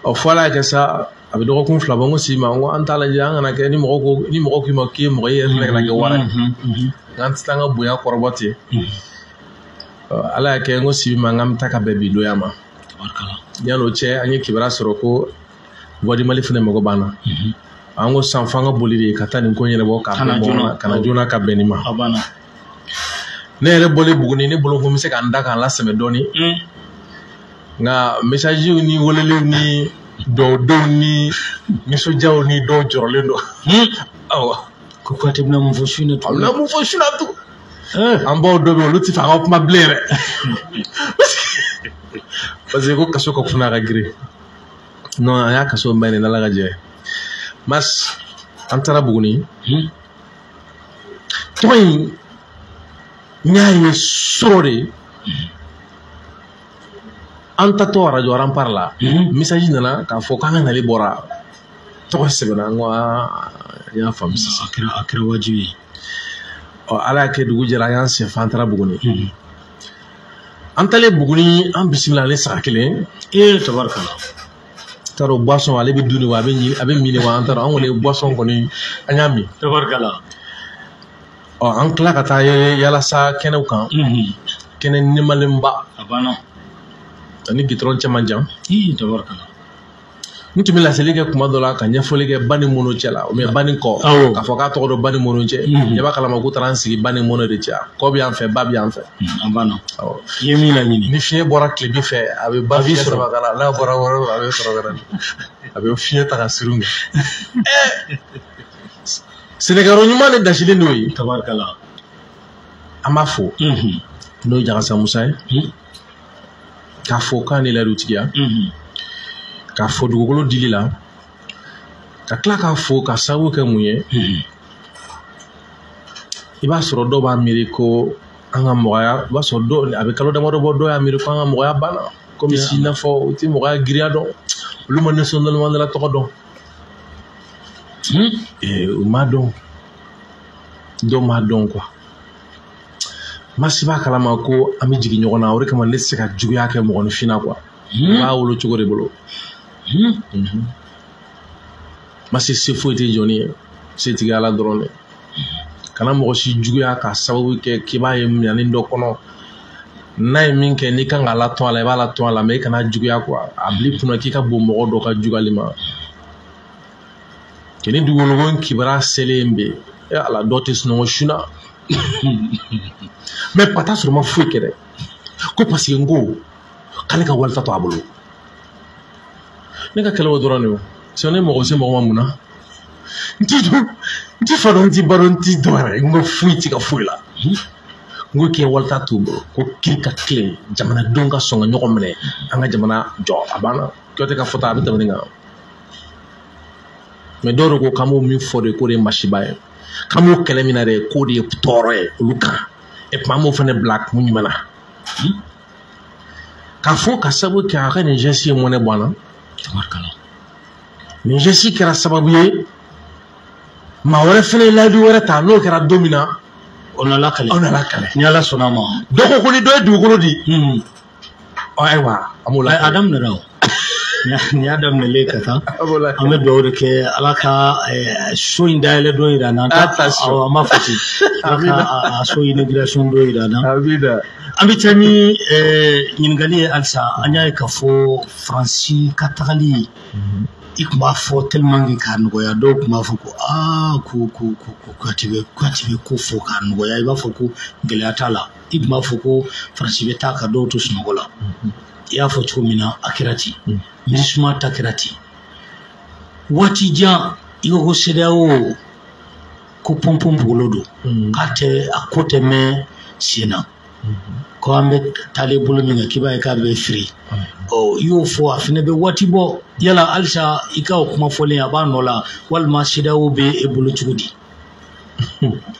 Ɔ fɔ ala y'a kɛ sa, a bɛ dɔgɔkun 2 bɔ, n ko Sibi ma, n ko an t'a lajɛ, an kana kɛ ni mɔgɔ ko ni mɔgɔ k'i ma k'i ye mɔgɔ ye, i yɛrɛ fɛnɛ kana kɛ wara ye. N'an tɛ taa an ka bonya kɔrɔbɔ ten. Ala y'a kɛ, n ko Sibi ma, n k'an bɛ taa ka bɛn bi donya ma. Yan'o cɛ, an ye kibaruya sɔrɔ ko Voix du Mali fɛnɛ mago b'an na. An ko san f'an ka boli de ka taa nin ko ɲɛnabɔ k'a bɛn ka na joona ka bɛn nin ma. Ne yɛrɛ bɔlen Buguni, ne bolo ko n bɛ se ka n da k'an lasɛmɛ dɔɔni. Nka message ni weleliw ni dɔwdenw ni nisɔndiyaw ni dɔw jɔrɔlen don. Awɔ. Ko Kuyate bɛna mun fɔ su in na tugun? A bɛna mun fɔ su in na tugun? An baw dɔ bɛ yen, olu tɛ fɛ an ka kuma bilen yɛrɛ. Parce que ko kaso ka kunna ka girin. Non, an y'a kaso mɛn nin n'Ala ka jɛ. Mas an taara Buguni. Tɔgɔ in n y'a ye sɔrɔ de. An tatɔ radio Rempart la, message nana k'a fɔ k'an ka nali bɔra, tɔgɔ sɛbɛnna. N ko aa, n y'a faamu sisan. A kɛra wajibi ye. Ɔ, Ala y'a kɛ, dugu jɛra, an y'an sen fa, an taara Buguni. An taalen Buguni, an bisimila ni saga kelen. Ee, tabarikala. T'a dɔn boisson ale bɛ dun de wa, a bɛ ɲi, a bɛ min de wa, an t'a dɔn. An kɔni ye boisson kɔni, an y'a min. Tabarikala. Ɔ, an tila ka taa yala sa kɛnɛw kan, kɛnɛ nɛmalenba. A banna. Ani gitɔrɔn cɛ man jan. Ii, tabarikala. N tun bɛ laseli kɛ kuma dɔ la ka ɲɛfɔli kɛ ba ni mono cɛ la, ou bien ba ni kɔ, k'a fɔ k'a tɔgɔ dɔn ba ni mono cɛ. I b'a kalama k'u taara an sigi ba ni mono de cɛ. Kɔ bɛ yan fɛ, ba bɛ yan fɛ. A banna. I ye min laɲini. Ni fiɲɛ bɔra tilebi fɛ, a bɛ ba fiɲɛ sɔrɔ ka na. N'a bɔra wɔɔrɔ fɛ, a bɛ sɔrɔ ka na, a bɛ fiɲɛ ta ka surun kɛ. Sɛnɛkɛyɔrɔ ɲuman de dasilen d'o ye. Tabarikala. An b'a fo, n'o ye Jagasa Musa ye, k'a fɔ k'a ni ladutigiya, k'a fɔ dugukolo dili la, ka tila k'a fo ka sababu kɛ mun ye. I b'a sɔrɔ dɔw b'a miiri ko an ka mɔgɔya, i b'a sɔrɔ dɔw a bɛ kalo damadɔ bɔ, dɔw y'a miiri ko an ka mɔgɔya banna, komi si n'a fɔ u tɛ mɔgɔya giriya dɔn, olu ma Nelson Mandela tɔgɔ dɔn, u m'a dɔn, dɔw m'a dɔn quoi. Masi b'a kalama ko an bɛ jigin ɲɔgɔn na, o de kama ne tɛ se ka juguya kɛ mɔgɔninfin na quoi. U b'a wolo cogo de bolo. Masi, se foyi tɛ jɔnni ye, setigi Ala dɔrɔn de. Kana mɔgɔ si juguya k'a sababu kɛ k'i b'a ye minɛni dɔ kɔnɔ. N'a ye min kɛ, n'i kan k'a latɔn a la, i b'a latɔn a la, mais i kana juguya quoi. A bil'i kunna k'i ka bon mɔgɔ dɔ ka juguyali ma. Kɛ ni dugukolo in kibaruya selen bɛ e Ala, dɔ tɛ sunɔgɔ su na, mais pata sɔrɔ ma foyi kɛ dɛ, ko parce que n ko k'ale ka walita to a bolo. Ne ka kɛlɛ o dɔrɔn de o. Sinon ne mɔgɔ se mɔgɔ ma mun na? N ti dɔn, n ti fa dɔn, n ti ba dɔn, n ti dɔn yɛrɛ. N ko foyi ti ka foyi la. N ko k'i ye walita t'u bolo, ko kiri ka tilen, jamanadenw ka sɔn ka ɲɔgɔn minɛ, an ka jamana jɔ. A banna. Kuyate ka fɔta a bɛ tɛmɛ nin kan. Mais dɔw de ko k'an b'o min fɔ de, k'o de ye masiba ye, k'an b'o kɛlɛ min na dɛ, k'o de ye tɔɔrɔ ye olu kan. Et puis an b'o fana bila kun jumɛn na? K'a fɔ ka sababu kɛ a ka nin geste ye mɔnɛ bɔ an na. Tabarikala. Nin geste kɛra sababu ye, maa wɛrɛ fana ye layidu wɛrɛ ta. N'o kɛra don min na, O na lakale. Aw nana kɛlɛ. Ni Ala sɔnna a ma. Dɔ ko ni dɔ ye dugukolo di, ɔ ayiwa, an b'o A lakale. daminɛra o. Nin y'a daminɛlen ka taa. An b'o lakale. An bɛ dugawu de kɛ, Ala ka so in dayɛlɛ don yira an na. Attention. Awɔ, an b'a fɔ ten. Ala ka a so inauguration don yira an na. Amina. An bɛ taa ni ɲininkali ye halisa. An y'a ye k'a fɔ Faransi ka tagali, i tun b'a fɔ tellement que k'a nɔgɔya, dɔw tun b'a fɔ ko aa, ko Kuyate bɛ ko fɔ k'a nɔgɔya, i b'a fɔ ko gɛlɛya t'a la. I tun b'a fɔ ko Faransi bɛ taa ka dɔw to sunɔgɔ la. I y'a fɔ cogo min na, a kɛra ten. MINUSMA ta kɛra ten. Waati jan, i ko ko CEDEAO ko pɔnpɔn bugolo don, k'a tɛ, a ko tɛ mɛn sen na, ko an bɛ taalen bolo min kan, k'i b'a ye k'a bɛ firi. Ɔ, i y'o fɔ, a fana bɛ waati bɔ. Yala halisa i ka o kuma fɔlen, a b'a nɔ la, walima CEDEAO bɛ e bolo cogo di?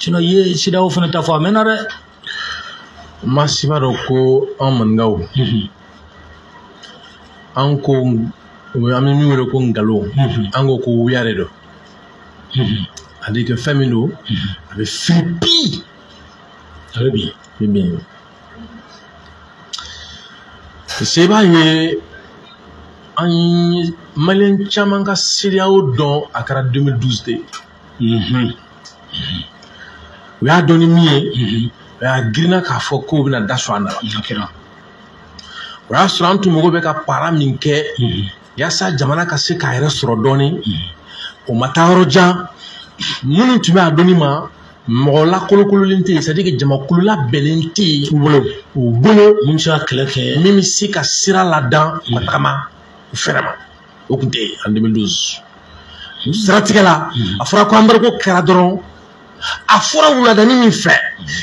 Sinon i ye CEDEAO fana ta fɔ, a mɛnna dɛ. Masi b'a dɔn ko an maninkaw, an ko an bɛ min wele ko nkalon, an ko ko wuya de don. C'est-à-dire que fɛn min don, a bɛ firi bi. A bɛ bin. A bɛ bin. Parce que i b'a ye, an ye maliyɛn caman ka CEDEAO dɔn, a kɛra 2012 de ye. U y'a dɔn ni min ye, u y'a girinna k'a fɔ k'o bɛna da sɔrɔ a na la. A kɛra. O y'a sɔrɔ an tun mago bɛ ka para min kɛ yaasa jamana ka se k'a yɛrɛ sɔrɔ dɔɔni, o ma taa yɔrɔ jan. Minnu tun bɛ a dɔnni ma, mɔgɔ lakolokololen tɛ yen, c'est à dire que jamakulu labɛnnen tɛ yen U bolo. U bolo. Mun bɛ se ka kɛlɛ kɛ. Min bɛ se ka sira ladan ka tagama u fɛrɛ ma, o tun tɛ yen en 2012. Siratigɛ la, a fɔra ko embargo kɛra dɔrɔn. A fɔra wuladani min fɛ,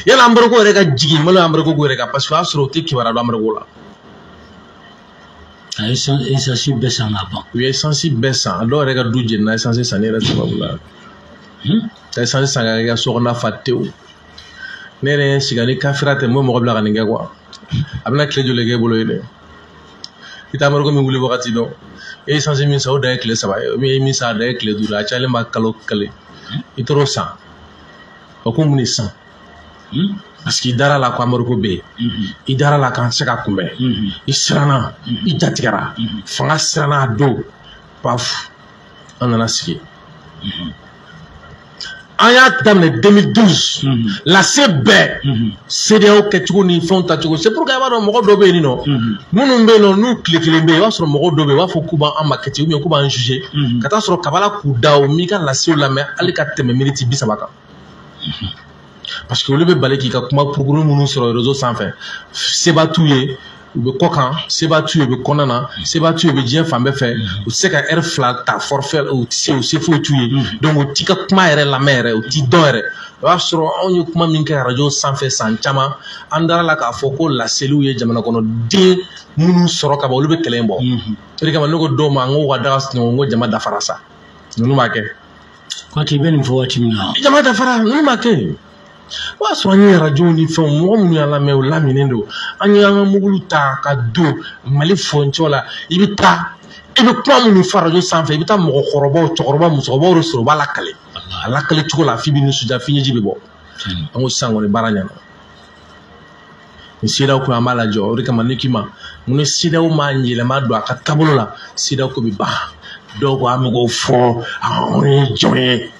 yala embargo yɛrɛ ka jigin, malo embargo yɛrɛ kan, parce que o y'a sɔrɔ o tɛ kibaruya dɔn embargo la. A ye essence bɛɛ san ka ban. U ye essence bɛɛ san. A dɔw yɛrɛ ka du jenina essence sanni yɛrɛ sababu la. Ka essence san ka kɛ ka sokɔnɔna fa tewu. Ne yɛrɛ ye sigi ni kafira tɛ, n bɛ mɔgɔ bila ka nin kɛ quoi. A bɛna tile joli kɛ e bolo yen dɛ? I tɛ embargo min wuli wagati dɔn. E ye essence min san, o dan ye tile 3 ye. Ou bien i ye min san, a dan ye tile 5. A cayalen b'a kalo kelen. I taar'o san. O ko mun de san? Parce que i dara la ko embargo bɛ yen. I dara la k'an tɛ se ka kunbɛn. I siranna, i jatigɛra. Fanga siranna a don. Paf, an nana sigi. An y'a daminɛ 2012. Lase bɛɛ. CEDEAO kɛcogo ni fɛnw tacogo. C'est pourquoi i b'a dɔn mɔgɔ dɔw bɛ yen nɔ. Minnu bɛ yen nɔ n'u tile kelen bɛ yen, i b'a sɔrɔ mɔgɔ dɔw bɛ yen, u b'a fɔ k'u b'an ma kɛ ten, ou bien k'u b'an juger. Ka taa sɔrɔ kabala k'u da o m'i ka lasew lamɛn hali ka tɛmɛ miniti 30 kan. Parce que olu bɛ bali k'i ka kuma kurukuru minnu sɔrɔ réseau sanfɛ, seba t'u ye, u bɛ kɔ kan, seba t'u ye, u bɛ kɔnɔna na, seba t'u ye, u bɛ diɲɛ fan bɛɛ fɛ, u tɛ se ka heure 2 ta forfait, u tɛ se, u se foyi t'u ye. Donc u t'i ka kuma yɛrɛ lamɛn yɛrɛ, u t'i dɔn yɛrɛ. O b'a sɔrɔ anw ye kuma min kɛ radio sanfɛ san caman, an dara la k'a fɔ ko laseliw ye jamana kɔnɔden minnu sɔrɔ ka ban, olu bɛ kɛlɛ in bɔ. O de kama ne ko dɔw ma, n ko ka daga sunɔgɔ, n ko jama dafara sa, ninnu b'a kɛ. Waati i bɛ nin fɔ waati min na. Jama dafara, ninnu b'a kɛ. O y'a sɔrɔ an ye arajow ni fɛnw, mɔgɔ minnu y'an lamɛn, o laminen don. An ye an ka mobili ta ka don Mali fɔncɛ la. I bɛ taa, i bɛ kuma minnu fɔ arajo sanfɛ, i bɛ taa mɔgɔkɔrɔbaw, cɛkɔrɔba, musokɔrɔbaw de sɔrɔ, u b'a lakale. A lakale cogo la, f'i bɛ nisɔndiya, f'i ɲɛji bɛ bɔ. An ko sisan kɔni baara ɲɛna. Ni CEDEAO ko an b'a lajɔ, o de kama ne k'i ma, n ko ni CEDEAO ma yɛlɛma don a ka taabolo la, CEDEAO ko bɛ ban. Dɔw ko an bɛ k'o fɔ, anw ye jɔn ye.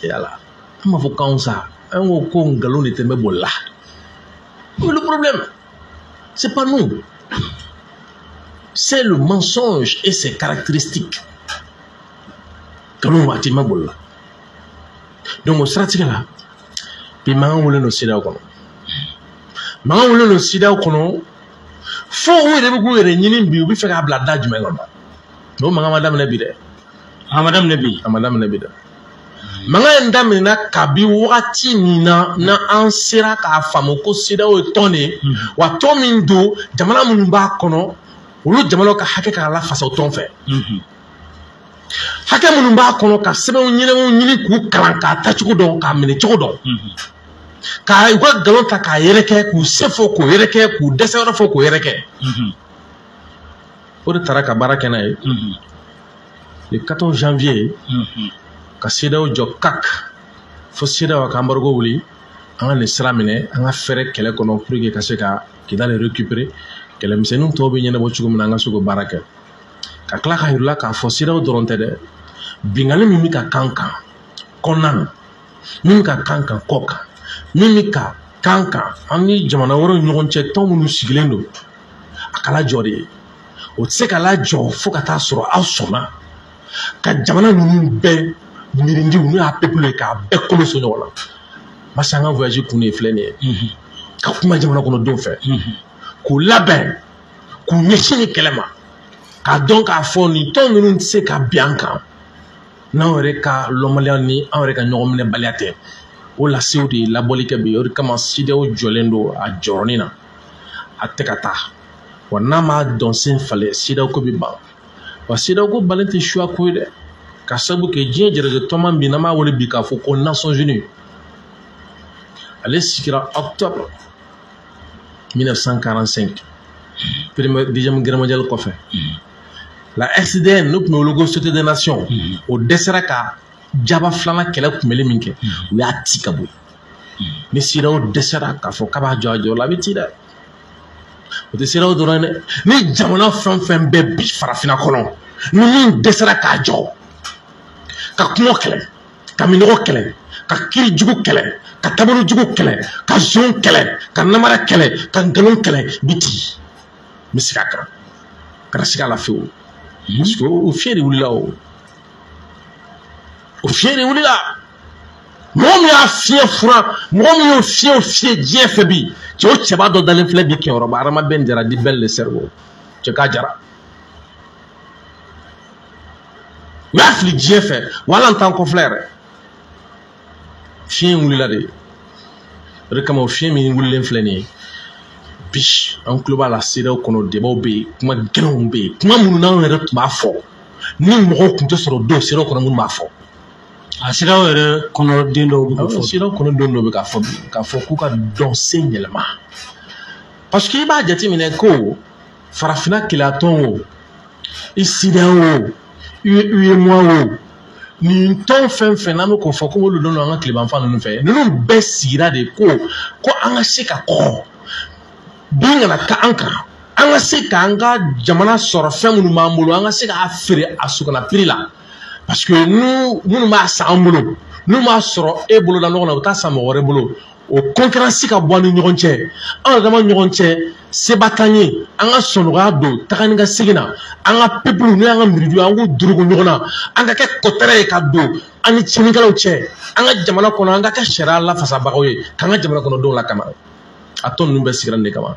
Yala, an b'a fɔ k'anw sa. An ko ko nkalon de tɛ bɛ boli la. Le problème, c'est pas nous. C'est le mensonge et ses caractéristiques. Nkalon waati ma boli la. Donc o siratigɛ la, bi mankan wulilen don CEDEAO kɔnɔ. Mankan wulilen don CEDEAO kɔnɔ fo u yɛrɛ bɛ k'u yɛrɛ ɲini bi, u bɛ fɛ k'a bila da jumɛn kɔnɔ. O mankan ma daminɛ bi dɛ. A ma daminɛ bi. A ma daminɛ bi dɛ. Mankan in daminɛna kabi wagati min na, n'an sera k'a faamu ko CEDEAO ye tɔn de ye, wa tɔn min don, jamana minnu b'a kɔnɔ, olu jamanaw ka hakɛ k'a lafasa o tɔn fɛ. Hakɛ minnu b'a kɔnɔ, ka sɛbɛnw ɲɛnamaw ɲini k'u kalan, k'a tacogo dɔn, k'a minɛ cogo dɔn, k'a u ka nkalon ta k'a yɛrɛkɛ, k'u se fɔ k'o yɛrɛkɛ, k'u dɛsɛ yɔrɔ fɔ k'o yɛrɛkɛ. O de taara ka baara kɛ n'a ye. Le 14 janvier, ka CEDEAO jɔ CAC, fo CEDEAO ka embargo wuli, an ka nin sira minɛ, an ka fɛrɛ kɛlɛ kɔnɔ pour que ka se ka Kidali récupérer, kɛlɛmisɛnninw tɔw bɛ ɲɛnabɔ cogo min na, an ka se k'o baara kɛ. Ka tila k'a yir'u la k'a fɔ CEDEAO dɔrɔn tɛ dɛ, binkanni min bɛ ka kan kan kɔnɔna na, min bɛ ka kan kan kɔ kan, min bɛ ka kan kan an ni jamana wɛrɛw ni ɲɔgɔn cɛ, tɔn minnu sigilen don, a ka lajɔ de ye. O tɛ se ka lajɔ fo ka taa sɔrɔ aw sɔnna ka jamana ninnu bɛɛ miirindiw n'u y'a peuple ye k'a bɛɛ kolo so ɲɔgɔn na. Masa an ka voyage kun de ye filɛ nin ye, ka kuma jamana kɔnɔdenw fɛ, k'u labɛn, k'u ɲɛsin ni kɛlɛ ma, k'a dɔn k'a fɔ nin tɔn ninnu tɛ se ka bin an kan n'anw yɛrɛ ka lɔnbaliya ni anw yɛrɛ ka ɲɔgɔn minɛbaliya tɛ. O lasew de ye labɔli kɛ bi. O de kama CEDEAO jɔlen don a jɔyɔrɔnin na, a tɛ ka taa. Wa n'a m'a dɔn sen falen, CEDEAO ko bɛ ban. Wa CEDEAO ko balen tɛ suya ko ye dɛ, ka sababu kɛ diɲɛ jɛrɛjɛ tɔnba min n'an b'a wele bi k'a fɔ ko Nations Unies, ale sigira octobre 1945, première deuxième guerre mondiale kɔfɛ. La SDN, n'o tun bɛ wele ko Société des Nations, o dɛsɛra ka jaba filanan kɛlɛ kunbɛli min kɛ, u y'a ci ka bɔ yen. Ni CEDEAO dɛsɛra k'a fɔ k'a b'a jɔ a jɔyɔrɔ la, a bɛ ci dɛ. O tɛ CEDEAO dɔrɔn ye dɛ, ni jamana fɛn fɛn bɛ bi farafinna kɔnɔ, ni min dɛsɛra k'a jɔ, ka kungo kɛlɛ, ka minɔgɔ kɛlɛ, ka kiri jugu kɛlɛ, ka taabolo jugu kɛlɛ, ka zon kɛlɛ, ka namara kɛlɛ, ka nkalon kɛlɛ, bi ci n bɛ segin a kan, kana sigi a la fiyewu. Parce que o fiɲɛ de wulila, o fiɲɛ de wulila. Mɔgɔ min y'a fiɲɛ furan, mɔgɔ min y'o fiɲɛw fiyɛ diɲɛ fɛ bi, cɛ o cɛba dɔ dalen filɛ bi Kɛɲɛrɔba, Adamaden Jara di bɛn le cerveau, cɛ k'a jara. U y'a fili diɲɛ fɛ, wa hali an t'an kɔfilɛ yɛrɛ. Fiɲɛ in wulila de. O de kama o fiɲɛ min wulilen filɛ nin ye bi, an tulo b'a la CEDEAO kɔnɔ, débatw bɛ yen, kuma gɛlɛnw bɛ yen, kuma minnu n'anw yɛrɛ tun b'a fɔ, ni mɔgɔw tun tɛ sɔrɔ don CEDEAO kɔnɔ minnu b'a fɔ. A CEDEAO yɛrɛ kɔnɔ den dɔw bɛ k'o fɔ. CEDEAO kɔnɔ den dɔw bɛ k'a fɔ bi, k'a fɔ k'u ka dɔn sen yɛlɛma. Parce que i b'a jateminɛ ko Farafinna keleya-tɔn o, i CEDEAO o, UEMOA o, nin tɔn fɛn fɛn n'an bɛ k'o fɔ ko olu don an ka tilebanfan ninnu fɛ, ninnu bɛɛ sigira de ko an ka se ka kɔgɔ, bin kana ka an kan, an ka se k'an ka jamana sɔrɔ fɛn minnu b'an bolo, an ka se k'a feere a sokana prix la, parce que minnu b'a san an bolo, n'u m'a sɔrɔ e bolo la ɲɔgɔn na, u t'a san mɔgɔ wɛrɛ bolo. O concurrence ka bɔ an ni ɲɔgɔn cɛ, an yɛrɛ dama ɲɔgɔn cɛ, seba t'an ye, an ka sɔnɔgɔya don taga ni ka segin na, an ka peuple n'o y'an ka miridu ye, an k'u durugu ɲɔgɔn na, an ka kɛ kɔtɛrɛ ye ka don an ni tiɲɛnikɛlaw cɛ, an ka jamana kɔnɔ, an ka kɛ sariya lafasabagaw ye, k'an ka jamana kɔnɔdenw lakana. A tɔ ninnu bɛɛ sigira nin de kama.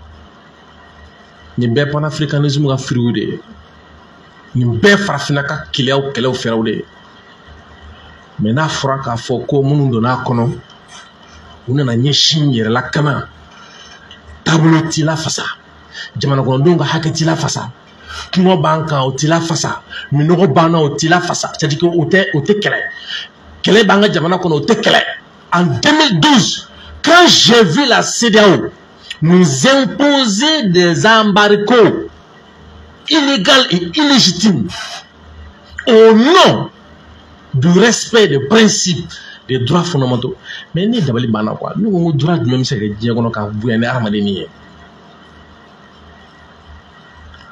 Nin bɛɛ panafricanisme ka fruit de ye, nin bɛɛ farafinna ka keleyaw kɛlɛw fɛɛrɛw de ye. Mais n'a fɔra k'a fɔ ko minnu donna a kɔnɔ, u nana ɲɛsin yɛrɛ lakana, taabolo t'i lafasa, jamana kɔnɔdenw ka hakɛ t'i lafasa, kɔngɔ b'an kan o t'i lafasa, minɔgɔ b'an na o t'i lafasa, c'est à dire que o tɛ kɛlɛ, kɛlɛ b'an ka jamana kɔnɔ o tɛ kɛlɛ. En 2012, quand j'ai vu la CEDEAO nous imposer des embargos illégaux et illégitimes au nom du respect des principes des droits fondamentaux, mais ne dabali banna quoi. Ne ko n ko droit jumɛn bɛ se ka kɛ diɲɛ kɔnɔ ka bonya ni hadamaden ye?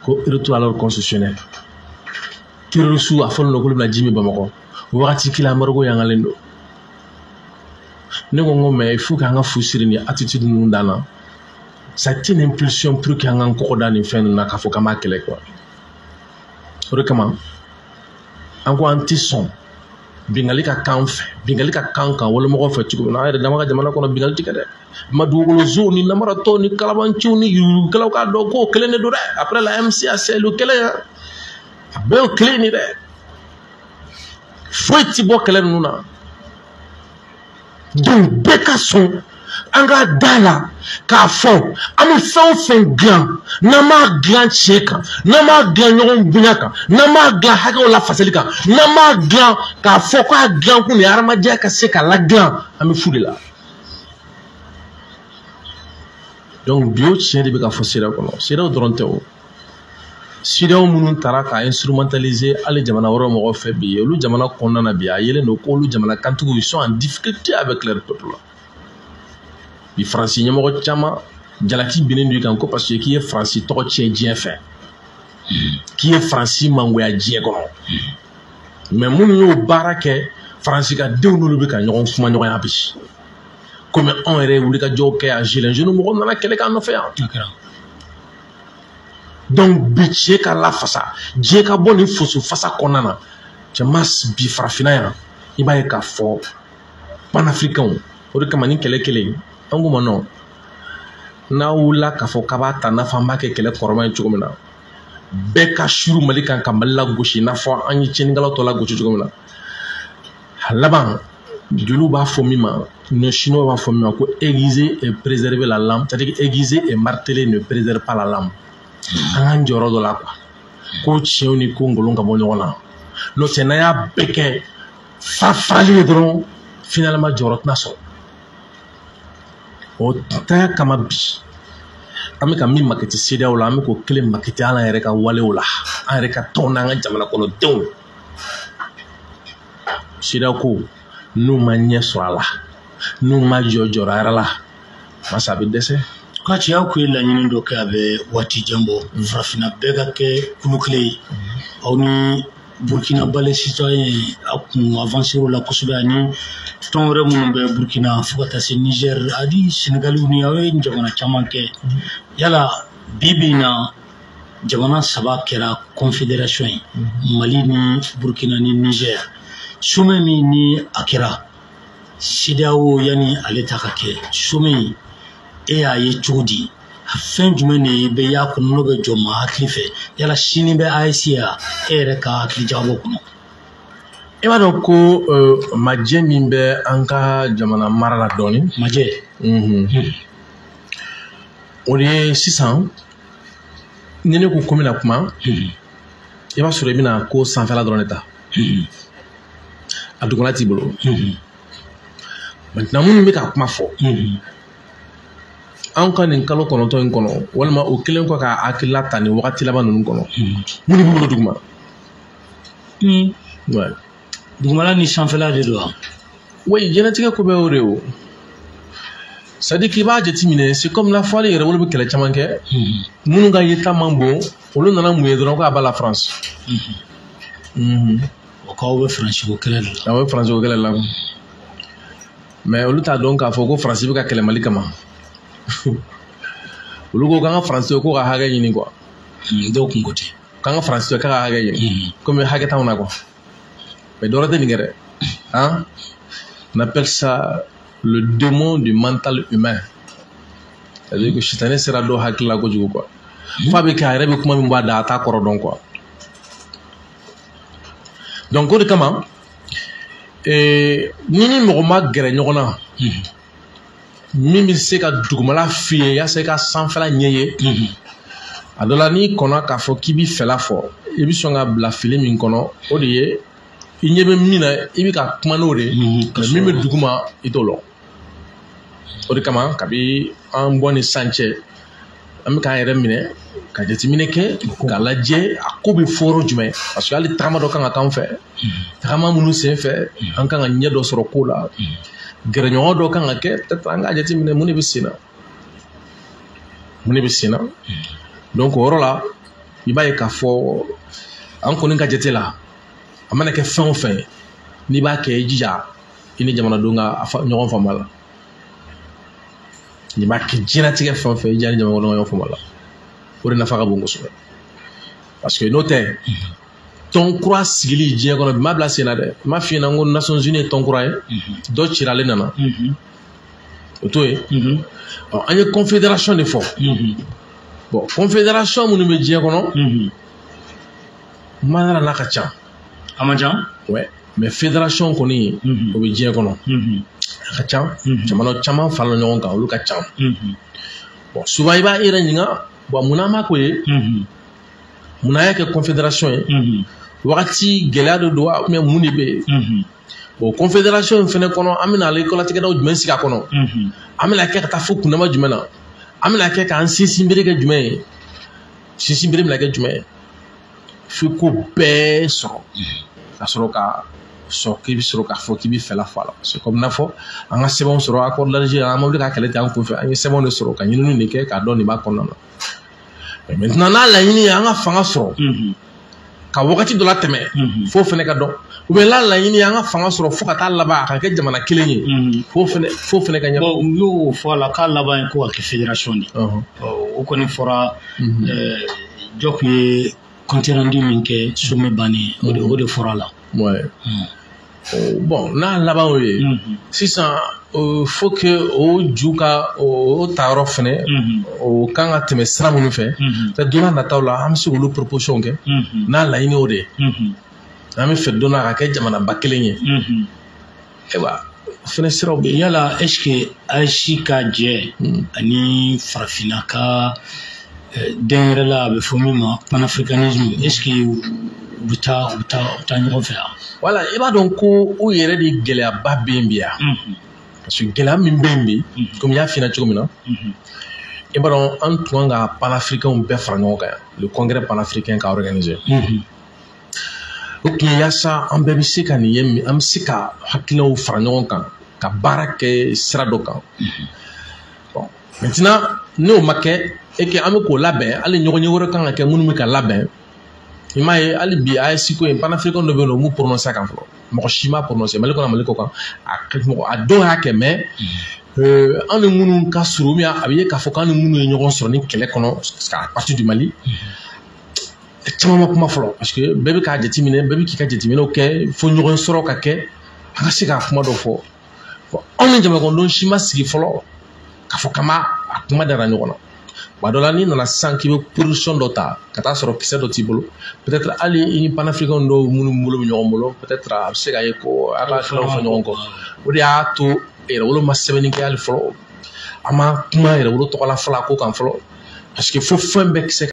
Ko retour à l'ordre constitutionnel, terroriste a fɔlen don k'olu bɛna ji min Bamakɔ, wagati kelen embargo yangalen don. Ne ko n ko mais il faut k'an ka fu siri ni attitude ninnu dan na. Ça une impulsion pour qu'an k'an kɔkɔ da nin fɛn ninnu na k'a fɔ k'an b'a kɛlɛ quoi. O de kama an ko an tɛ sɔn bingali ka kan fɛ, bingali ka kan kan wolomɔgɔw fɛ cogo min na, an yɛrɛ dama ka jamana kɔnɔ bingali ti kɛ dɛ. Ma dugukolo zow ni namaratɔw ni kalabanciw ni yuruguyurugukɛlaw k'a dɔn k'o kelen de don dɛ. Après la MCA c'est le kɛlɛ, a bɛɛ y'o kelen de dɛ. Foyi ti bɔ kɛlɛ ninnu na. Donc bɛɛ ka sɔn an ka da la k'a fɔ an bɛ fɛn o fɛn dilan, n'an m'a dilan tiɲɛ kan, n'an m'a dilan ɲɔgɔn bonya kan, n'an m'a dilan hakɛw lafasali kan, n'an m'a dilan k'a fɔ k'a dilan kun de ye hadamadenya ka se ka ladilan, an bɛ fu de la. Donc bi o tiɲɛ de bɛ ka fɔ CEDEAO kɔnɔ. CEDEAO dɔrɔn tɛ o, CEDEAO minnu taara ka instrumentaliser hali jamana wɛrɛw mɔgɔw fɛ bi, olu jamana kɔnɔna na bi a yelen don k'olu jamana kantigiw, ils sont en difficulté avec leur peuple. Bi Faransi ɲɛmɔgɔ caman jalaki binnen don i kan ko parce que k'i ye Faransi tɔgɔ tiɲɛ diɲɛ fɛ, k'i ye Faransi mangoya diɲɛ kɔnɔ. Mais minnu y'o baara kɛ, Faransi ka denw n'olu bɛ ka ɲɔgɔn kuma ɲɔgɔnya bi. Komi anw yɛrɛ ye wulikajɔw kɛ yan, gilets jaunes mɔgɔw nana kɛlɛ k'an nɔfɛ yan. Donc bi tiɲɛ ka lafasa, diɲɛ ka bɔ nin foso fasa kɔnɔna na. Cɛ bi farafinna yan, i b'a ye k'a fɔ panafricains, o de kama ni kɛlɛ kelen an ko ma nɔ, n'a wulila k'a fɔ k'a b'a ta n'a fɔ an b'a kɛ kɛlɛ kɔrɔma ye cogo min na, bɛɛ ka suru Mali kan ka Mali lagosi i n'a fɔ an ye tiɲɛnikɛlaw tɔ lagosi cogo min na. A laban joliw b'a fɔ min ma, nos Chinois b'a fɔ min ma ko aiguiser et préserver la lame, c'est-à-dire aiguiser et marteler ne préserve pas la lame. An k'an jɔyɔrɔ dɔ la quoi, ko tiɲɛw ni ko nkalon ka bɔ ɲɔgɔn na, n'o tɛ n'an y'a bɛɛ kɛ fara farali ye dɔrɔn, finalement jɔyɔrɔ tɛna sɔrɔ. O tanya kama bi an bɛ ka min makɛti CEDEAO la, an bɛ k'o kelen makɛti an yɛrɛ ka walew la, an yɛrɛ ka tɔnw n'an ka jamana kɔnɔdenw. CEDEAO ko n'u ma ɲɛ sɔrɔ a la, n'u ma jɔ jɔyɔrɔ yɛrɛ la, masa a bɛ dɛsɛ. K'a aw kun ye laɲini dɔ kɛ a bɛ waati jan bɔ, farafinna bɛɛ ka kɛ kulu kelen ye. Aw ni Burkina Ballet Citoyen aw kun avancé o la kosɛbɛ, ani tɔn wɛrɛ minnu bɛ Burkina fo ka taa se Niger ani Sénégal ni aw ye jamana caman kɛ. Yala bi bi in na jamana saba kɛra confédération ye, Mali ni Burkina ni Niger. Sommet min ni a kɛra CEDEAO yanni ale ta ka kɛ, sommet in e y'a ye cogo di? Fɛn jumɛn de bɛ y'a kɔnɔ n'o bɛ jɔ maa hakili fɛ? Yala sini bɛ AES ya, e yɛrɛ ka hakili jagabɔ kɔnɔ? I b'a dɔn ko majɛ min bɛ an ka jamana mara la dɔɔnin. Majɛ. O de ye sisan ni ne ko ko n bɛna kuma, i b'a sɔrɔ i bɛna ko sanfɛla dɔrɔn de ta, a dugumala t'i bolo. Maintenant minnu bɛ ka kuma fɔ, Anw ka nin kalo 9 in kɔnɔ, walima o kelen kɔ ka hakilila ta nin wagati laban ninnu kɔnɔ, mun de b'u bolo duguma? Ouais. Dugumala ni sanfɛla de don wa? Oui, diɲɛlatigɛ ko bɛɛ y'o de ye o. C'est à dire k'i b'a jateminɛ, c'est comme n'a fɔ hali yɛrɛwolo bɛ kɛlɛ caman kɛ, minnu ka yeta man bon, olu nana mun ye dɔrɔn ko a b'a la France. O k'aw bɛ Faransi ko kɛlɛ de la. Aw bɛ Faransi ko kɛlɛ la. Mais olu t'a dɔn k'a fɔ ko Faransi bɛ ka kɛlɛ Mali kama. Olu ko k'an ka Faransi ko ka hakɛ ɲini quoi. Dɔw kun ko ten. K'an ka Faransi k'a ka hakɛ ɲini. Komi hakɛ t'anw na quoi. Mais dɔ wɛrɛ tɛ nin kɛ dɛ. Hein? On appelle ça le démon du mental humain. C'est-à-dire que sitanɛ sera dɔw hakili la kojugu quoi. F'a bɛ kɛ a yɛrɛ bɛ kuma min bɔ a da a t'a kɔrɔ dɔn quoi. Donc o de kama ni ni mɔgɔ ma gɛrɛ ɲɔgɔn na, min bɛ se ka dugumala f'i ye yaasa i ka sanfɛla ɲɛ ye, a dɔ la n'i kɔnna k'a fɔ k'i b'i fɛla fɔ, i bɛ sɔn ka bila fili min kɔnɔ, o de ye i ɲɛ bɛ min na i bɛ ka kuma n'o de ye, mais min bɛ duguma i t'o lɔn. O de kama kabi an bɔ ni san cɛ, an bɛ k'an yɛrɛ minɛ ka jateminɛ kɛ k'a lajɛ a ko bɛ fɔ yɔrɔ jumɛn, parce que hali tagama dɔ kan ka k'an fɛ, tagama minnu sen fɛ an kan ka ɲɛ dɔ sɔrɔ ko la, gɛrɛɲɔgɔn dɔ kan ka kɛ, peut-être an k'a jateminɛ mun de bɛ sen na, mun de bɛ sen na. Donc o yɔrɔ la i b'a ye k'a fɔ an kɔni ka jate la, a mana kɛ fɛn o fɛn ye, n'i b'a kɛ i jija i ni jamanadenw ka ɲɔgɔn faamu a la. N'i b'a kɛ diɲɛlatigɛ fɛn o fɛn, i jija ni jamanadenw ka ɲɔgɔn faamu a la. O de nafa ka bon kosɛbɛ. Parce que n'o tɛ, tɔn kura sigili diɲɛ kɔnɔ bi ma bila sen na dɛ. N m'a f'i ɲɛna n ko Nations Unies ye tɔn kura ye, dɔ cira ale nana. O t'o ye. Ɔ, an ye confédération de fɔ. Bon, confédération minnu bɛ diɲɛ kɔnɔ, ma n'a ka ca. A man ca? Ouais, mais fédération kɔni, o bɛ diɲɛ kɔnɔ. A ka ca, jamana caman farala ɲɔgɔn kan, olu ka ca. Bon, souvent i b'a yɛrɛ ɲininka, bon, munna an b'a k'o ye? Munna y'a kɛ confédération ye? Wagati gɛlɛya de don wa, ou bien mun de bɛ yen? Bon, confédération in fɛnɛ kɔnɔ, an bɛna ale kɔlatigɛdaw jumɛn sigi a kɔnɔ? An bɛna kɛ ka taa fo kundama jumɛn na? An bɛna kɛ k'an sinsin bere kɛ jumɛn ye? Sinsin bere bɛna kɛ jumɛn ye? F'i ko bɛɛ sɔrɔ ka sɔrɔ ka sɔrɔ k'i bɛ sɔrɔ k'a fɔ k'i bɛ fɛla fɔ a la. Parce que comme n'a fɔ an ka sɛbɛnw sɔrɔ accord d'Alger, an ma wuli ka kɛlɛ kɛ an kunfɛ, an ye sɛbɛnw de sɔrɔ ka ɲininiw de kɛ k'a dɔn nin b'a kɔnɔna na. Mais maintenant n'a laɲini ye an ka fanga sɔrɔ ka wagati dɔ latɛmɛ, f'o fɛnɛ ka dɔn. Ou bien n'a laɲini ye an ka fanga sɔrɔ fo ka taa laban a ka kɛ jamana kelen ye, f'o fɛnɛ ka ɲɛ. Bon, u y'o fɔ a la k'a laban ye ko ka kɛ fédération de ye. O kɔni fɔra jɔ kun ye compte rendu min kɛ sommet bannen, o de fɔra a la. Ouais. Bon, n'a laban y'o ye, sisan faut que o ju ka o ta yɔrɔ fɛnɛ, o kan ka tɛmɛ sira minnu fɛ, don n'a nataw la an bɛ se k'olu proposition kɛ. N'a laɲini y'o de ye, an bɛ fɛ don n'a ka kɛ jamanaba kelen ye. Ayiwa, o fɛnɛ siraw bɛ yen. Yala est-ce que AES ka jɛ ani farafinna ka den yɛrɛ la, a bɛ fɔ min ma panafricanisme, est-ce que u bɛ taa ɲɔgɔn fɛ wa? Voilà, i b'a dɔn ko o yɛrɛ de gɛlɛyaba bɛ yen bi yan. Parce que gɛlɛya min bɛ yen bi, komi n y'a f'i ɲɛna cogo min na, i b'a dɔn an tun kan ka panafricains bɛɛ fara ɲɔgɔn kan yan, le congrès panafricain ka organiser. O tun ye yaasa an bɛɛ bɛ se ka nin ye, an bɛ se ka hakilinaw fara ɲɔgɔn kan ka baara kɛ sira dɔ kan. Bon, maintenant n'o ma kɛ, et que an bɛ k'o labɛn, hali ɲɔgɔnye wɛrɛ kan ka kɛ minnu bɛ ka labɛn. I m'a ye hali bi AES ko in, panafricain dɔ bɛ yen nɔ, u m'u prononcé a kan fɔlɔ. Mɔgɔ si m'a prononcé Mali kɔnɔ, Mali kɔ kan. A dɔw y'a kɛ, mais an ni minnu ka surun, a bɛ ye k'a fɔ k'an ni minnu ye ɲɔgɔn sɔrɔ ni kɛlɛ kɔnɔ à partir du Mali, caman ma kuma fɔlɔ, parce que bɛɛ bɛ k'a jateminɛ, bɛɛ bɛ k'i ka jateminɛw kɛ fo ɲɔgɔn sɔrɔ ka kɛ an ka se k'a kuma dɔ fɔ. Anw ni jamanakɔnɔdenw si ma sigi fɔlɔ k'a fɔ k'an b'a a kuma dara ɲɔgɔn na. Wa dɔ la n'i nana sisan k'i bɛ position dɔ ta ka taa sɔrɔ kisɛ dɔ t'i bolo, peut-être hali i ni panafricain dɔw minnu bolo bɛ ɲɔgɔn bolo, peut-être a bɛ se ka ye ko a ka fɛnw fɔ ɲɔgɔn kɔ. O de y'a to yɛrɛwolo ma sɛbɛnni kɛ hali fɔlɔ, an ma kuma yɛrɛwolo tɔgɔ la fɔlɔ a ko kan fɔlɔ, parce que fo fɛn bɛɛ kisɛ